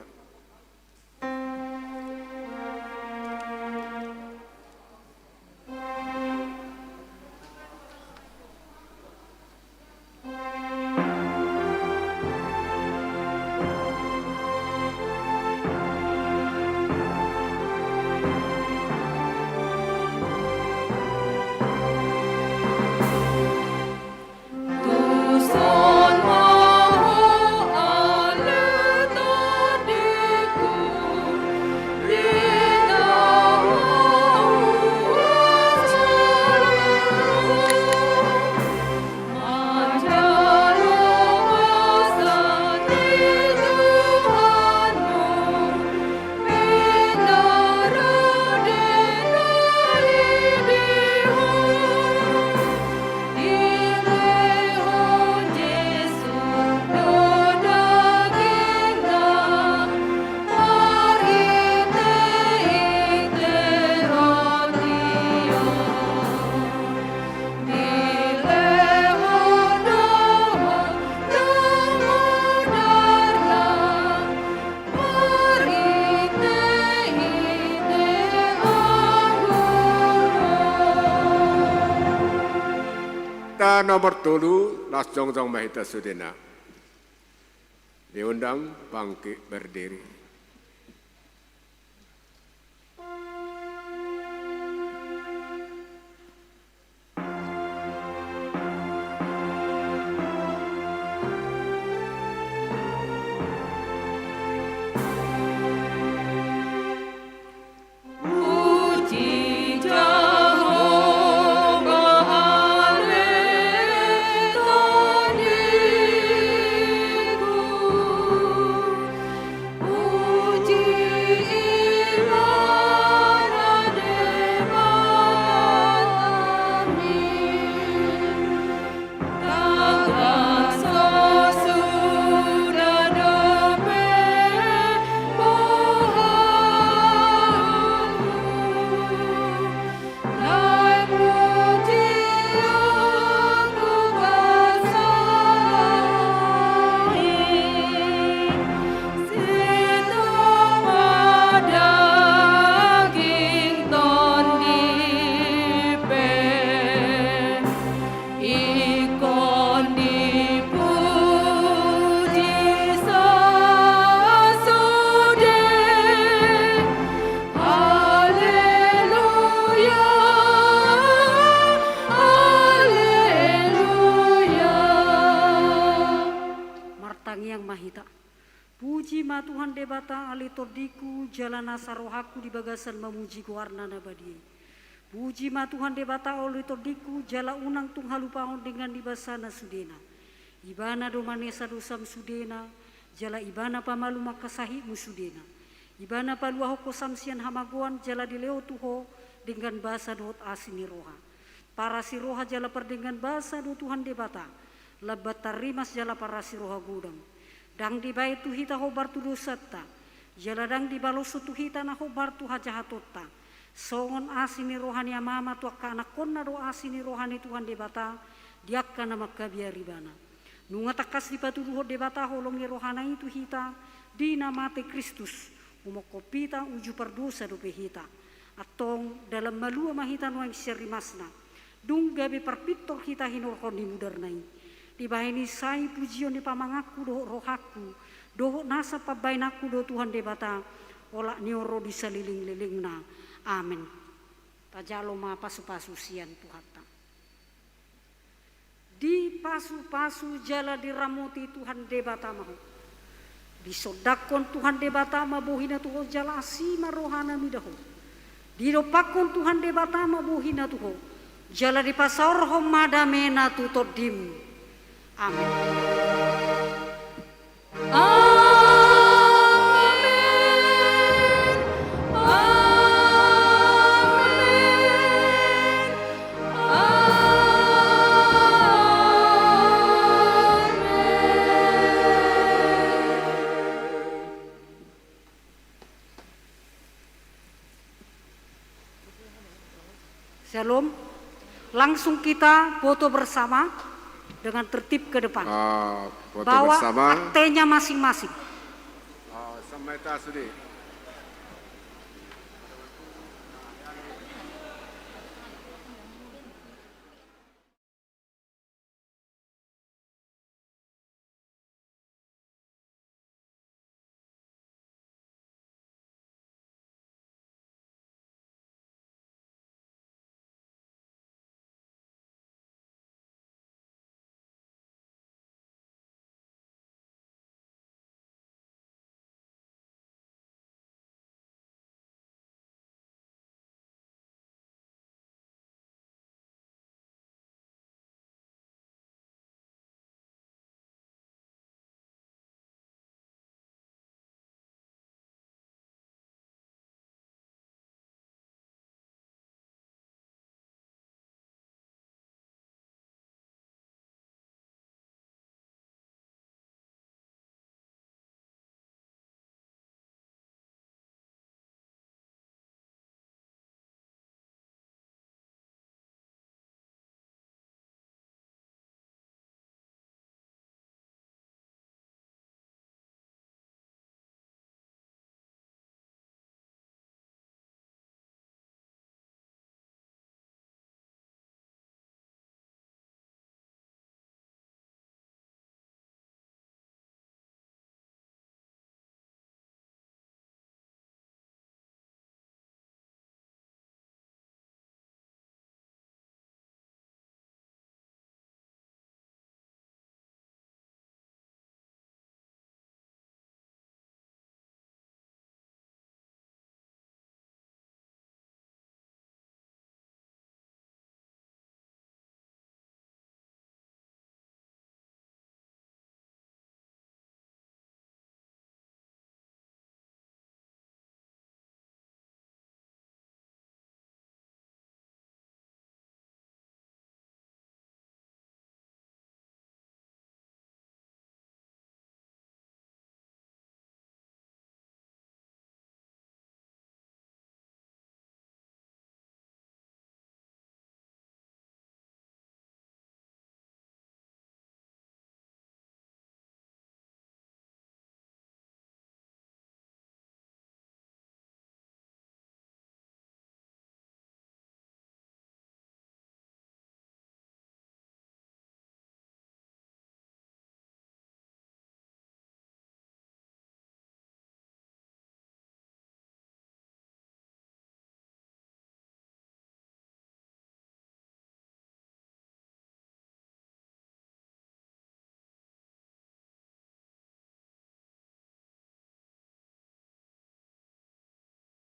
Hita nomor tolu, las jongjong ma hita sudena. Diundang bangkit berdiri. Ingkon dipuji sasude. Haleluya, haleluya. Martangiang ma hita. Puji ma Tuhan Debata, ale tondingku, jala nasa rohangku di bagasan mamuji goarna na badia i. Puji ma Tuhan Debata, ale tondingku, jala unang tung halupaon denggan ni basana sudena. Ibana do manesa dosam sudena, jala Ibana pamalum angka sahitmu sudena. Ibana paluahon ho sam sian hamagoan, jala dilehon tu ho denggan basa dohot asi ni roha. Parasi roha jala pardenggan basa do Tuhan Debata, lambat tarrimas jala parasi roha godang. Ndang dibaen tu hita hombar tu dosanta, jala ndang dibaloshon tu hita na hombar tu hajahatonta. Songon asi ni roha ni amama tu angka anakkonna do asi ni roha ni Tuhan Debata di angka na mangkabiar Ibana. Nunga tangkas dipatuduhon Debata holong ni rohana i tu hita, di na mate Kristus, umophop hita uju pardosa dope hita. Antong dalan malua ma hita nuaeng sian rimasna, dung gabe parpintor hita hinorhon ni mudarna i. Dibahen i sai pujion ni pamanganku dohot rohangku, dohot nasa pambahenanku do Tuhan Debata, olat ni on ro di salelenglelengna. Amen. Tajalo ma pasupasu sian Tuhanta. Dipasupasu jala diramoti Tuhan Debata ma ho. Disondangkon Tuhan Debata ma bohina tu ho jala asi ma rohana mida ho. Didompakkon Tuhan Debata ma bohina tu ho, jala dipasaorhon ma damena tu tondim. Amen. Amen. Amen. Amen. Shalom. Langsung kita foto bersama dengan tertib ke depan. Ah, foto bersama. Bawa aktenya masing-masing. ma hita sude.